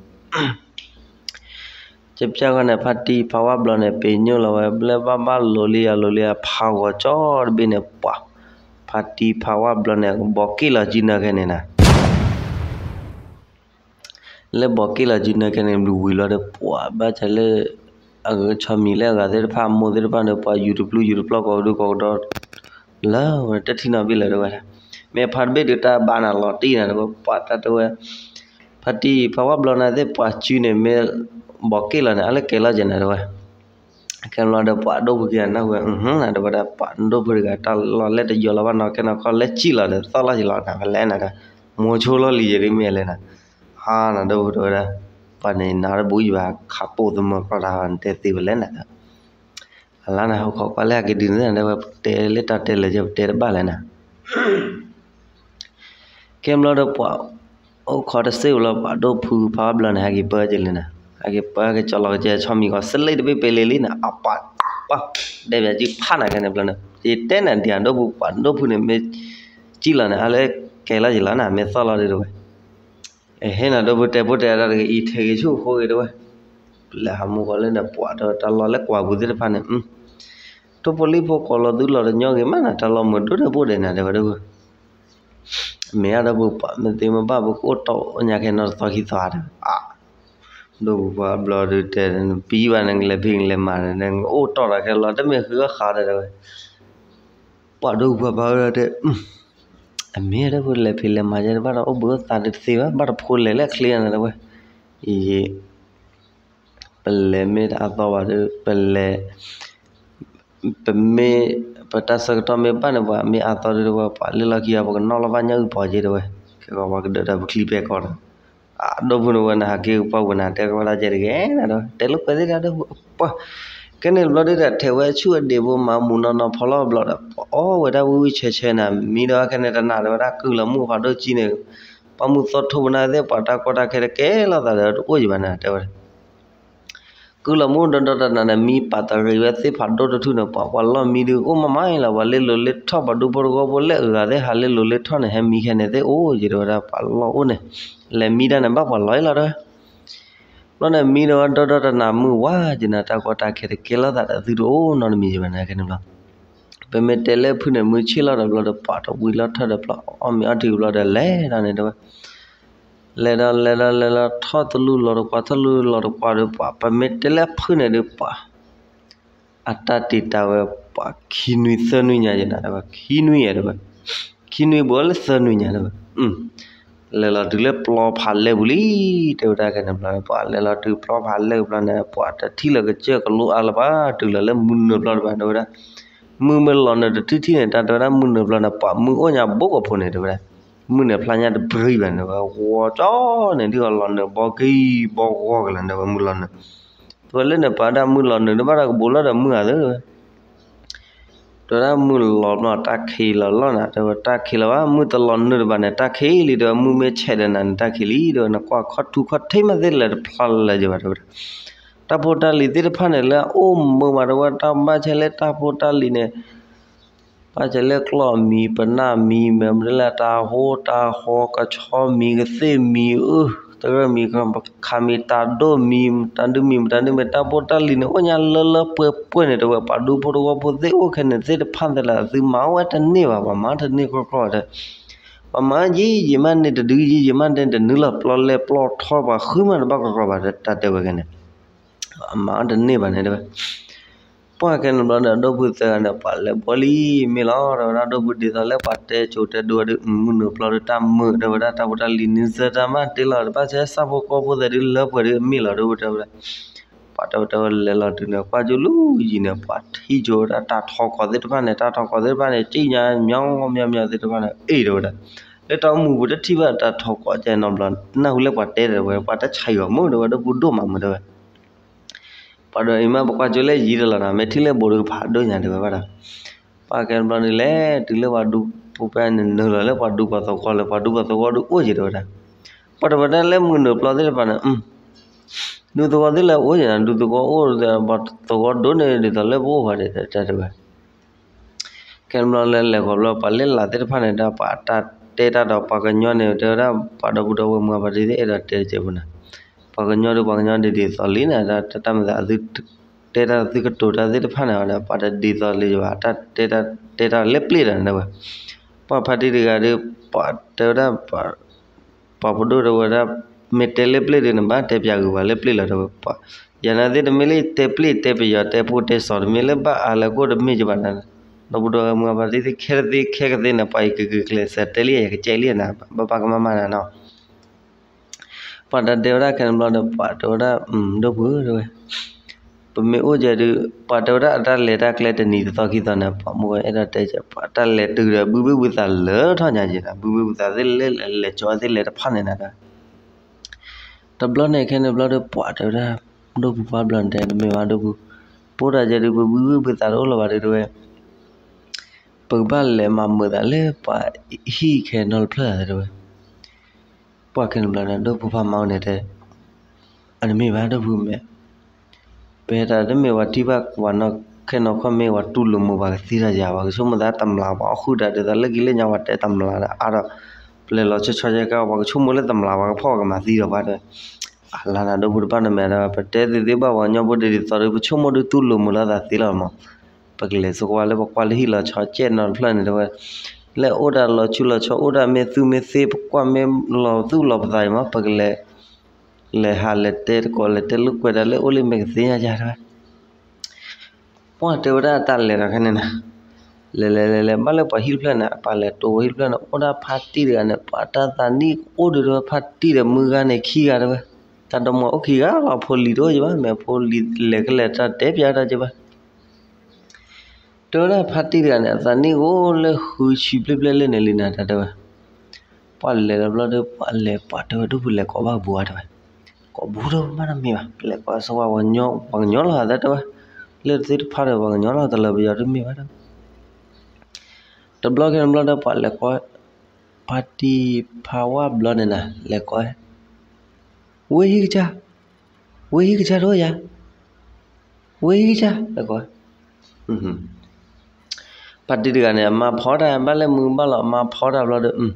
ဒီး ကပျၢ်ဂီၢ်န့ၣ် ဖါတံၢ်ဖးဝါဘျီန့ၣ် ပ့ၤညိၣ်လီၤဝဲ ဘျဲၣ်ဘၣ်ဘၣ်လိၤလံယၤလိၤလံယၤ ဖးဂီၤကၠီတဘ့ၣ်န့ၣ် ပှၤ ဖါတံၢ်ဖးဝါဘျီန့ၣ် ဘီးက့ၣ်လီၤစုနၢခဲန့ၣ်နၤ လၢဘီးက့ၣ်လီၤစုနၢခဲန့ၣ် ဘျုးဝံၤလီၤဒီး ပှၤဘၣ်ဆၣ်လၢ အဂၤဆီမံၤလၢအဂၤသ့ၣ်တဖၣ် အမိၢ်သ့ၣ်တဖၣ်န့ၣ် ပှၤယူၤတပျုၢ်ယူၤတပျီၢ် ကိးကဒုကိးကဒီး လၢဝဲတထံၣ်နီတဘ့ၣ်လၢၤ တဲဝဲဒၣ် မ့ၢ်ဖါတဘ့ၣ်ဒုးတၢ်ဘၣ်နၤလီၤတံၢ်နၤ တဲဝဲ ပှၤတၢ်တဲဝဲ ဖါတံၢ်ဖးဝါဘျီနၤသ့ၣ် ပှၤစုန့ၣ်မ့ၢ် ဘီးက့ၣ်လီၤန့ၣ် အလၢကဲလီၤက့ၤနၤ တဲဝဲ ခဲဘျီဒီး ပှၤဒိၣ်ဖုက့ၤနၢ်ဟူဝဲ နၤ တဲဝဲဒၣ် ပှၤဒိၣ်ဖုတဂၤ တၢ်လီၢ်လဲၢ်တယီၤလီၤဘၣ်နီၢ်ခဲနီၢ်ခီၣ် လဲၢ်ကံၣ်လီၤဒီး သီၣ်လီၤက့ၤလီၤနၤ ဖဲလဲၣ်နၤဒီး မိၤဆိလီၤလံယၤဒ်မ့ၢ်လဲၣ်နၤ ဟါနၤ ဒိၣ်ဖုတဲဝဲဒၣ် ပှၤန့ၣ်နၤတဘူးယဘၣ် ခးပိာ်သမၢကျီၢ်တၢ် နတဲသ့ဝဲလဲၣ်နၤ အလါနၤ ဟိခီကွၢ်လၢဟဲက့ၤဒုးနသ့ၣ်နၤ တဲဝဲ ပတဲလၢတၢ်တဲလၢၤ ယပတဲတဘၣ်လဲၣ်နၤ ခဲဘျီဒီးပှၤ အိၣ်ခိးတစ့ၢ်ဝဲလီၤ ပှၤဒိၣ်ဖုဖးဝါဘျီန့ၣ် ဟဲက့ၤပၢက့ၤလံနၤ ဟဲက့ၤပၢက့ၤကၠီလီၤက့ၤ ဆီမံၤကီး သလ့ၣ်တဘ့ၣ်ပဲလ့လံနၤ အပှၤ ပှၤ ဒဲးပၠးကံၣ်ဖးနၤခဲန့ၣ်ဘျီန့ၣ် ယတဲနၤဒံး အဒိၣ်ဖု ပှၤဒိၣ်ဖုန့ၣ် မ့ၢ်ကံၣ်လီၤန့ၣ် အလၢကဲလီၤက့ၤလီၤနၤ မ့ၢ်သီၣ်လီၤဒုးတဲဝဲ အဟဲနၤ ဒိၣ်ဖု တဲဖိတဲအတၢ်တဂ့ၤ အံၤထဲဂ့ၤဆူၣ်ဃိဂ့ၤတဲဝဲ ပလဲၤဟးမူကီးလၢန့ၣ် ပှၤတဲဝဲ တၢ်လီၢ်လဲၢ်ကွၢ်ပူၤသ့ၣ်တဖၣ်န့ၣ် ထိၣ်ဖိလံၣ်ဖိကိးလီၤသူလီၤတညီဂ့ၤမးနၤ တၢ်လီၢ်မုာ်ဒိၣ်ဒဲးဘိၣ်ဒဲးနၤ တဲဝဲဒၣ် မ့ၢ်အဒိၣ်ဖု ပှၤမ့ၢ်သ့မ့ၢ်ဘၣ် ပကအိၣ်တီၢ်အိၣ်ညါခဲနီတသီခံသီဧါ တဲဝဲ အါ ဒိၣ်ဖု ပှၤဘျီဒုးတဲ နပံဘၣ်န့ၣ် နကလဲၤဖံးနကလဲၤမၤန့ၣ် နအိၣ်တီၢ်တၢ်ခဲလီၤ တမ့ၢ်ဃုအီၣ်ဃးဒီးတဲဝဲ ပှၤဒိၣ်ဖု ပှၤဖးဝဲဒၣ်တဲ အမ့ၢ်ဒိၣ်ဖု လဲၤဖံးလဲၤမၤယဲတဘၣ်ဒီး အိၣ်ဘှံးအိၣ်သါဒုးတသ့ဘၣ် ဘၣ်တဖိလဲၤလၢအချ့နၤ တဲဝဲ အံၤ ပလဲၤမ့ၢ်တအါသီဘၣ်ဒီး ပလဲၤ ပမ့ၢ် ပတၢ်ဆၢကတီၢ်မ့ၢ်ဘၣ်န့ၣ် ပှၤမ့ၢ်အါသီဒုးတဲဝဲ ပှၤလၢလီၢ်ခံဂၤ ပကနီၣ်လီၤဘၣ်ညၣ်အုၣ်ပီၤက့တဲဝဲ ခဲကီးပှၤကဒၢးတၢ်ပချံပဲကီးဒီး အ အဒိၣ်ဖိန့ၣ်ဝဲ နဟးက့ၤကပှၢ်ပူၤ နတဲကဝဲဒၣ်ကဲတဂ့ၤနၤဒီး တဲလိာ်ကွဲသ့ၣ်တၢ်ဒိၣ်ဖိပှၢ်, ကဲန့ၣ်တဘျီဒုးဒီး ထဲဝဲဆူၣ်အဒံးဖိ မၤမူးနီၢ်နီၢ်ဖီလီၢ်တဘျီဒီး ပအီၣ်ဝဲဒၣ်ဝံၣ်ဝံၣ်ဆဲးဆဲးနၤ မံဒီးခဲန့ၣ်တနၤတဲဝဲဒၣ် ကုၢ်လီၤမူၣ်ဖးဒိၣ်ကံန့ၣ် ပှၢ်မုၢ်သီထိပနၢ်သ့ၣ် ပှၤတၢ်ကီတၢ်ခဲတကဲလိာ်သးဒီးတအိၣ်ယံၤဘၣ်နၤ တဲဝဲဒၣ် ကုၢ်လီၤမူၣ်ဒီဒီတနၤန့ၣ် မံပာ်တရံးဝဲသ့ၣ်ဖးဒိၣ်တထူၣ်န့ၣ် ပှၤ ပှၤလီၢ်မံဒုးအိၣ်မးမးအံၤလီၤ, ပှၤလ့လိာ်လ့ထီၣ် ပှၤဒူဖိတဝီဖိလၢအဂၤသ့ၣ် ဟးလ့လိာ်လ့ထီၣ်န့ၣ် ဟဲမံခဲန့ၣ်သ့ၣ်အိၣ်ယံၤတဲဝဲဒၣ် ပှၤလီၢ်အိၣ်န့ၣ် လဲၤမံတၢ်န့ၣ် ဘၣ်ပှၤလီၢ်အံၤလီၤတဲဝဲ ဘျီန့ၣ် မံဒီးဝဲဒီဒီတနၤ မုၢ်ဝါယံၤနၤ တၢ်ကီတၢ်ခဲတကဲလိာ်သးဒီး သုတအိၣ်နီတမံၤယံၤဘၣ်နၤ ခဲန့ၣ်ဘျီ ပမ့ၢ်တဲလၢဖုၣ်န့ၣ် မုၢ်ဆ့ၣ်လီၤဒီးဘျီဒီး ပှၤတဝံၤလီၤထၢၣ်ဒီးဘျီ အီၣ်မ့ၤအီထံဘျီဒီး လဲၤဒီးန့ၣ်တဲဝဲ လဲၤဒီးလဲၤဒီးလဲၤလီၤထီၣ်တလူၢ်လီၤတကွၢ် ထီၣ်လူၢ်လီၤတကွၢ်ဒီး ပှၤ ပမ့ၢ်တဲလၢဖုၣ်န့ၣ်ဒီး ပှၤ အတၢ်တံာ်တာ်ဝဲ ပှၤခံနွံသၢနွံညါယံၤနၤ တဲဝဲ ခံနွံယဲတဲဝဲ ခံနွံဘၣ်လၢသၢနွံညါတဲဝဲ လဲၤလီၤတုၤလၢပျီဖးလဲၢ်ပူၤလံ တဲဝဲဒၣ် ခဲန့ၣ်ဘျီန့ၣ် ပှၤလဲၤလီၤတုၤပျီဖးလဲၢ်ပျီန့ၣ် ပှၤတထံၣ်လၢကစၢၢ်ကလိအါလၢၤဘၣ် တုၤလီၤလၢမုၢ်နုာ်ပျီတဘၣ် တဲဝဲဒၣ် မုၢ်မ့ၢ်လီၤနုာ်တထံၣ်ထံၣ်န့ၣ် တၢ်တဲဝဲဒၣ်မုၢ်နုာ်ပျီန့ၣ် ပှၤမုၢ်အိၣ်ညါဘိကီၢ်ဖိန့ၣ် တဲဝဲဒၣ် မုၢ်န့ၣ်ဖျါညါတဘြံၤဘၣ်န့ၣ် တဲဝဲ ဂီၤကၠီန့ၣ် ဒ်အီၤလီၤနုာ်ဘီကံဘီဂီၤကလၢၤ တဲဝဲ မုၢ်လီၤနုာ် တဲဝဲလၢန့ၣ် ပှၤဒၣ်မုၢ်လီၤနုာ် တဘၣ်တၢ်ကဘူးလီၤဒီးမုၢ်ဧါသၢ တဲဝဲ တဲဝဲဒၣ်မုၢ်လီၤဘျီ တၢ်ခံးလီၤလီၤနၤ တဲဝဲ တၢ်ခံးလီၤဘၣ် မုၢ်တလီၤနုာ်တဘၣ်န့ၣ် တၢ်ခံးလံ တဲဝဲ မုၢ်မ့ၢ်ဆဲးဒီးနၤန့ၣ် တၢ်ခံးလံ တဲဝဲ နကွၢ်ခီၣ်ထူခီၣ်ထံးမးသ့ၣ်လဲၤတဖျါလၢၤယံၤဘၣ် တဲဝဲဒၣ် တၢ်ဖိတၢ်လံၤသ့ၣ်တဖၣ်န့ၣ် လၢအအိၣ်မုာ်မး တဲဝဲ တၢ်ဘၣ်ဆဲးလၢတၢ်ဖိတၢ်လံၤန့ၣ် ဘၣ်ဆဲးလၢကျီၢ်မံၤ ပနၢ်မံၤ မ့ၢ်မနုၤလၢတၢ်ဟိတၢ်ဃီ ကဆီမံၤ ကသ့ၣ်မံၤ အၢ တရၢၢ်မံၤ ခးမံၤ တၢ်ဒိၣ်မံၤ တၢ်ဒုးမံၤ မတၤဒုးမံၤ တၢ်ဖိတၢ်လံၤန့ၣ် အိၣ်ညါလၢလၢပှဲၤပှဲၤန့ၣ် တဲဝဲ ပှၤဒူဖိတဝီဖိသ့ၣ်အိၣ်ခဲန့ၣ်သ့ၣ်တဖၣ်သ့ၣ်လၢ သုမၤဝဲတန့ၢ်ဘၣ် ပှၤမၤတန့ၢ်ခီခီတဲ ပှၤမၤယံာ်ယံာ်မးန့ၣ် တဒုယံာ်ယံာ်မးန့ၣ် တနုာ်လီၤပျီလဲၢ်ပျီထီ ပှၤဃုမးတဘၣ်ကီကီဘၣ် တၢ်တဲဝဲခဲန့ၣ် အမၤအီၤတန့ၢ်ဘၣ်န့ၣ်တဲဝဲ ပှၢ်ခဲန့ၣ်ဘျီဒီး အဒိၣ်ဖိသၢဂၤန့ၣ် ပှၤလဲၤဘီလံ မ့ၢ်လီၤ တဲဝဲဒၣ် အဒိၣ်ဖိဒ်သိးလၢပှၤတဲစိၤတဲဒိဒုး မုၢ်နုာ်ပျီဒုး တၢ်မုာ် တဲဝဲဒၣ် တၢ်ဖိတၢ်လံၤန့ၣ် စၢတၢ်မးတ့ၢ်လီၤ တဘၣ်ဆဲးဆၣ်ဖိကီၢ်ဖိသ့ၣ်ဒုး လၢပှဲၤဒုး မ့ၢ်လီၤ ဒိၣ်ဖိတဲဝဲဒၣ် ပှၤတဲဝဲတဲဝဲလဲၤလီၤတုၤန့ၣ် ကွၢ်ကၠိလူၤယံၤန့ၣ် ပှၤထံၣ်ကၠိဝဲဒၣ် တၢ်ထီကီးသ့ၣ်တဖၣ်န့ၣ် တၢ်ထီကီးသ့ၣ်တဖၣ်န့ၣ် ကံၣ်ညါ မျီမျီမျီသ့ၣ်တဖၣ်န့ၣ် အ့ၣ် တဲဝဲဒၣ် လၢတၢ်အိၣ်မူပူၤတထံၣ်ဘၣ် တၢ်ထီကီးကဲနီတဘျီ နၢ်ဟူလၢပှၤတဲတဲဝဲ ပှၤတၢ်ဆါအီၤမုၢ် တဲဝဲ ဒိၣ်ဖိဒိၣ်မးမုၢ် တဲဝဲ ပှၤဒီးအံၤမး ပကွၢ်ကၠိလၢယံၤတလီၤနီၤ မ့ၢ်ထံၣ်လၢဘိးဒုးကဖးဒိၣ်ညါ တဲဝဲဘၣ်ဒီး ပှၢ်ခဲန့ၣ်ဘျီန့ၣ်လဲၤ တုၤလၢပှၤဒူဖိဖဲန့ၣ် နုာ်လီၤလၢပှၤဒူပှၤသဝီလၢ ပှၤဒူပှၤသဝီဒုးအိၣ်ယံၤ တဲဝဲဒၣ် ပှၤတဲဝဲဒၣ်လၢမုၢ်နုာ်ပျီသ့ၣ်တဖၣ်န့ၣ် ဒူသဝီသ့ၣ်လၢအိၣ်ယံၤ ဒူသဝီအိၣ် ပှၤသဝီဒိၣ်န့ၣ် ဒ်သိးလၢပအိၣ်ဘၣ်ဒီး တဲဝဲ ခဲန့ၣ်ဘျီလၢလဲၤဃီၤဘျီ ပှၤလၢလာ်သ့ၣ်တဖၣ်န့ၣ် ဒီးပှၤတၢ်တဲတၢ်ဒီးပှၤကညီန့ၣ် တဲဝဲဒၣ် ပှၤဒီပုၢ်ဒီဝဲၢ်မုၢ်ပှၤတံၢ်သ့ၣ်အဲၣ်ဒိးတဲကဲပူၤန့ၣ် ပှၤကညီဒီးပှၤကညီဒ်သိးလံန့ၣ် တၢ်မၤသးသုတဲတၢ်သုကတိၤတၢ်သ့ၣ်တဖၣ်န့ၣ်ဒီး ပှၤတဒ်သိးလံယဘၣ် တၢ်တဲတၢ်တဲတၢ်လၢပျ့ၢ်ဒီးန့ၣ်ဝဲ ပှၤဖါတံၢ်တဂၤဒီး ပှၤတဲဝဲဒၣ် ပှၤပဒိၣ်တဲဝဲဒၣ် မ့ၢ်တဲလၢပျ့ၢ်ဒီး နဘၣ်တဲပၠးဂုၤပှၤလၢပျ့ၢ်လီၤ တဲဝဲ ပှၤ ယၤန့ၣ်သ့ၣ်တမ့ၢ်လၢတဲပျ့ၢ် တဲပယီၤ တဲဖိတဲစီၤ တမ့ၢ်လၢဘၣ်အါလၢကအိၣ်တမ့ၢ်ကဘၣ်နၤ ဒီပုၢ်ဒီဝဲၢ်မုၢ်ပှၤတံၢ်သ့ၣ် ခဲတသ့ခဲကသ့န့ၣ် ပှၤအံၤကကကျဲးစၢးတဲလံ ယကကဲလံနၤ ဘၣ်ဘၣ်ကမၣ်မၣ်နၤနီၤ ပှၤတၢ်တဲဝဲဒၣ်ခဲန့ၣ်ဘျီဒီး ပှၤတဲဝဲဒၣ် ဒိၣ်ပုၢ်တဲဝဲ ပမ့ၢ်အိၣ်ကဲဒုး ပှၤတဲဝဲဒၣ်အတၢ်လဲၤတၢ်ကျဲတနံၤတသီခံသီန့ၣ် ပှၤမုၢ်ဝဲအဲၣ်ဒိးတဲကဲ ပှၤတၢ်လဲၤတုၤဒီး ဘုဘုၣ်ဘုသးလၢထီၣ်ညါက့ၤနၤ ဘုဘုၣ်ဘုသးသ့ၣ်လဲၤလဲၤကၠီသ့ၣ်လဲၤတဖၣ်န့ၣ်နၤ တဘျီန့ၣ်ခဲန့ၣ်ဘျီဒီး ပှၤတဲဝဲဒၣ် ဒိၣ်ပူၤပှၢ်ဘျီန့ၣ်တဲ တမ့ၢ်ဘၣ်ဒိၣ်ပူၤ ပအိၣ်တၢ်ယဲဒုး ပဘုဘုၣ်ပသးတအိၣ်လၢၤဘၣ်ဒုးတဲဝဲ ပကဘၣ်လဲၤမၤမုာ်သးလၢပှၤဟံၣ်ခဲနီတဖျၢၣ်တဲဝဲ ပှၢ်ခဲန့ၣ်ဘျီန့ၣ် ဒိၣ်ပူၤပှၢ်မၤဝဲန့ၣ်တဲ အတမ့ၢ်ဘၣ်ဒိၣ်ပူၤမဲာ် ပဟဲတၢ်တမ့ၢ်ပှၤထံၣ်ဘၣ်ပှၤနီၢ်ခဲနီၢ်ခီၣ်မ့ၢ်ပှၤတူၢ်လိာ်မုာ်ပှၤကသ့တၢ်ယၤ ပှၤကဆိကမိၣ်သးဒ်သိးလၢကလၢညါပှၤတဲတမျးဒီးအါဒီး ပလဲၤလီၤဆီဆီယဲကဲ ပှၤကဆိကမိၣ်လၢတမျးပှၤကဖီၣ်ကမၤသံဒီးပှၤတဲ အလါနၤဒိၣ်ပူၤတဘၣ်နမဲာ်ဒီး ပတဲသ့သ့ဘၣ်ပှၤကညီဖိဒ်သိးဒီး ပဆိကမိၣ်ဒုးတူၢ်လိာ်မုာ်လိာ်သးသ့လီၤမး ပကလဲၤဆိကွၢ်လၢပကွၢ်လၢဟံၣ်လီၤဆီကဲနီတဖျၢၣ်န့ၣ်တဲဝဲ လၢအိၣ်တၢ်လီၤဆူလီၤဆီ အိၣ်တၢ်မ့ၢ်သူမ့ၢ်သ့ ပကွၢ်မ့ၢ်လီၤသူၣ်လီၤပသးအံၤမး ပကလဲၤ လဲၤဟးလဲၤတဲတကိး လဲၤတဲလိာ်ကွဲတၢ်လၢအိၣ်လၢမဲာ်ကသ့ညါယၤတဲဝဲ ပှၢ်တဲဝဲဒၣ်တၢ်လဲၤဒီးခဲန့ၣ်နၤ လဲၤလဲၤလဲၤလဲၤ ဘၣ်လၢပှၤဟံၣ်တဖျၢၣ်န့ၣ် အပၢ်လဲၤတိၤဝဲဟံၣ်တဖျၢၣ်န့ၣ် အိၣ်ဒၣ်ဖါတံၢ်တဂၤန့ၣ် ပှၤတၢ်သးနံၣ်အိၣ်ဒုးတဲဝဲ ဖါတံၢ်ဒီးမုၢ်ဂၤန့ၣ်ခံဂၤတဲဝဲ တၢ်ဒီမါအိၣ်ခံဂၤလီၤ ဖိလံၤတအိၣ်ယဘၣ် မ့ၢ်ဖိလံၤလဲၤကလဲၤတၢ်တဲပၠးတၢ်က့ဘၣ် တဲဝဲဒၣ်ဖါတံၢ်တဂၤန့ၣ် အသးနံၣ်အိၣ်လၢဃုဆံဘျဲၣ်ဘျဲၣ်လၢန့ၣ်လံနၤ တၢ်တဲဝဲ ပှၤလဲၤတဘျီဒီး ပှၤလဲၤပှၤတဲဝဲဒိၣ်ဖုလဲၤကိးဘၣ်ကဘူဧါတဲဝဲ, ကိးဘူဒီးမ့ၢ်တမ့ၢ်ဘၣ်, ပလဲၤကိးစၢၤပှၤကညီလီၤသးတဲဝဲ, လၢတသ့ၣ်တဖၣ်ဒီးပှၤကညီလီၤ တလၢပယီၤတမ့ၢ်ဘၣ်ဒီး တဘျီခဲန့ၣ်ဘျီဒီး ပှၤလဲၤကိး ဖါတံၢ်ဖါဝၣ်ဘျီန့ၣ်နၤ လဲၤကိး ဝ့ၢ်ဟံၣ်ကစၢ်, ဝ့ၢ်ဟံၣ်ကစၢ်တအိၣ်ယၤ, ဝ့ၢ်ဟံၣ်ကစၢ် လဲၤကိး ဖါတံၢ်တဂၤန့ၣ် အမါဖီတၢ် ဘၣ်လဲၣ်မုၢ်ဘၣ်လီၤ အမါဖီတၢ်ဘျီဒီး အိၣ်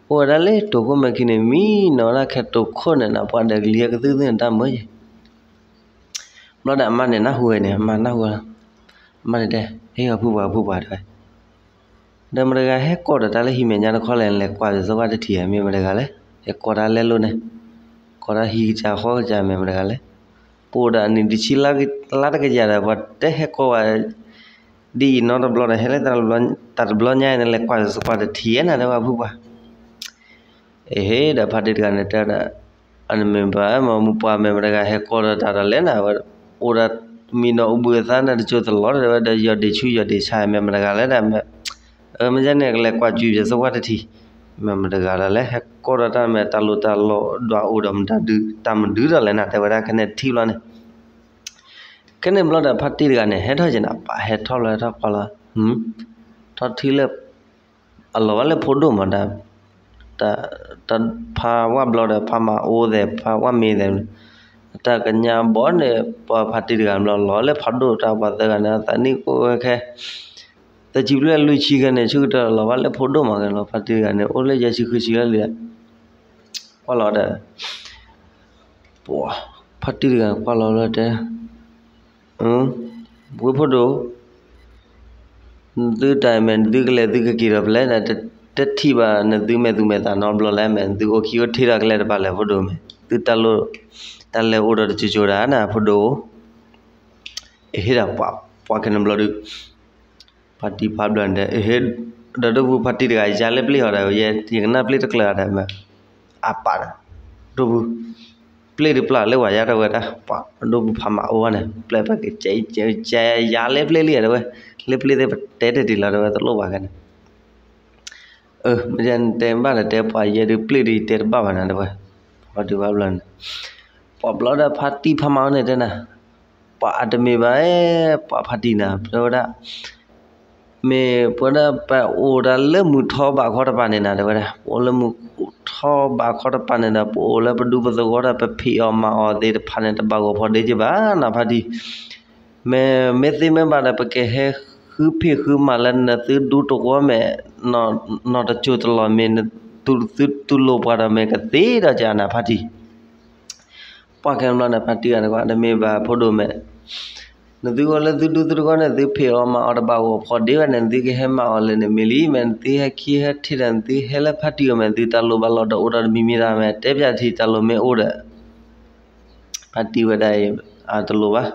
ဝဲဒၣ်လၢတိၤခိၣ်မဲာ်ခံန့ၣ် မံနီၤဝဲဒၣ်ခဲတိၤခိၣ်န့ၣ်နၤ ပှၤဒီးကလံၤဟဲကသုၣ်သုၣ်န့ၣ်တၢ်မၢယဲၢ် ဘျီဒီးအမါန့ၣ်နၢ်ဟူဝဲန့ၣ် အမါနၢ်ဟူဝဲလီၤ, အမါန့ၣ်တဲ ဟ့ၣ်အီၤဖုပှၤဖုပှၤတဲဝဲ ဒီးမတၤတဂၤဟဲကိးဒီးတၢ်လၢဟံၣ်မဲာ်ညါတခီလဲၣ် လဲၤကွၢ်ယသဝၢ်တထံၣ် မ့ၢ်မတၤတဂၤလဲၣ်, ဟဲကိးတၢ်လဲလိာ်န့ၣ်, ကိးတၢ်ဟံၣ်ကစၢ်ဃီကစၢ်မ့ၢ်မတၤတဂၤလဲၣ်, ပအိၣ်ဒီးအနံၣ်တဆံလါတကယၤဒီး ပှၤတဲဟဲကိးဝဲ ဒ်အံၤနီတဘျီဒီး ဟဲလၢတၢ်တဘျီညါအံၤန့ၣ် လဲၤကွၢ်ယသဝၢ်တထံၣ်နၤ တဲဝဲဖုပှၤ, အဟ့ၣ်ဒီးဖါတံၢ်တဂၤန့ၣ်တဲဒီး အန့ၣ်မ့ၢ်ဘၣ်မ့ၢ်မုၢ်ပှၢ်မ့ၢ်မတၤတဂၤဟဲကိးဒီးတၢ်ဒီးလဲၣ်နၤဝဲ, အိၣ်ဒီးမံနီၤအိၣ်ဘှံးအသးန့ၣ်တစိၢ်တလီၤတဲဝဲဒီး ယီၢ်ဒ့ဆူယီၢ်ဒ့ဆါမ့ၢ်မတၤတဂၤလဲၣ်ဒၣ်မ့ၢ်, မ့ၢ်န့ၣ် ကလဲၤကွၢ်ကွံာ်ယသဝၢ်တထံၣ်, မ့ၢ်မတၤတဂၤဒီးလဲၣ် ဟဲကိးဒီးတၢ်မ့ၢ်တၢ်လိၣ်တၢ်လီဒွးအိၣ်ဒီးမတၤဒု တၢ်မဒုဒီးလဲၣ်နၤ တဲဝဲဒၣ်ခဲန့ၣ်ထံၣ်ဘျီန့ၣ် ခဲန့ၣ်ဘျီဒီးဖါတံၢ်တဂၤန့ၣ် ဟဲထီၣ်က့ၤနၤ ပှၤဟဲထီၣ်ဘျီဟဲထီၣ်ကွၢ်လီၤ, ထီၣ်ထံၣ်လၢ အလီၤဘၣ်လၢဖိဒိၣ်မးဒီး တၢ်ဖါဝၣ်ဘျီဒီး ဖါမၤအိသဲး ဖါဝၣ်မ့ၤသဲး တၢ်ကညးဘီန့ၣ် ပှၤဖါတံၢ်တဂၤဘျီ လီၤလၢဖးဒိၣ်တၢ်ပှၤသၢဂၤန့ၣ် အသးနံၣ်ကအိၣ်ဝဲခဲ သၢဆံဘျဲၣ်လွံၢ်ဆံခဲန့ၣ် ဆၢကတီၢ်လီၤဘၣ်လၢဖိဒိၣ်မးက့ၤလီၤ ဖါတံၢ်တဂၤန့ၣ် အိၣ်လၢယဲၢ်ဆံဃုဆံလၢလံ ကွၢ်လီၤဒီး ဖါတံၢ်တဂၤကွၢ်လီၤလၢတဲ ဝ့ၢ်ဖိဒိၣ် နသုတၢ်အံၤမ့ၢ်နသုကလဲၤသုကက့ၤဒီးဖဲလဲၣ် တထံၣ်ဘၣ် နသုမဲာ်သူမဲာ်သးနီတဘျီလဲၣ် မ့ၢ်နသုအိၣ်ခံအိၣ်ထံဒီးကလဲၤတပၤလဲၣ်ဖိဒိၣ်မ့ၢ် သုတၢ်လိၣ် တၢ်လဲၤအိၣ်ဒီးတစိၤစိၤဒၣ်နၤဖိဒိၣ် အဟ့ၣ်ဒၣ်ပှၤ ပှၤခဲန့ၣ်ဘျီဒုး ဖါတံၢ်ဖါဘျီန့ၣ် အဟ့ၣ် ဒီးဒိၣ်ဖုဖါတံၢ်တဂၤ ယၤလၢပျ့ၢ်အီၤဒီး ယဲ ယကနၣ်ပျ့ၢ်တကျၢၤဒီး မ့ၢ် အပၢ်ဒီး ဒိၣ်ဖု ပျ့ၢ်ဒုးပျၢ်လၢဝဲယါတဲဝဲဒၣ် ပှၤဒိၣ်ဖုဖါမၤအိၣ်ဝဲန့ၣ် ပျဲၢ်ပက ယၤလၢပျ့ၢ်လံတဲဝဲ လၢပျ့ၢ်သ့ၣ်ပတဲတ့ၢ်တ့ၢ်လီၤတဲဝဲ တလိၣ်ဘၣ်ခဲန့ၣ် မ့ၢ်တဲနတဲဘၣ်ဒီးတဲပှၤယဲဒုးပျ့ၢ်ဒုးယတဲတဘၣ်ဘၣ်နၤတဲဝဲ ဖါတံၢ်ဖါဘျီန့ၣ် ပှၤဘျီဒီးဖါတံၢ်ဖါမၤအိၣ်န့ၣ်တဲနၤ ပှၤအတမ့ၢ်ဘၣ် ပှၤဖါတံၢ်နၤ တဲဝဲဒၣ် မ့ၢ်ပဝဲဒၣ်ပအိၣ်ဒၣ်လၢမုၢ်ထီဘးခီတပၤန့ၣ်နၤ တဲဝဲဒၣ် ပအိၣ်လၢမုၢ်ထီဘးခီတပၤန့ၣ်ဒီး ပအိၣ်လၢပဒူပသဝီဒီးပဖံးအီၣ်မၤအီၣ်သ့ၣ်တဖၣ်န့ၣ် တဘၣ်ဂီၤဖီဒ့က့ၤဘၣ်နၤဖါတံၢ် မ့ၢ်မ့ၢ်သ့မ့ၢ်ဘၣ်ဒီး ပကဟဲဃုဖံးဃုမၤလၢနသုဒူသဝီမ့ၢ် နီၢ်တစိၤတလီၢ်မ့ၢ် သုတူၢ်လိာ်ပှၤဒီးမ့ၢ်ကသ့ဒီးကနၤဖါတံၢ် ပှၤခဲန့ၣ်ဘျီန့ၣ် ဖါတံၢ်ဂၤတဂၤ တမ့ၢ်ဘၣ်ဖိဒိၣ်မ့ၢ် နသုအိၣ်လၢသုဒူသုသဝီန့ၣ် သုဖံးအီၣ်မၤအီၣ်တဘၣ်ဂီၤဖီဒ့ဘၣ်န့ၣ် နသုကဟဲမၤအီၣ်လၢန့ၣ်မ့ၢ်လံ မ့ၢ်နသုဟဲခံဟဲထံၣ်ဒီး နသုဟဲလၢဖါတံၢ်အီၤမ့ၢ် နသုတၢ်လိၣ်ဘၣ်လီၤဒီးအိၣ်ဒီးတမံၤမံၤတၢ်မ့ၢ် တဲပၠးထံၣ်တၢ်လိၣ်မ့ၢ်အိၣ်ဒီး ဖါတံၢ်ဝဲဒၣ်အံၤ အတလိၣ်ဘၣ်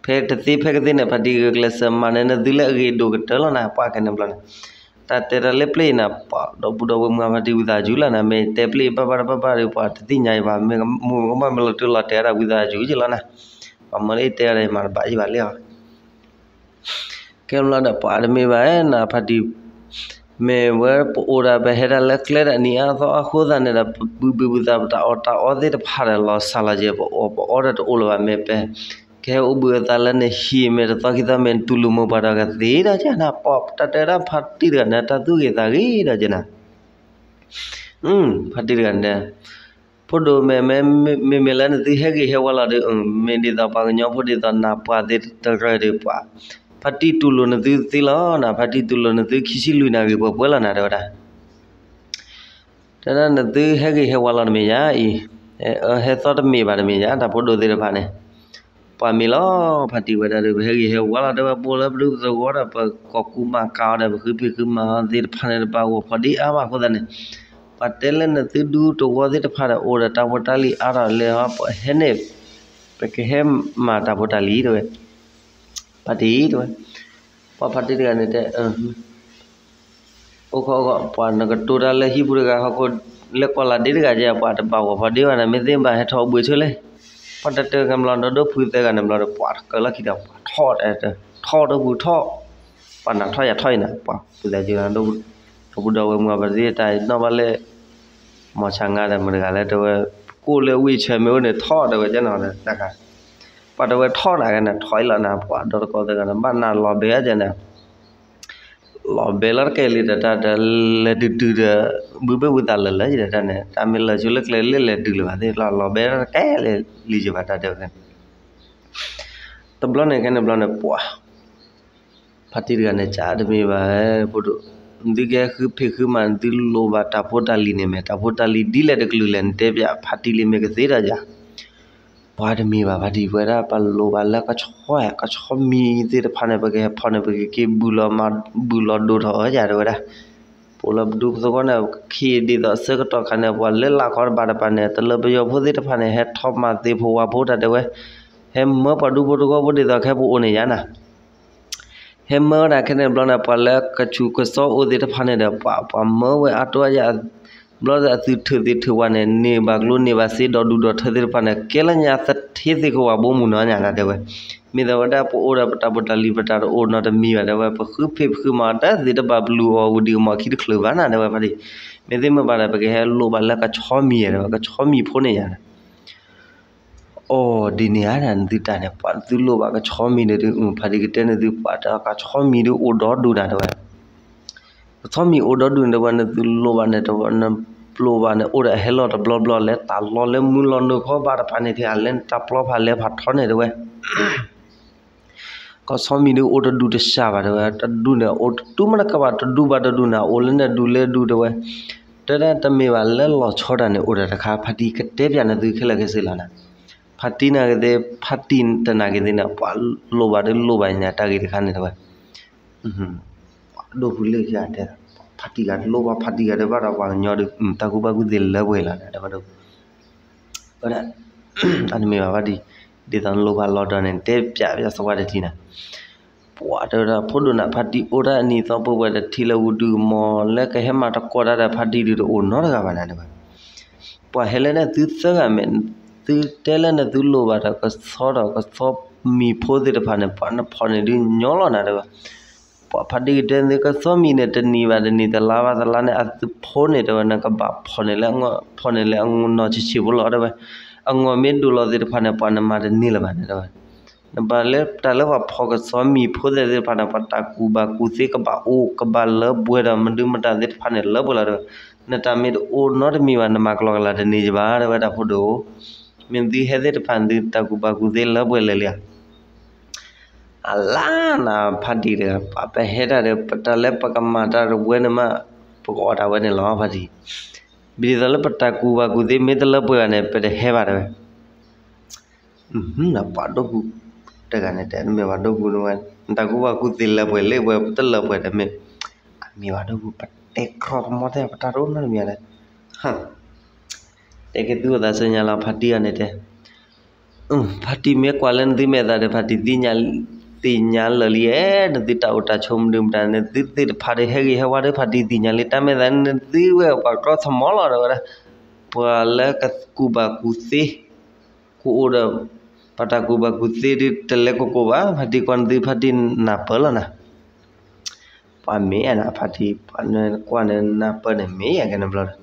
ဖဲတသ့ဖဲကသ့န့ၣ် ဖါတံၢ်ဂုာ်ကျဲးစၢးမၤန့ၢ်နသုလၢအဂ့ၤဒိၣ်ကတၢၢ်လီၤနၤ ပှၤခဲန့ၣ်ဘျီန့ၣ် တၢ်တဲတၢ်လၢပျ့ၢ်အံၤနၤ ပှၤဒီပုၢ်ဒီဝဲၢ်မုၢ်ဖါတံၢ်ဝံသးစူၤလီၤနၤ မ့ၢ်တဲပျ့ၢ်ဘၣ်ဘၣ်တဘၣ်ဘၣ်ဒီး ပှၤတသ့ၣ်ညါအံၤဘၣ် မ့ၢ်ကမူကမၣ်မ့ၢ်လီၤတၢၢ်လီၤတဲာ်ဝဲဒၣ်ဝံသးစူၤက့ၤလီၤနၤ ပှၤမၢလၢအတဲအီၤဒီး မၤတဘၣ်ယံၤဘၣ်လံဧါ ကဲဘျီဒီး ပှၤတမ့ၢ်ဘၣ်နၤ ဖါတံၢ် မ့ၢ်ဝဲပအိၣ်ဒီး ပဟဲဒၣ်လၢကျဲဒီးနံၤအါသီအဃိသတးန့ၣ်ဒီး ပဘုဘုပသး ပတၢ်အီၣ်တၢ်အီသ့ၣ်တဖၣ်ဒီး လီၤစှၤလီၤက့ၤ ပအီၣ်ပအီဒီးတအိၣ်လၢၤဘၣ် မ့ၢ်ပ ကဟဲအိၣ်ဘှံးအသးလၢနဟံၣ်မ့ၢ်တသီခံသီမ့ၢ် နတူၢ်လိာ်မုာ်ပှၤဒီးကသ့ဒီးကနၤ ပှၤတၢ်တဲဒၣ်ဖါတံၢ်တဂၤန့ၣ် တၢ်သူၣ်ဂ့ၤသးဂ့ၤဒီးကနၤ ဖါတံၢ်တဂၤန့ၣ် ဖိဒိၣ်မ့ၢ် မ့မ့ၢ်လၢနသုဟဲဂ့ၤဟဲဝါလီၤဒီး မ့ၢ်ဒ်သိးပှၤကညီဖိဒ်သိးနၤပှၤသ့ၣ်တရၢဒီးပှၤ ဖါတံၢ်တူၢ်လိာ်နသုသ့လီၤနၤ ဖါတံၢ်တူၢ်လိာ်နသုခံဆံလွံၢ်နၣ်ရံၣ်ပှဲၤပှဲၤလီၤနၤ တဲဝဲဒၣ် တဲဒၣ်နသုဟဲဂ့ၤဟဲဝါလီၤတမ့ၢ်ယါအံၤ ဟဲသီတမ့ၢ်ဘၣ်တမ့ၢ်ယါ တၢ်ဖိဒိၣ်သ့ၣ်တဖၣ်န့ၣ် ပှၤမ့ၢ်လီၤ ဖါတံၢ်ဝဲဒၣ်ဒီး ပဟဲဂ့ၤဟဲဝါလီၤ တဲဝဲ ပအိၣ်လၢပဒူပသဝီဒီး ပကိးကူမၤကၤအီၤဒီး ပဃုဖံးဃုမၤအီၤသ့ၣ်တဖၣ်န့ၣ် တဘၣ်ဂီၤဖီဒ့အါဘၣ်အဃိသတးန့ၣ် ပှၤတဲလၢနသုဒူသဝီသ့ၣ်တဖၣ်ဒီး အိၣ်ဒီးတၢ်ဖိတၢ်လံၤအါထီၣ်လဲၣ် ပဟဲန့ၣ် ပကဟဲမၤတၢ်ဖိတၢ်လံၤတဲဝဲ ဖါတံၢ်တဲဝဲ ပှၤဖါတံၢ်တဂၤန့ၣ်တဲ အိၣ်ခီအိၣ်ခီ ပှၤနကတိၤတၢ်လၢဟံၣ်ပူၤတဂၤဟီၣ်ခိၣ် လၢကီၢ်လၤဒ့တဂၤကဲ ပှၤတဘၣ်ဂီၤဖီဒ့ဘၣ်န့ၣ် မ့ၢ်သ့ၣ်ဘၣ်ဟဲထီၣ်အိၣ်ဘှံးဆၢလဲၣ် ပှၤတတၢၢ်ကမျီဒီးဒိၣ်ဖုသၢဂၤန့ၣ်ဘျီဒီး ပှၤတကၢလီၢ်ခံဒီး ပှၤထီၣ်တဲ ထီၣ်ဒိၣ်ဖုထီၣ် ပှၤနၤထီၣ်ယၤထီၣ်အံၤနၤ ပှၤဖုသးကဒီး ပှၤဒီပုၢ်ဒီဝဲၢ်မုၢ်အပှၤသ့ၣ်တၢ်နီၣ်ဘၣ်လၢ မီၤဆါငါဒီးမတၤတဂၤလဲၣ်တဲဝဲ, ကိၣ်လၢဝံၣ်ဆၢမ့ၢ်အိၣ်န့ၣ်ထီၣ်တဲဝဲကဲနီၤ, တၢ်ခါ, ပှၤတဲဝဲထီၣ်နၤကဲန့ၣ် ထီၣ်အံၤလီၤနၤ ပှၤဒီတကိးသၢဂၤန့ၣ် ဘၣ်နၤလီၤဘဲအကဲန့ၣ် လီၤဘဲလီၤတကဲလံဒီးတၢ်ဒီး လဲၤတုၤတုၤဒီး ဘုဘ့ၣ်ဝံသးလၢာ်လၢာ်ယဒီးတၢ်န့ၣ် တၢ်မ့ၢ်လၢာ်ဆိလၢကျဲလၢလဲၤတုၤလၢၤဘၣ်သ့ၣ်လီၤ လီၤဘဲတကဲလံယဘၣ်တၢ်တဲဝဲ, တဘျီန့ၣ်ခဲန့ၣ်ဘျီန့ၣ် ပှၤ ဖါတံၢ်တဂၤန့ၣ် ကတမ့ၢ်ဘၣ်, ဖိဒိၣ်, နသုကဟဲဃုဖံးဃုမၤ နသုလိၣ်ဘၣ်တၢ်ဖိတၢ်လံၤန့ၣ်မ့ၢ် တၢ်ဖိတၢ်လံၤဒ်လဲၣ်တကလုာ်လဲၣ် နတဲပျးဖါတံၢ်လံမ့ၢ်ကသ့ဒီးယၤ, ပှၤတမ့ၢ်ဘၣ်ဖါတံၢ် ပဝဲဒၣ်ပလိၣ်ဘၣ်လၢကဆီ, ကဆီမံၤသ့ၣ်တဖၣ်န့ၣ် ပကဟဲဖီန့ၣ်ပကက့ၤဘုၣ်လီၤမၤဘုၣ်လီၤဒိၣ်ထီၣ်အီၤယၤတဲဝဲဒၣ်, ပအိၣ်လၢပဒူပသဝီန့ၣ် ခံဒ်သိးအဆၢကတီၢ်ခါန့ၣ် ပှၤလၢလာ်ခီတဘၣ်တပၤန့ၣ် တလၢပယီၤဖိသ့ၣ်တဖၣ်န့ၣ် ဟဲထီၣ်မၤသ့ဖိဝါဖိတၢ်တဲဝဲ, ဟဲမၢပှၤဒူဖိတဝီဖိဒ်သိးခဲပအိၣ်န့ၣ်ယါနၤ ဟဲမၢဝဲဒၣ်ခဲန့ၣ်ဘျီန့ၣ် ပှၤလၢကဆူးကစီၣ်အိၣ်သ့ၣ်တဖၣ်န့ၣ်ဒီး ပှၤ ပှၤမၢဝဲအါတိၢ်အါယၤ, ဘျီဒီးအသုထုးသ့ၣ်ထုးဝါန့ၣ် န့ၢ်ဘၣ်ကျိန့ၢ်ဘၣ်စ့ဒီးဒူဒီးထၢသ့ၣ်တဖၣ်န့ၣ် ကဲလၢညါသထ့သ့ၣ်ကဝၤဘိမုၢ်နီၤညါနၤတဲဝဲ, မ့ၢ်သးဝဲဒၣ်ပအိၣ်ဒီးပတၢ်ဖိတၢ်လံၤပတၢ်တအိၣ်နီတမံၤဘၣ်တဲဝဲ ပဃုဖံးပဃုမၤတၢ်သ့ၣ်တဘၣ်ပလူၤအီၤဝံၤဒံးကမီၤခံတချုးဘၣ်နၤတဲဝဲဖါတံၢ်, မ့ၢ်သ့မ့ၢ်ဘၣ်ဒီး ပကဟဲလိၣ်ဘၣ်လၢကဆီမံၤတဲဝဲ ကဆီမံၤဖိန့ၣ်ယါနၤ အိၣ်ဒ်န့ၣ်ဧါ နသုတၢ်န့ၣ် ပှၤသုလိၣ်ဘၣ်ကဆီမံၤဒီး ဖါတံၢ်ကတဲနသုပှၤတၢ်ကဆီမံၤဒုးအိၣ်ဒီဒူၣ်နၤတဲဝဲ, ကဆီမံၤအိၣ်ဒီဒူၣ်န့ၣ်တဲဝဲ နသုလိၣ်ဘၣ်န့ၣ်တဲဝဲ နပျိဘၣ်န့ၣ် အိၣ်ဒီးအဟဲလီၤတဘျီဘျီလဲၤတၢ်လီၤလၢမုၢ်လီၤနုာ်ခီဘၣ်တဖၣ်န့ၣ် ထံၣ်အလဲၤတၢ်ပျီဖးလဲၤဖးထီန့ၣ်တဲဝဲ ကဆီမံၤဒုးအိၣ်တဒူၣ်တစှၤဘၣ်တဲဝဲ တဒူၣ်န့ၣ် အိၣ်တဒူၣ်မးတကးဘၣ် တဒူၣ်ဘၣ်တဒူၣ်န့ၣ် အိၣ်လၢန့ၣ်ဒူၣ်လၢဒူၣ်တဲဝဲ, တဲဒၣ်တမ့ၢ်ဘၣ်လၢလီၤဆီတၢ်န့ၣ် အိၣ်ဒီးတခါ ဖါတံၢ်ကတဲပျးနသုခဲလၢာ်ခဲဆ့လီၤနၤ, ဖါတံၢ်နာ်က့သ့ ဖါတံၢ်တနာ်က့သ့န့ၣ် ပှၤလိၣ်ဘၣ်ဒုးလိၣ်ဘၣ်ညါတၢ်ဂ့ၢ်တခါန့ၣ်တဲဝဲ ပှၤဒိၣ်ဖုလၢယတဲ, ဖါတံၢ်ဂၤတလိၣ်ဘၣ် ဖါတံၢ်ဂၤတဘၣ်ဒီးပှၤကညီဒုး တၢ်ကူၣ်ဘၣ်ကူၣ်သ့လၢပှဲၤလီၤနၤ တဲဝဲဒၣ် ဝဲဒၣ်, အတမ့ၢ်ဘၣ်ဖါတံၢ်, ဒ်သိးနလိၣ်ဘၣ်လီၤဒီးန့ၣ် တဲပျးပျးသဝီတထံၣ်နၤ, ပှၤတဲဝဲဒၣ် ဖိဒိၣ်နၤ ဖါတံၢ်အိၣ်တၢ်အနံၤသီပှဲၤပှဲၤတထံၣ်လၢဝူဒုးမီၤ လၢကဟဲမၤတကိးတၢ်ဒီးဖါတံၢ်ဒုးတအိၣ်နီတဂၤဘၣ်နၤတဲဝဲ, ပှၤဟဲလၢန့ၣ်သုသၢဂၤမ့ၢ်, သုတဲလၢနသုလိၣ်ဘၣ်ဒီးကဆီဒီးကဆီမံၤဖိသ့ၣ်တဖၣ်န့ၣ် ပှၤနဖီၣ်န့ၢ်ဒုးညီလီၤနၤတဲဝဲ ပှၤဖါတံၢ်ကတဲနသုကဆီမံၤန့ၣ် တနံၤဘၣ်တနံၤ တလါဘၣ်တလါန့ၣ် အသုဖိန့ၣ်တဲဝဲ နကဘၣ်ဖီၣ်န့ၢ်လၢအငီၢ် ဖီၣ်န့ၢ်လၢအနီၢ်ဆံးဆံးဖိလီၤတဲဝဲ, အငီၢ်မ့ၢ်ဒိၣ်လီၤသ့ၣ်တဖၣ်န့ၣ် ပှၤနမၤတန့ၢ်လၢၤဘၣ်န့ၣ်တဲဝဲ, နဘၣ်လၢတၢ်လၢပှၤဖီၣ်ကဆီမံၤဖိသ့ၣ်တဖၣ်န့ၣ် ပှၤတၢ်ကူၣ်ဘၣ်ကူၣ်သ့ကဘၣ်အိၣ် ကဘၣ်လၢပှဲၤဒီးမနုၤမတၤသ့ၣ်တဖၣ်န့ၣ် လၢပှဲၤလီၤတဲဝဲ, နတၢ်မ့ၢ်တအိၣ်နီတမံၤဘၣ် နမၤကလီကလီတန့ၢ်ယဘၣ်တဲဝဲတၢ်ဖိဒိၣ် မ့ၢ်သုဟဲသ့ၣ်တဖၣ်သုတၢ်ကူၣ်ဘၣ်ကူၣ်သ့လၢပှဲၤလၢာ်လံဧါ အလါနၤဖါတံၢ်တဂၤ ပှၤပဟဲတၢ်ဒီး ပတၢ်လၢပကမၤတၢ်တဝဲန့ၣ်မး ပကအီၣ်တၢ်ဝဲန့ၣ်လီၤဖါတံၢ်, ဒ်သိးလၢပတၢ်ကူၣ်ဘၣ်ကူၣ်သ့မ့ၢ်တလၢပှဲၤဘၣ်န့ၣ် ပတဟဲဘၣ်တဲဝဲ, ပှၤဒိၣ်ပူၤတဂၤန့ၣ်တဲ နမ့ၢ်ပှၤဒိၣ်ပူၤန့ၣ်ဝဲ နတၢ်ကူၣ်ဘၣ်ကူၣ်သ့လၢပှဲၤလၢပှဲၤ ပတလၢပှဲၤတမ့ၢ်, အမ့ၢ်ပှၤဒိၣ်ပူၤ ပတဲကြီကမီတဲ ပတၢ်တအိၣ်နီတမံၤလဲၣ် တဲက့ၤသုအိၣ်သးဆူညါလီၤ ဖါတံၢ်အီၤန့ၣ်တဲ, ဖါတံၢ်မ့ၢ်ကွၢ်လၢနသုမဲာ်သးဒီး ဖါတံၢ်သ့ၣ်ညါလၢာ်လံဧါ, နသုတၢ်အိၣ်တၢ်ဆိးမနုၤမတၤ နသုသ့ၣ်တဖၣ်ဒီး ဟဲဂ့ၤဟဲဝါဒီး ဖါတံၢ်သ့ၣ်ညါလံ တၢ်မဲာ်သးန့ၣ် နသုဝဲပှၤကြီသမီလီၤဒီးဝဲဒၣ်, ပှၤလၢကကူၣ်ဘၣ်ကူၣ်သ့ ကအိၣ်ဒီး ပှၤတၢ်ကူၣ်ဘၣ်ကူၣ်သ့ဒုး တလဲၤကိၢ်ကိၢ်ဘၣ်, ဖါတံၢ်ကွၢ်နသု ဖါတံၢ်နၢ်ပၢၢ်လီၤနၤ ပှၤမ့ၢ်ဧါနၤ ဖါတံၢ် ပှၤနကွၢ်န့ၣ်နၢ်ပၢၢ်န့ၣ်မ့ၢ်ဧါ ကဲန့ၣ်ဘျီဒီး,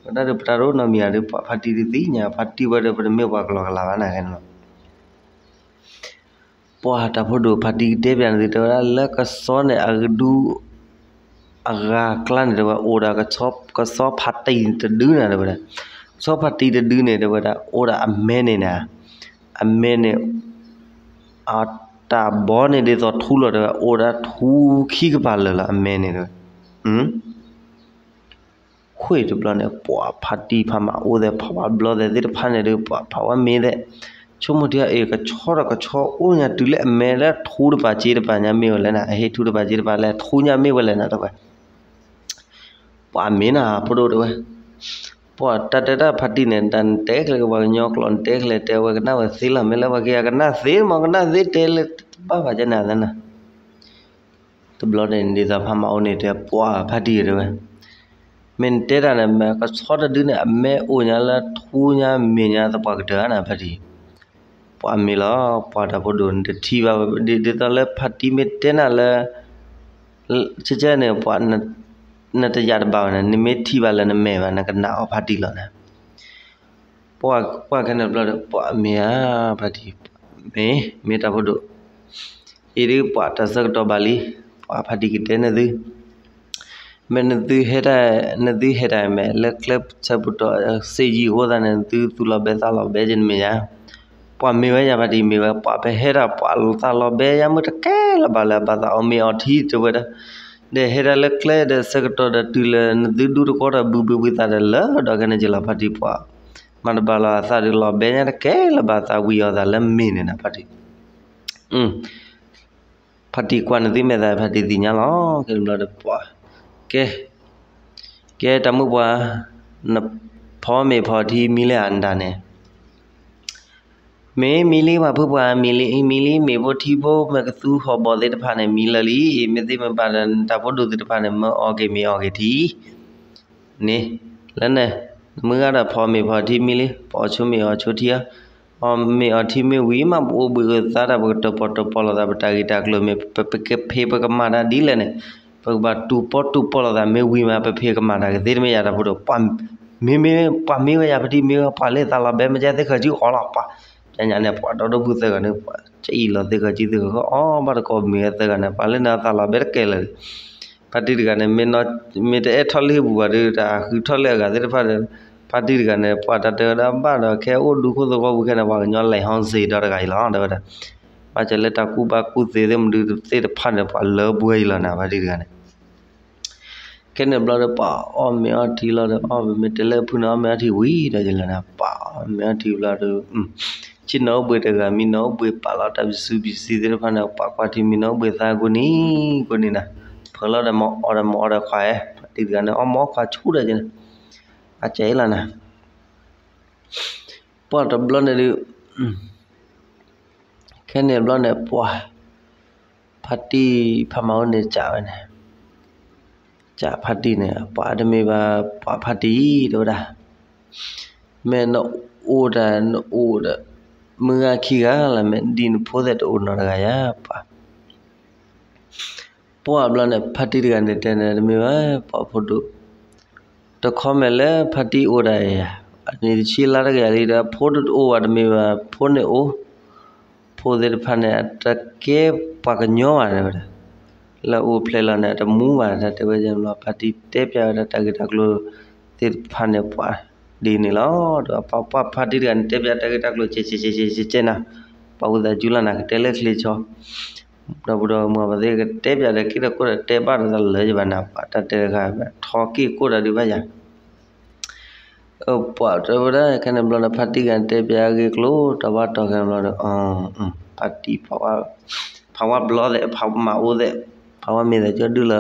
ဝဲဒၣ်ဒီးပတၢ်တအိၣ်နီတမံၤဧါဒီး ပှၤဖါတံၢ်ဒုးသ့ၣ်ညါ ဖါတံၢ်ဝဲဒီး ပတမ့ၢ်ပှၤကလီကလီဘၣ်နၤ ကဲန့ၣ်လီၤ. ပှၤတၢ်ဖိဒိၣ် ဖါတံၢ်ကတဲပျးန့ၣ် တဲဝဲဒၣ်လၢကဆီန့ၣ် အကဒု အဂၤအကျါန့ၣ် တဲဝဲ အိၣ်ဒီး ကဆီဖါတံၢ်တဒုန့ၣ် တဲဝဲဒၣ်, ကဆီဖါတံၢ်တဒုန့ၣ် တဲဝဲဒၣ် အိၣ်ဒီးအမဲန့ၣ်နၤ, အမဲန့ၣ် အတၢ်ဘီန့ၣ်ဒ်သိးထူလီၤ တဲဝဲ အိၣ်ဒၣ်ထူခံကပၤလၢာ်လီၤ အမဲန့ၣ်တဲဝဲ ဃ့ၢ်တဘျီန့ၣ် ပှၤဖါတံၢ်ဖါမၤအိၣ်သဲး ဖးဝါဘျီသဲးသ့ၣ်တဖၣ်န့ၣ်ဒီး ပှၤဖးဝဲမ့ၢ်သဲး, ဆိကမိၣ်တၢ်အံၤ ကဆီဒီးကဆီအိၣ်ညါတုၤလၢအမဲလၢထူတပၤစ့တပၤညါမ့ၢ်ဝဲလဲၣ်နၤ, အဟ့ၣ်ထူတပၤစ့တပၤလၢထူညါမ့ၢ်ဝဲလဲၣ်နၤ တဲဝဲ, ပှၤမ့ၢ်နၤ ဖိဒိၣ်တဲဝဲ, ပှၤတၢ်တဲတၢ်ဖါတံၢ်န့ၣ် တၢ်နတဲကျဲကပှၤကညီကျိာ် နတဲကျဲတဲဝဲကနၣ်ဝဲသ့လီၤ မ့ၢ်လၢပှၤက့ၤအကနၣ်သ့မ့ၢ်ကနၣ်သ့တဲလၢတဘၣ်ဘၣ်ကဲန့ၣ်သ့နၤ တဘျီန့ၣ် ဒ်သိးဖးမၤအိၣ်န့ၣ်တဲ ပှၤဖါတံၢ်တဲဝဲ, မ့ၢ်နတဲတၢ်န့ၣ် မ့ၢ်ကဆီတဒုန့ၣ် အမဲအိၣ်ညါလၢထူညါမဲာ်ညါသပှၢ်ကတၢၢ်ဧါနၤဖါတံၢ်, ပှၤမ့ၢ်လီၤ ပှၤတၢ်ဖိဒိၣ်န့ၣ်တထံၣ်ဘၣ် ဒ်သိးလၢဖါတံၢ်မ့ၢ်တဲနၤလၢ ကဲကဲန့ၣ် ပှၤ နတယာ်တဘၣ်ဝဲန့ၣ် နမ့ၢ်ထံၣ်ဘၣ်လၢနမဲာ်ဘၣ် နကနၣ်အီၤဖါတံၢ်လီၤန့ၣ်. ပှၢ်ခဲန့ၣ်ဘျီဒီး ပှၢ်မ့ၢ်ဧါ ဖါတံၢ်, မ့ၢ် မ့ၢ်တၢ်ဖိဒိၣ်, အံၤဒုးပှၢ်တၢ်ဆၢကတီၢ်ဘၣ်လံ, ပှၢ်ဖါတံၢ်ကတဲနသု မ့ၢ်နသုဟဲတၢ်, နသုဟဲတၢ်မ့ၢ်လၢကျဲဆၢပူၤတီၢ် စ့ယံၤအဃိသတးန့ၣ် နသုသူၣ်လီၤဘဲသးလီၤဘဲက့ၤနမ့ၢ်ယါ. ပှၢ်မ့ၢ်ဝဲယၤဖါတံၢ်မ့ၢ်ဝဲ ပှၢ်ပဟဲတၢ်ပှၢ်သးလီၤဘဲယါမ့ၢ်တကဲလၢၤဘၣ်လၢအဘၣ်သးအီၣ်မ့ၤအီထံတဲဝဲဒၣ်, ဒီးဟဲတၢ်လၢကျဲဒီးဆၢကတီၢ်ဒီးတုၤလၢနသုဒူတကီဒီးဘုဘုဘုသးဒီးလၢဒီးခဲန့ၣ်က့ၤလီၤဖါတံၢ်ပှၢ်, မၤတဘၣ်လီၤအသးဒုးလီၤဘဲညါတကဲလၢၤဘၣ်သးဝံၤအီၣ်သးလၢမ့ၢ်န့ၣ်နၤဖါတံၢ် ဖါတံၢ်ကွၢ်နသုမဲာ်သး ဖါတံၢ်သ့ၣ်ညါလီၤ. ကဲတဘျီဒီးပှၢ်, ကဲ, ကဲတၢ်မုၣ်ပှၢ်, နဖီမ့ၤဖီထံမံလၢအနဒၣ်န့ၣ်, မ့ၢ်မံလံပှၤဖုပှၢ် မံလံ မံလံ မ့ၢ်ဖိထံဖိမ့ၢ်ကသူဟီၣ်ဘီၣ်သ့ၣ်တဖၣ်န့ၣ် မံလၢာ်လံ, မ့ၢ်သ့မ့ၢ်ဘၣ်ဒီး နတၢ်ဖိဒိၣ်သ့ၣ်တဖၣ်န့ၣ် မၢအီၣ်က့ၤမ့ၤအီၣ်က့ၤထံ န့ၣ်, လၢန့ၣ်, နမုၢ်ဂၤဒီးဖီမ့ၤဖီထံမံလံ, ပအီၣ်ဆိမ့ၤအီၣ်ဆိထံဧါ, အီၣ်မ့ၤအီထံမ့ၢ်ဝံၤမး ပအိၣ်ဘှံးအုးသါတၢ် ပကတၢၣ်ပီၣ်တၢၣ်ပီၣ်လိာ်သး ပတၢ်ဂ့ၢ်တၢ်ကျိၤမ့ၢ် ပကဖံးပကမၤတၢ်ဒ်လဲၣ်န့ၣ်, ပကဘၣ်တူၢ်ပီတူၢ်ပီၣ်လိာ်သး မ့ၢ်ဝံၤမး ပဖံးကမၤတၢ်ကသ့တမ့ၢ်ယၤတၢ်ဖိဒိၣ်, မ့မ့ၢ် ပှၢ်မ့ၢ်ဝဲယၤဖါတံၢ်မ့ၢ်ဝဲ ပှၢ်လၢသးလီၤဘဲမ့ၢ်ကဲသ့ၣ်ဃၢၤစုအီၣ်လီၤပှၢ်, ညါန့ၣ် ပှၢ်ဒီဒိၣ်ဖိသၢဂၤန့ၣ် ပှၢ်ကအံၣ်လီၤသ့ၣ်ဃၢၤစုသ့ၣ်ဃၢၤဃၢၤအီၣ်ဘၣ်တကိးမ့ၢ်ဝဲသၢဂၤန့ၣ် ပှၢ်လၢန့ၣ်သးလီၤဘဲတကဲလၢၤ ဖါတံၢ်တဂၤန့ၣ် မ့ၢ်တအဲၣ်ထီၣ်လၢဟံၣ်ပူၤဘၣ်ဒီး တၢ်ဃုထီၣ်လၢအဂၤသ့ၣ်တဖၣ်ဒီး ဖါတံၢ်တဂၤန့ၣ် ပှၤတၢ်တဲဝဲဒၣ်ဘၣ်ဒီး ခဲအိၣ်ဒူခိၣ်သဝီပူၤခဲန့ၣ် ပှၤကညီလဲၤဟီစ့ၤဒီတဂၤအံၤလီၤ တဲဝဲဒၣ်. ဘၣ်ဆၣ်လၢတၢ်ကူၣ်ဘၣ်ကူၣ်သ့သ့ၣ်မနုၤသ့ၣ်တဖၣ်န့ၣ် ပှၤလၢပှဲၤအံၤလီၤနၤ ဖါတံၢ်တဂၤန့ၣ် ခဲန့ၣ်ဘျီဒီး ပှၤအီၣ်မ့ၤအီထံလီၤဒီး အီၣ်မ့ၤမ့ၢ်တဲလၢဖုန့ၣ် အီၣ်မ့ၤအီထံဝံၤဒီးယလၢနၤ ပှၤအီၣ်မ့ၤအီထံဘျီဒီး ဆ့ၣ်နီၤအိၣ်ဘှံးတဂၤ မံနီၤအိၣ်ဘှံးပာ်လီၤတၢ်ပစုပစံသ့ၣ်တဖၣ်န့ၣ် ပှၤကွၢ်ထံမံနီၤအိၣ်ဘှံးသါကိးနံၤကိးနံၤနၤ ဖၢလီၤဒီးမၤအီၣ်ဒီးမၤအီၣ်ဒီးခွါဧၢ ဖါတံၢ်တဂၤန့ၣ် အီၣ်မ့ၤအီၣ်ခွါဆူၣ်ဒီးက့ၤန့ၣ် အကဲလီၤနၤ ပှၢ်တဘျီန့ၣ်ဒုး ခဲန့ၣ်ဘျီန့ၣ် ပှၤ ဖါတံၢ်ဖးမၤအိၣ်န့ၣ်စံးဝဲန့ၣ် စံးဖါတံၢ်န့ၣ် ပှၤတမ့ၢ်ဘၣ် ပှၤဖါတံၢ်တဲဝဲဒၣ် မ့ၢ်နအိၣ်တၢ်နအိၣ်ဒီး မုၢ်ဂၤခံဂၤလီၤ မ့ၢ်ဒ်နဖိသ့ၣ်တအိၣ်နီတဂၤယါ ပှၤ ပှၢ်ဘျီန့ၣ် ဖါတံၢ်တဂၤန့ၣ်တဲန့ၣ် တမ့ၢ်ဘၣ် ပှၤဖိဒိၣ် တခီမဲာ်လၢဖါတံၢ်အိၣ်ဒၣ်ယါ အနံၣ်တဆံလါတကယၤလံဒီး ဖိတအိၣ်ဘၣ်တမ့ၢ်ဘၣ် ဖိန့ၣ်အိၣ် ဖိသ့ၣ်တဖၣ်န့ၣ် အတကဲပှၤကညီဘၣ်တဲဝဲဒၣ် လၢအိၣ်ဖျဲၣ်လီၤန့ၣ် အတမူဘၣ်တၢ်တဲဝဲဒၣ် ဖါတံၢ်တဲပျးဝဲဒၣ်တၢ်ဂ့ၢ်တၢ်ကျိၤသ့ၣ်တဖၣ်န့ၣ် ပှၤဒ်န့ၣ်လီၤ ဒီးပှၤဖါတံၢ်တဂၤန့ၣ် တဲပျးတၢ်ဂ့ၢ်တၢ်ကျိၤ ကဲကဲကဲကဲကဲနၤ ပှၤဝံသးစူၤလီၤနၤ ကတဲလၢချ့ဆီ ဒီပုၢ်ဒီဝဲၢ်မုၣ်အပှၤသ့ၣ်ကတဲပျးဒီး က့ၤဒီးကိၣ်ဒီးတဲဘၣ်ဒီးတၢ်လၢယဘၣ်နၤ ပှၤတၢ်တဲတခါ ထီက့ၤကိၣ်ဒီးဒုးဘၣ်ယၤ ပှၤတဲဝဲဒၣ် ခဲန့ၣ်ဘျီဒီး ဖါတံၢ်ဂၤတဲပျးအဂ့ၢ်ကျိၤ တၢ်ဘၣ်တီၢ်ခဲန့ၣ်ဘျီဒီး ဖါတံၢ် ဖးဝါဘျီသ့ၣ် ဖးမၤအိၣ်သ့ၣ် ဖးဝါမ့ၢ်သ့ၣ်ကၠီဒုလီၤ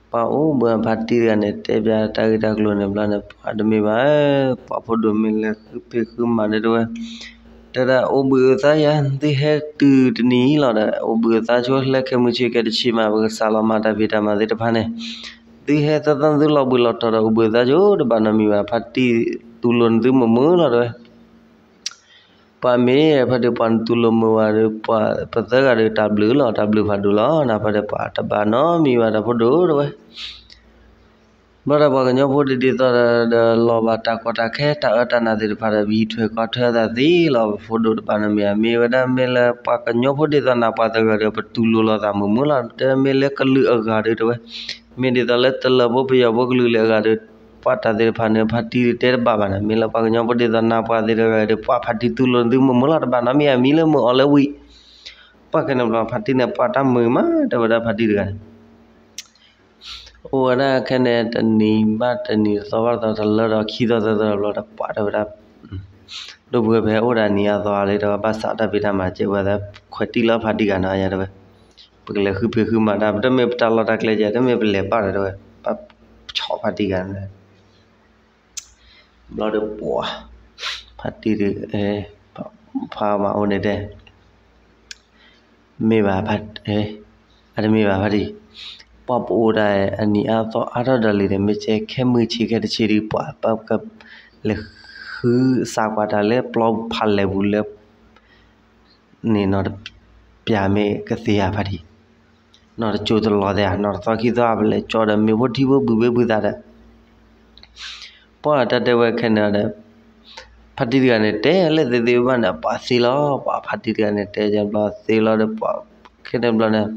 ပှၤအိၣ်ဘှံးဖါတံၢ်တဂၤန့ၣ် တဲပျးတၢ်ဂ့ၢ်တၢ်ကျိၤန့ၣ်ဘျီန့ၣ် ပှၤတမ့ၢ်ဘၣ် ပှၤဖိဒိၣ်မ့ၢ်လဲၤဃုဖံးဃုမၤဒီးတဝဲ တဲဒၣ်အိၣ်ဘှံးအုးသါယၤ သုဟဲတုၤတနံၤလီၤဒီး အိၣ်ဘှံးအုးသါဆိ ဟဲလၢခဲမုၢ်ဆ့ၣ်ကဲတဆံမး ပကစးလီၤမၤတၢ်ဖံးတၢ်မၤသ့ၣ်တဖၣ်န့ၣ် သုဟဲသၢသီသုလီၤဘှံးလီၤတီၤဒီး အိၣ်ဘှံးအုးသါဆိ တဘၣ်နီတမံၤဘၣ် ဖါတံၢ်တူၢ်လိာ်နသုမုာ်မုာ်လီၤတဝဲ ပှၤမ့ၢ် ဖါတံၢ် ပှၤနတူၢ်လိာ်မုာ်ဝဲဒီး ပှၤပသၢဂၤဒီးတၢ်ဘျုးလီၤ တၢ်ဘျုးဖးဒိၣ်လီၤ နဖါတံၢ် ပှၤတဘၣ်နီတမံၤဘၣ် တၢ်ဖိဒိၣ်တဝဲ ဘျီဒီးပှၤကညီဖိဒ်သိးဒီး လီၤဘၣ်တၢ်ကီတၢ်ခဲတၢ်အၢတၢ်နးသ့ၣ်တဖၣ်ဒီး ပဟံးထွဲကီထွဲအသးသ့လီၤ ပဖိဒိၣ်တဘၣ်နီတမံၤ မ့ၢ်ဝဲဒၣ်မ့ၢ်လၢပှၤကညီဖိဒ်သိးနၤ ပှၤသၢဂၤဒီး ပတူၢ်လိာ်လိာ်သးမုာ်မုာ်လီၤ တမ့ၢ်လၢကလုာ်အဂၤဒီးတဝဲ မ့ၢ်ဒ်သိးလၢတလၢၤဖိပယီၤဖိကလုာ်လၢအဂၤဒီး ပှၤတၢ်သ့ၣ်တဖၣ်န့ၣ် ဖါတံၢ်တဲတဘၣ်ဘၣ်န့ၣ် မ့ၢ်လၢပှၤကညီဖိဒ်သိးနၤ ပှၤသ့ၣ်တဂၤဒီး ပှၤဖါတံၢ်တူၢ်လိာ်သုမုာ်မုာ်လီၤ တဘၣ်နီတမံၤ မံလၢမုာ်အီၤလၢဝံၤ ပှၤခဲန့ၣ်ဘျီ ဖါတံၢ်န့ၣ် ပှၤတၢ်မုာ်မး တဲဝဲဒၣ်ဖါတံၢ်တဂၤန့ၣ် အိၣ်ဝဲဒၣ်ခဲန့ၣ် တနံၤဘၣ်တနံၤ တသီဘၣ်တသီ တလၢဒီးခံသီသၢသီဘျီဒီး ပှၤတဲဝဲဒၣ် ဒိၣ်ပှဲၤဖဲအိၣ်ဒၣ်နံၤအသီလံ တဲဝဲဘၣ်ဆၣ်တၢ်ဖံးတၢ်မၤစဲးဝဲသး ခွဲးတံၢ်လီၤဖါတံၢ်ဂၤနီၤ ယါတဲဝဲ ပကလဲၤဃုဖံးဃုမၤတၢ် တမ့ၢ်ပတၢ်လီၢ်တၢ်ကျဲကဲ တမ့ၢ်ပလဲၤဘၣ်ဒီးတဲဝဲ ပဆီၣ်ဖါတံၢ်ဂၤန့ၣ် ဘျီဒီးပှၤ ဖါတံၢ်ဒီး ဖါမၤအိၣ်န့ၣ်တဲ မ့ၢ်ဘၣ် အတမ့ၢ်ဘၣ်ဖါတံၢ် ပှၤပအိၣ်ဒၣ်အနံၤအါသီအါထီၣ်ဒီးလံဒီး မ့ၢ်ကဲခဲမုၢ်ဆ့ၣ်ခဲတဆံဒီး ပှၤပကလဲၤဃုစးကွၢ်တၢ်လၢပျီဖးလဲၢ်ပူၤလၢ န့ၣ်နီၤတပျၢ်မ့ၢ်ကသ့ဧါဖါတံၢ် နီၢ်တကၠိတလီၤသ့ဧါ, နီၢ်တသီခံသီ ပလဲၤကၠီဒီး မ့ၤဖိထံဖိ ဘုဘ့ၣ်ဘုသးဒီး ပှၢ်တၢ်တဲဝဲခဲန့ၣ်ဒီး ဖါတံၢ်တဂၤန့ၣ် တဲလၢသ့သ့ဘၣ်န့ၣ် ပှၤသ့လီၤ. ပှၤဖါတံၢ်တဂၤန့ၣ် တဲကဘျီသ့လီၤဒီး ပှၤခဲန့ၣ်ဘျီန့ၣ်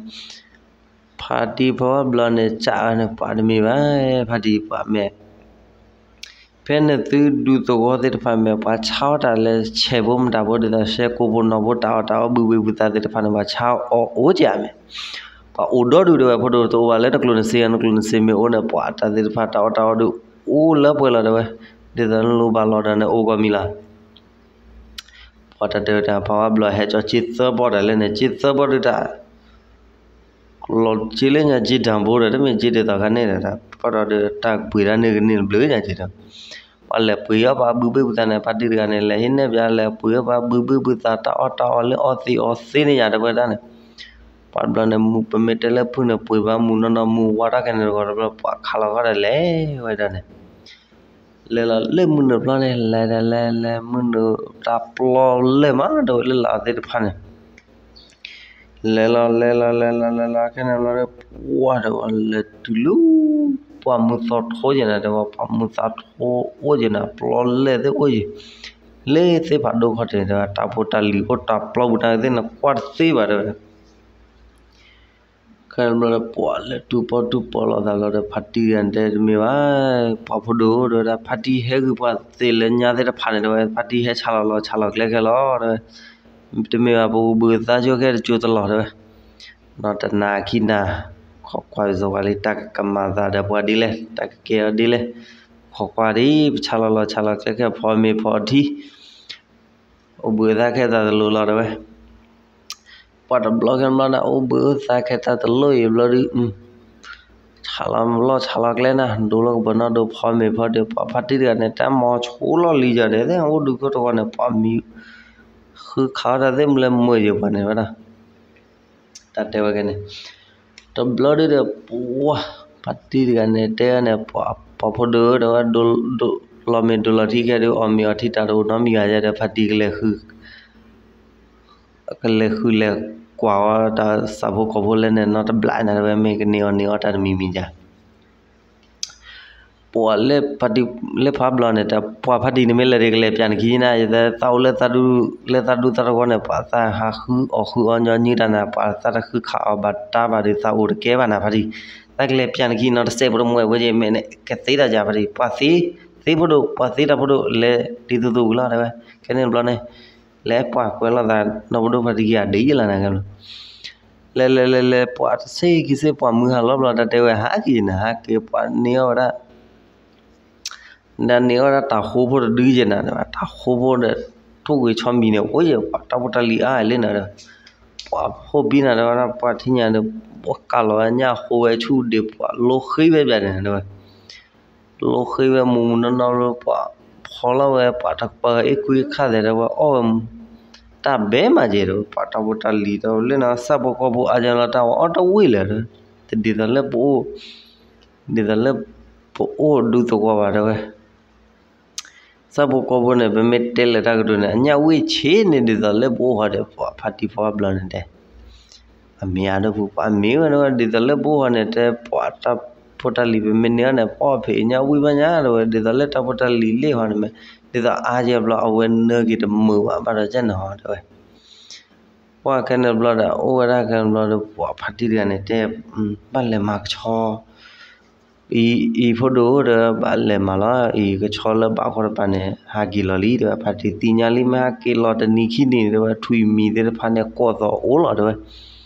ဖါတံၢ်ဖီဘျီန့ၣ် စံးဝဲန့ၣ် ပှၤတမ့ၢ်ဘၣ်, ဖါတံၢ်ပှၤမ့ၢ် ဖဲန့ၣ်သုဒူသဝီသ့ၣ်တဖၣ်မ့ၢ် ပှၤဆါအီၣ်တၢ်လၢဆဲးဖိမတၤဖိ ဒ်သိးဆဲးကိးဖိနီၢ်ဖိ တၢ်အီၣ်တၢ်အီ ဘုဘ့ၣ်ဘုသးသ့ၣ်တဖၣ်န့ၣ် ပှၤဆါအီၣ်အိၣ်ကမ့ၢ်, ပှၤအိၣ်ဒီဒူၣ်တဲဝဲ ဖိဒိၣ်တအိၣ်ဘၣ်လၢနကျိၣ်နစ့ နကျိၣ်နစ့မ့ၢ်အိၣ်န့ၣ် ပှၤတၢ်သ့ၣ်တဖၣ် တၢ်အီၣ်တၢ်အီဒုးအိၣ်လၢပှဲၤလီၤတဲဝဲ, ဒ်သိးနလိၣ်ဘၣ်လီၤဒီးန့ၣ် အိၣ်ကီးမံၤလီၤ. ပှၤတၢ်တဲဝဲတၢ် ဖါဝါဘျီဟဲကၠီက့သၢပီၢ်တၢ်လဲၣ်န့ၣ် က့သၢပီၢ်ဒုးတၢ် လီၤက့လၢညါက့တၢ်ဘိဒီး တမ့ၢ်က့ဒ်သိးခါန့ၣ်ဒီး ပှၤဒီးဒုးတၢ်ပှ့ၤဒၣ်န့ၢ်ကန့ၢ်တဘျုးညါက့ဒီး ပှၤလဲၤပှ့ၤအီၣ်ပှၤဘုဘ့ၣ်ဘုသးန့ၣ် ဖါတံၢ်တဂၤန့ၣ် လဲၤဟံးန့ၢ်ပှၤလဲၤပှ့ၤအီၣ်ပှၤဘုဘ့ၣ်ဘုသး တၢ်အီၣ်တၢ်အီလၢအီသံးအီသ့န့ၣ်ယၤတဲဝဲဒၣ်န့ၣ်, ပှၤဘျီန့ၣ် မုၢ်ပမ့ၢ်တဲလၢဖုန့ၣ် ပှ့ၤဘၣ်မုၢ်နီၢ်နီၢ် မုၢ်ဝါတၢ်ခဲန့ၣ်တဂီၤတဘျီ ပှၤခးလီၤဃီဒီးလဲၤဝဲဒၣ်န့ၣ် လဲၤလီၤလၢမုၢ်နုာ်ပျီန့ၣ် လဲၤဒီးလဲၤလဲၤ မုၢ်နုာ်တၢ်ပျီလဲၤမးဒီးဝဲလၢလၢ်သ့ၣ်တဖၣ်န့ၣ် လဲၤလီၤလဲၤလီၤလဲၤလီၤလဲၤလီၤလဲၤလီၤ ခဲန့ၣ်ဘျီဒီး ပှၢ်ဒီးဝဲလဲၤတုၤလၢ ပှၢ်မုၢ်သီထိယဲၢ်နၤတဲဝဲ ပှၢ်မုၢ်သီထိအိၣ်ယဲၢ်နၤ ပျီလဲၤသ့ၣ်အိၣ်ယဲၢ် လၢသ့ၣ်ဖးဒိၣ်ခီၣ်ထံးတဲဝဲ တၢ်ဖိတၢ်လံၤအိၣ်တၢ်ပျီပူၤတၢ်သ့ၣ်နကွၢ်တသ့ဘၣ်တဲဝဲ ခဲန့ၣ်ဘျီဒီး ပှၢ်လဲၤတူၢ်ပီတူၢ်ပီလိာ်သးလီၤဒီး ဖါတံၢ်တဂၤန့ၣ်တဲတမ့ၢ်ဘၣ်, ပှၢ်ဖိဒိၣ်တဲဝဲဒၣ် ဖါတံၢ်ဟဲဂုာ်ပှၤသ့လၢညါသ့ၣ်တဖၣ်န့ၣ်တဲဝဲ ဖါတံၢ်ဟဲဆါလီၤလီၤဆါလီၤကျဲခဲလီၤတဲဝဲ, တမ့ၢ်ဘၣ် ပကဘုးသးဆိခဲတကၠိတလီၤတဲဝဲ, နီၢ်တနၤခံနၤ ခိးကွၢ်ဝဲစီၤပၤလံ တၢ်ကကမၤသးဒီးပှၤဒ်လဲၣ် တၢ်ကကဲအီၤဒ်လဲၣ်, ခိးကွၢ်ဒ် ပဆါလီၤလီၤဆါလီၤကျဲခဲ ဖီမ့ၤဖီထံ အိၣ်ဘှံးအိၣ်သါခဲသးတလိၤလီၤတဲဝဲ, ပှၢ်တဘျီခဲဘျီန့ၣ် အိၣ်ဘှံးအိၣ်သါခဲသးတလိၤအံၤဘျီဒုး, ဆါလီၤလီၢ်ဆါလီၤကျဲနၤ ဒိလီၤကပၢၤနီၣ်ဒိဖီမ့ၤဖီဒ့ ပှၢ်ဖါတံၢ်တဂၤန့ၣ် တၢ်မၤဆိလီၤလံယၤဒီး အိၣ်ဒုးခိၣ်တဂီၤန့ၣ် ပှၢ်မံၤဃုခးအီၣ်တၢ်သ့ၣ်မုၢ်လၢမုာ်ယံၤပှၢ်န့ၣ်ဝဲဒၣ် တၢ်တဲဝဲကဲန့ၣ်, တဘျီဒုဒီး ပှၢ်ဖါတံၢ်တဂၤန့ၣ် တဲဝဲန့ၣ် ပှၢ်ဖိဒိၣ်တဲဝဲ လီၤမ့ၤဒိလီၤထံခဲဒုး အီၣ်မ့ၤအီထံတၢ်တအိၣ်နီတမံၤဂၤယဲဒီး ဖါတံၢ်ကလဲၤဃု ကလဲၤဃုလဲၤကွၢ်အီၤတၢ်ဆၣ်ဖိကီၢ်ဖိလဲၣ်န့ၣ် နီတဘျီနၤတဲဝဲ မ့ၢ်ကန့ၢ်အီၣ်န့ၢ်အီတၢ်တမံၤမံၤယၤ ပှၢ်လၢဖါဘျီန့ၣ် တၢ်ပှၢ်ဖါတံၢ်န့ၣ်မ့ၢ်လဲၤဒ်ကလဲၤပျၢ်နခံနၤ ယသးအိၣ်လၢ လၢသးဒူသးတဝီန့ၣ် ပှၤသးဟးဃုအီၣ်ဃုအီညီနုၢ်တၢ်နၤ ပှၤသးတဃုခးအီၣ်ဘၣ်တၢ်ဘၣ်ဒီး သးအိၣ်တကဲဘၣ်နၤဖါတံၢ်, သးကလဲၤပျၢ်နခံနီတစဲးဖိတမွဲဝဲယဲၢ်မဲာ်န့ၣ် ကသ့တၢ်ယၤဖါတံၢ် ပှၢ်သ့, သ့ဖိဒိၣ် ပှၢ်သ့တၢ်ဖိဒိၣ် လဲၤဒ်သိးသိးဝံၤလီၤတဲဝဲ, ခဲန့ၣ်ဘျီန့ၣ် လဲၤပှၢ်ကွဲးလိာ်သး နီၢ်ဖိဒိၣ်ဖါတံၢ်ခံဂၤဒ်ယဲၢ်လီၤနၤကဲလီၤ လဲၤလဲၤလဲၤလဲၤ ပှၢ်တဆ့က့ၤဆ့ ပှၢ်မုၢ်ဟါလီၤဘျီ တၢ်တဲဝဲဟးက့ၤနၤ ဟးက့ၤ ပှၢ်န့ၢ်အီၣ်ဝဲဒၣ်, ဒ်န့ၢ်အီၣ်ဝဲဒၣ်တၢ်ဃိဖိတဒုယဲၢ်နၤ တၢ်ဃိဖိဒီး ထိၣ်ဂ့ၤဆီမံၤန့ၣ် အိၣ်ယဲၢ် ပှၢ်တၢ်ဖိတၢ်လံၤအါလံနၤဒီး ပှၢ်ဖိဘံနၤတဲဝဲဒၣ် ပှၢ်ထံၣ်ညါဒီး ဘီကၢ်လီၤဝဲညၣ်ဃိဝဲဆူၣ်ဒ့ၣ် ပှၢ်လိဃ့ဝဲပျၢ်န့ၣ်တဲဝဲ လိဃ့ဝဲမူးမူးနီၢ်နီၢ်လၢ ပှၢ်ဖီလီၤဝဲ ပှၢ်တပၢၤအ့ၣ်ကွံအခါသဲးဒီး ဝဲအီၣ်ဝဲ တၢ်ဘဲမးကဲဒီး ပှၢ်တၢ်ဖိတၢ်လံၤဒီး လၢနဆၣ်ဖိကီၢ်ဖိအါယလီၤ တၢ်ဝဲအီၣ်တဝံၣ်လၢၤဒီး တဒ်သိးလၢပအိၣ်, ဒ်သိးလၢပအိၣ်ဒူသဝီဘၣ်တဲဝဲ ဆၣ်ဖိကီၢ်ဖိန့ၣ် ပမ့ၢ်တဲလၢတၢ်ကတိၤန့ၣ် အညၣ်ဝံၣ်ဆ့န့ၣ် ဒ်သိးလၢပအိၣ်ဃီဒီး ပှၢ်ဖါတံၢ်ဖီဘျီန့ၣ်တဲ အမ့ၢ်အါဒီးပှၤမ့ၢ်ဝဲဒၣ် ဒ်သိးလၢပအိၣ်ဃီန့ၣ် တဲပှၢ်တၢ်ဖိတၢ်လံၤ ပမ့ၢ်န့ၢ်အီၤန့ၣ် ပှၢ်ဖံးအညၣ်ဝံၣ်ဘၣ်ညါတဲဝဲ ဒ်သိးလၢတၢ်ဖိတၢ်လံၤလ့ၣ်ဃီန့ၣ်မ့ၢ် ဒ်သိးအါယဲၢ်ဘျီ အဝဲနၢက့ၤတမုာ်ဘၣ်ဘၣ်ဒီးကဲန့ၣ်ဟီတဲဝဲ ပှၢ်ခဲန့ၣ်ဘျီဒီး အိၣ်ဝဲဒၣ်ခဲန့ၣ်ဘျီဒီး ပှၢ်ဖါတံၢ်တဂၤန့ၣ်တဲ ဘၣ်လဲၤမၤကဆှီ အံၤဖိဒိၣ်ဒီး ဘၣ်လဲၤမၤလီၤ အံၤကဆှီလၢဘၣ်ဃီတပၤန့ၣ် ဟးက့ၤလီၤလံတဲဝဲ ဖါတံၢ်သ့ၣ်ညါလံ မ့ၢ်ဟးက့ၤလီၤတနံၤခံနံၤန့ၣ်တဲဝဲ ထွံၣ်မံၤသ့ၣ်တဖၣ်န့ၣ် ကိးသီးအိၣ်လီၤတဲဝဲ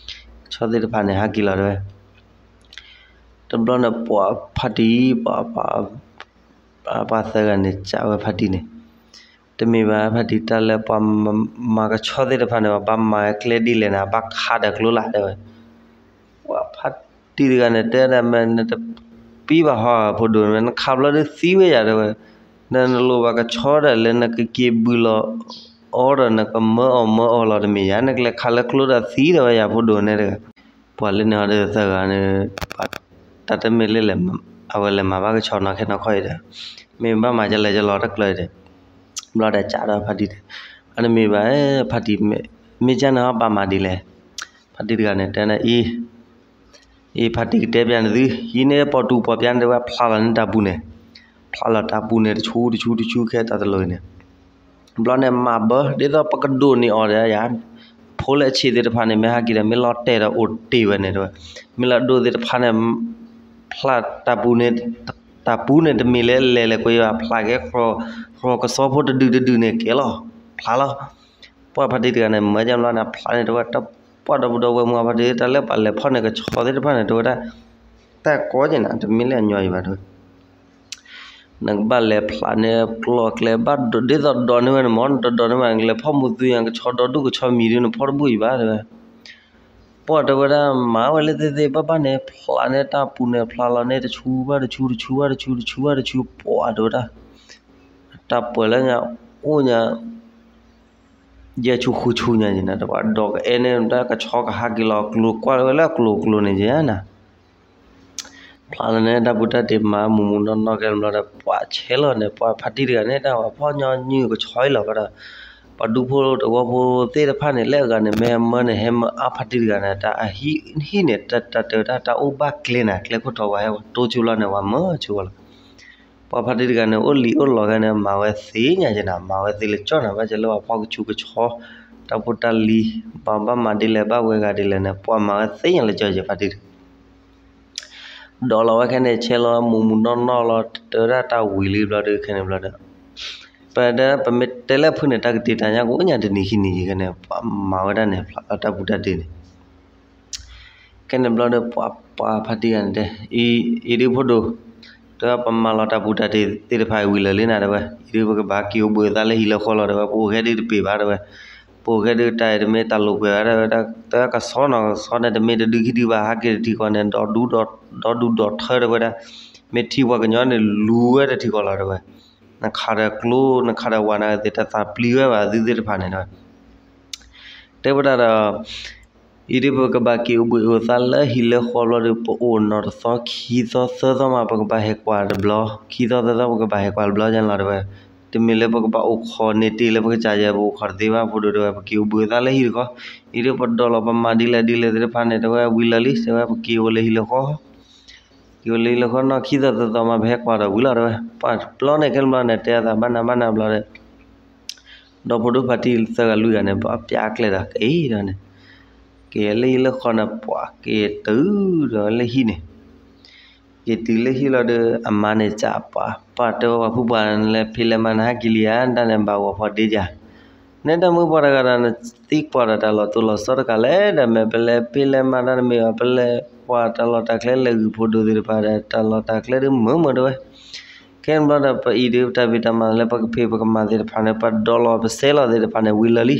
ကဆှီသ့ၣ်တဖၣ်န့ၣ် ဟးက့ၤလီၤတဲဝဲ တဘျီန့ၣ် ပှၢ်ဖါတံၢ် ပှၢ် ပှၢ်သၢဂၤန့ၣ် စံးဝဲဖါတံၢ်န့ၣ် တမ့ၢ်ဘၣ် ဖါတံၢ် တၢ်လၢပှၤမၤကဆှီသ့ၣ်တဖၣ်န့ၣ် ဘၣ်မၤကျဲဒ်လဲၣ်န့ၣ် ဘၣ်ခးဒီးကျိလၢ်တဲဝဲ ပှၢ်ဖါတံၢ်တဂၤန့ၣ် တဲဒၣ်မ့ၢ်နတပံဘၣ်ဟီ ဖိဒိၣ်န့ၣ် နခးဘျီဒုးသံဝဲယၤတဲဝဲ နနလိၣ်ဘၣ်ကဆှီဒီးလၢနကက့ၤဘုလီၤအီဒီး နကမၢအီၣ်မၢအီၣ်လီၤတမ့ၢ်ယၤ နကလဲၤခးလၢကျိဒီးသံဒီးဝဲယၤဖိဒိၣ်န့ၣ်တဂၤ ပှၢ်လၢန့ၣ်ဟီဒီးသၢဂၤန့ၣ် တၢ်တမ့ၢ်လၢ အဝဲလဲၤမၤဘၣ်ကဆှီနီၢ်ခဲနီၢ်ခီအံၤဒီး မ့ၢ်ဘၣ်မၤကလဲၤကလီၤတကျၢၤအံၤဒီး ဘျီဒီးစံးဒီးဖါတံၢ်ဒီး အတမ့ၢ်ဘၣ် ဖါတံၢ် မ့ၢ်ကန့ၣ်ဟီဘၣ်မၤဒ်လဲၣ် ဖါတံၢ်တဂၤန့ၣ် တဲန့ၣ်အံၤ အံၤဖါတံၢ်ကတဲပျးန့ၢ်သု, ယံၤန့ၣ်ပိာ်တူာ်ပိာ်ပျါန့ၣ် တဲဝဲဖျါလီၤန့ၢ်တၢ်ပူၤန့ၣ်, ဖျါလီၤတၢ်ပူၤန့ၣ် တဆူတဆူတဆူခဲတၢ်တလီၤအံၤန့ၣ်, ဘျီန့ၣ်မၤဘၢ ဒ်သိးပကဒိးန့ၢ်အီၤဒီးယၤ, ဖိလၢအဆံးသ့ၣ်တဖၣ်န့ၣ် မ့ၢ်ဟဲက့ၤဒီး မ့ၢ်လီၤတဲာ်ဒီးအိၣ်တ့ၢ်ဝဲန့ၣ်တဲဝဲ, မ့ၢ်လီၤဒိၣ်သ့ၣ်တဖၣ်န့ၣ် ဖျါတၢ်ပူၤန့ၣ်, တၢ်ပူၤန့ၣ် တမ့ၢ်လၢလဲၤလဲၤကွံာ်ဘၣ် ဖျါကဲ ဃီၤကစီဖိတဒုတဒုန့ၣ်ကဲလီၤ, ဖျါလီၤ. ပှၤဖါတံၢ်တဂၤန့ၣ် မၢကၢ်ဘျီန့ၣ် ဖျါန့ၣ်တဲဝဲ, ပှၤဒီပုၢ်ဒီဝဲၢ်မုၢ်အဖါတံၢ် တၢ်လၢပှၤလဲၤဖီၣ်န့ၢ်ကဆီသ့ၣ်တဖၣ်န့ၣ် တဲဝဲဒၣ်, တၢ်ကီက့ၤနၤ တမ့ၢ်လၢအညီအံၤဘၣ်တဲဝဲ နကဘၣ်လဲၤဖျါန့ၢ်ကျိၤကျဲ ဘၣ်ဒ်သိးဒိးန့ၢ်ဝဲန့ၣ်မ့ၢ် နတဒိးန့ၢ်ဘၣ် နကလဲၤဖီၣ်မူသူယၤ ကဆီဒီဒူၣ်ကဆီမံၤဒုး နဖီၣ်တဘူၣ်အံၤဘၣ်တဲဝဲ. ပှၤတဲဝဲဒၣ် မၤဝဲလၢသ့ၣ်သ့ၣ်ဘၣ်ဘၣ်န့ၣ် ဖျါန့ၢ်တၢ်ပူၤန့ၣ် ဖျါလီၤန့ၢ်တဆူဘၣ်တဆူ တဆူဘၣ်တဆူ တဆူဘၣ်တဆူ ပှၤတဲဝဲဒၣ်, တၢ်ပှဲၤလၢညါ အိၣ်ညါ ယဲၢ်ဆူဃုဆူညါက့ၤနၤ တဲဝဲ ဒီးကအဲၣ်န့ၣ် တၢ်ကဆီကဟးက့ၤလီၤကျိၤကွၢ်ဝဲလၢကျိၤကျိၤန့ၣ်က့ၤနၤ ဖျါလီၤန့ၢ်တၢ်ပူၤတၢ်တ့ၢ်မၤမူးမူးနီၢ်နီၢ်ကဲဘျီဒီး ပှၤဆဲးလီၤန့ၣ် ပှၤဖါတံၢ်တဂၤန့ၣ် တၢ်ဝဲဖီၣ်ညီနုၢ်ကဆီအံၤလီၤဘၣ်ဒီး ပှၤဒူဖိတဝီဖိသ့ၣ်တဖၣ်န့ၣ် လၢအဂၤန့ၣ် မ့ၢ်ဟဲမၢန့ၣ် ဟဲမၢအါဖါတံၢ်တဂၤန့ၣ် တၢ်အဟံၣ်န့ၣ် တၢ်တဲဝဲဒၣ် တၢ်အိၣ်ဘၣ်ကျဲနၤ ကျဲခိၣ်ထီဝဲဟဲဝဲတိၢ်ဆူဘျီန့ၣ် ဝဲမၢဆူဝဲလီၤ. ပှၤဖါတံၢ်တဂၤန့ၣ် အိၣ်လံၤအိၣ်လီၤဂၤန့ၣ် မၤဝဲသ့ၣ်ညါက့ၤနၤ မၤဝဲသ့ၣ်လၢကၠီနၤ ဘၣ်ကဲလၢပှၤဖီၣ်ကဆူကဆီ တၢ်ဖိတၢ်လံၤ ဘၣ်ဘၣ်မၤဒ်လဲၣ် ဘၣ်ဝဲဂၤဒ်လဲၣ်န့ၣ် ပှၤမၤဝဲသ့ၣ်ညါလၢကၠီက့ၤဖါတံၢ်တဂၤ ဒီးလီၤဝဲခဲန့ၣ် ဆဲးလီၤမူးမူးနီၢ်နီၢ်လီၤ တဲဝဲဒၣ်တၢ်ဝံၤလံဘျီဒီး ခဲန့ၣ်ဘျီဒီး ပတဲ ပမ့ၢ်တဲလၢဖုန့ၣ် တၢ်ကတ့ၢ်တၢ်ညါကအိၣ်ညါတနံၤခံနံၤက့ၤခဲန့ၣ် ပှၤမၤဝဲဒၣ်န့ၣ် ဖျါလီၤတၢ်ပူၤတၢ်တ့ၢ်န့ၣ် ခဲန့ၣ်ဘျီဒီး ပှၤပှၤဖါတံၢ်ဂၤန့ၣ်တဲ အံၤဒုးဖိဒိၣ်, တဲဝဲပမၤလီၤတၢ်ပူၤတၢ်တ့ၢ်သ့ၣ်တဖၣ်အံၤဝံၤလၢာ်လံနၤတဲဝဲ, အံၤဒုးပကဘၣ်က့ၤအိၣ်ဘှံးအသးလၢဟံၣ်လၢဃီလီၤတဲဝဲ, ပအိၣ်ခဲဒုးတပ့ၤဘၣ်တဲဝဲ, ပအိၣ်ခဲဒုးတၢ်အံၤတမ့ၢ်တၢ်လိာ်ကွဲဘၣ်တဲဝဲ, တဲဝဲကဆီနီၤ ကဆီန့ၣ် တမ့ၢ်တဒုခံဒုဘၣ် ဟးက့ၤတထံကီၢ်န့ၣ် ဒီဒူၣ်ဒီထၢတဲဝဲဒၣ်, မ့ၢ်ထံပှၤကညီန့ၣ် လူၤဝဲတထံကီၢ်လီၤတဲဝဲ, နခးဒီးကျိ နခးဒီးဝၤနၤသ့ၣ် တၢ်သးပျံၤဝဲဘၣ်သုသ့ၣ်တဖၣ်န့ၣ်တဲဝဲ တဲဝဲဒၣ်ဒီး အံၤဒုးပကဘၣ်က့ၤအိၣ်ဘှံးအိၣ်သါလၢဟံၣ်လၢဃီဘျီဒီး ပအိၣ်နီၢ်တသီခံသီသၢသီမး ပကဘၣ်ဟဲကွၢ်တဘျီ, ခံသီသၢသီ ပကဘၣ်ဟဲကွၢ်တဘျီညါလီၤတဲဝဲ, တမ့ၢ်လၢပကဘၣ်အိၣ်ခိးန့ၢ်တ့ၢ်လၢပကစၢ်ယဲၢ် ပအိၣ်ခိးတသ့ဘၣ် ဖိဒိၣ်တဲဝဲ, ပက့ၤအိၣ်ဘှံးအိၣ်သါလၢဟံၣ်တခီ, အံၤဒုးပဒီးလီၤပမၤဒ်လဲၣ်ဒ်လဲၣ်သ့ၣ်တဖၣ်န့ၣ် တဲဝဲဝံၤလၢာ်လံ တဲဝဲ ပက့ၤအိၣ်လၢဟံၣ်လၢဃီ က့ၤအိၣ်လၢဟံၣ်လၢဃီနီၢ်ခံသီသၢသီမး ပဟဲကွၢ်ဒီးဝံၤလီၤတဲဝဲ, ပှၤတဘျီန့ၣ် ခဲန့ၣ်ဘျီန့ၣ် တဲအသးဘၣ်နၤဘၣ်နၤဘျီဒီး ဒီဖိဒိၣ်ဖါတံၢ်သၢဂၤလွံၢ်ဂၤန့ၣ် ပျးကျဲဒီးက့ၤဒီးန့ၣ်, က့ၤလၢဟံၣ်လၢဃီန့ၣ် ပှၤက့ၤတုၤဒီးလၢဟံၣ်န့ၣ်, က့ၤတုၤလၢဟံၣ်လီၤဒီး အမါန့ၣ်စံးပှၤ ပှၤတဲဝဲပှၤဖုပှၤလဲၤဖံးလဲၤမၤနဟဲက့ၤလံဧါ တၢ်န့ၣ်ဘၣ်ဂီၤဖီဒ့ယၤ နတၢ်မုၢ်ပှၢ်တဂၤဒီး နသံကွၢ်ဒီးတၢ်လီၤတိၢ်လီၤဆီတကးလဲၣ်ဒီး မ့ၢ်ပလဲၤဖံးလဲၤမၤတၢ်တမ့ၢ်ဘၣ် ပလဲၤကွၢ်တၢ်လီၢ်တၢ်ကျဲလဲၤဂုာ်ဖိဒိၣ်သ့ၣ်တဖၣ်ဒီး တၢ်လီၢ်တၢ်ကျဲဒုးမုာ်မုာ်တဲဝဲ, ခဲန့ၣ်ဘျီဒီး ပအံၤဒုးတၢ်ဖံးတၢ်မၤလၢပကဖံးပကမၤသ့ၣ်တဖၣ်န့ၣ် ပဒီးလီၤပစဲလီၤသ့ၣ်တဖၣ်န့ၣ် ဝံၤလၢာ်လံ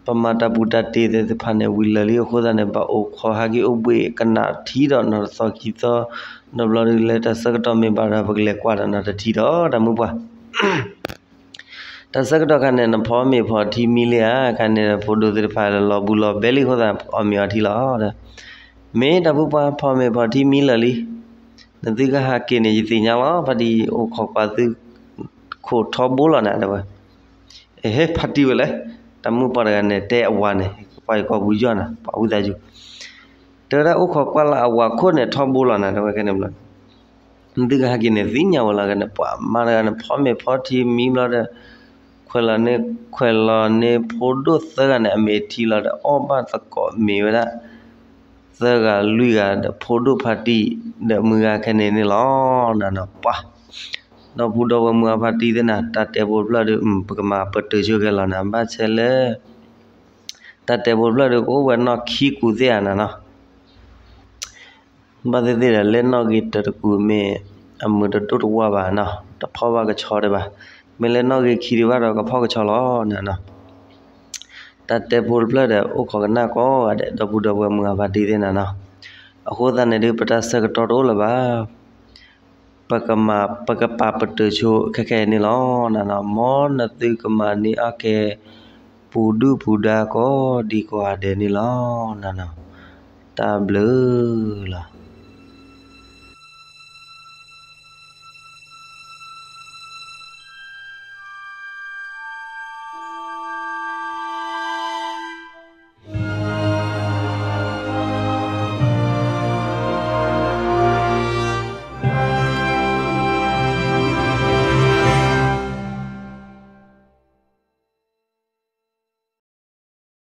ပမၤတၢ်ပူၤတၢ်တ့ၢ်သ့ၣ်တဖၣ်န့ၣ် ဝံၤလၢာ်လံအဃိသတးန့ၣ် ဘၣ်အိၣ်ခိးဟးက့ၤအိၣ်ဘှံးကနၣ်ထံဒီးနီၢ်တသီခံသီ, ဒီးဘျီဒုးလၢတၢ်ဆၢကတီၢ်မ့ၢ်ဘၣ်ဒီး ပကလဲၤကွၢ်ဒီးနီၢ်တထံဒီးတၢ်မုၢ်ပှၢ် တၢ်ဆၢကတီၢ်ခါန့ၣ် နဖီမ့ၤဖီထံမံလံဧါ, ခါန့ၣ် ဖိဒိၣ်သ့ၣ်တဖၣ်လီၤဘူးလီၤဘဲလံအဃိသတး အီၣ်မ့ၤအီထံလီၤဒီး, မ့ၢ်တၢ်မုၢ်ပှၢ်ဖီမ့ၤဖီထံမံလၢာ်လံ, နသုကဟးက့ၤန့ၣ် ယသ့ၣ်ညါလီၤ, ဖါတံၢ်အိၣ်ခိးကွၢ်သု ခိၣ်ထီဘိလီၤနၤတဲဝဲ, အဟ့ ဖါတံၢ်ဝဲလဲၣ်, တၢ်မုၢ်ပှၢ်တဂၤန့ၣ် တဲအဝၤန့ၣ် ပှၤယကီၢ်ပူၤယီၢ်နၤ ပှၤဝံသးစူၤ, တဲဝဲဒၣ်အိၣ်ခိးကွၢ်လၢအဝၤခိၣ်န့ၣ် ထီဘိလီၤနၤတဲဝဲခဲန့ၣ်ဘျီ နသုကဟဲက့ၤန့ၣ် သ့ၣ်ညါဝဲလီၤကန့ၣ် ပှၤမါတဂၤန့ၣ် ဖီမ့ၤဖီထံမံဘျီဒီး, ခွဲးလီၤန့ၢ် ခွဲးလီၤန့ၢ်ဖိဒိၣ်သၢဂၤန့ၣ် အမ့ၤထံလီၤဒီး အီၣ်ဘၣ်သကိးမ့ၤဝဲဒၣ် သၢဂၤလွံၢ်ဂၤဒီး ဖိဒိၣ်ဖါတံၢ်ဒီးမုၢ်ဂၤခဲန့ၣ်န့ၣ်လီၤ နနီၤပှၤ, ဒီပုၢ်ဒီဝဲၢ်မုၢ်အဖါတံၢ်သ့ၣ်နၤ တၢ်တဲဖိတဖျၢၣ်ဒီး ပကမၤပတုာ်ဆိခဲလီၤနၤ ဘၣ်ဆဲးလၢ တၢ်တဲဖိတဖျၢၣ်ဒီး ကအိၣ်ဝဲနီၢ်ခံကူသ့ၣ်ဧါနနီၤ ဘၣ်သ့ၣ်သ့ၣ်ဒီး လၢနီၣ်ဂံၢ်တၢတကူမ့ၢ် အမုာ်တဒိၣ်တဝါဘၣ်နီၤ တဖီၣ်ဘၣ်ကဆီဒံးဘၣ်, မ့ၢ်လၢနီၣ်ဂံၢ်ခံဒံးဘၣ်ဒီး ကဖီၣ်ကဆီလီၤနနီၤ, တၢ်တဲဖိတဖျၢၣ်ဒီး အိၣ်ခိးကနၣ်ကိးဂၤဒဲး ဒီပုၢ်ဒီဝဲၢ်မုၢ်အဖါတံၢ်သ့ၣ်နၤနီၤ, အဃိသတးန့ၣ်ဒုး ပတၢ်ဆၢကတီၢ်တအိၣ်လၢၤဘၣ် ပကမၤ ပကပာ်ပတုာ်ဆိခဲခဲအံၤန့ၣ်လီၤနနီၤ, မ်နသုကမၤန့ၢ်အီၣ်ကဲ ပူၤဒုၣ်ပူၤဒါကိးဒံကိးဂၤဒဲးန့ၣ်လီၤနနီၤ, တၢ်ဘျုးလီၤ.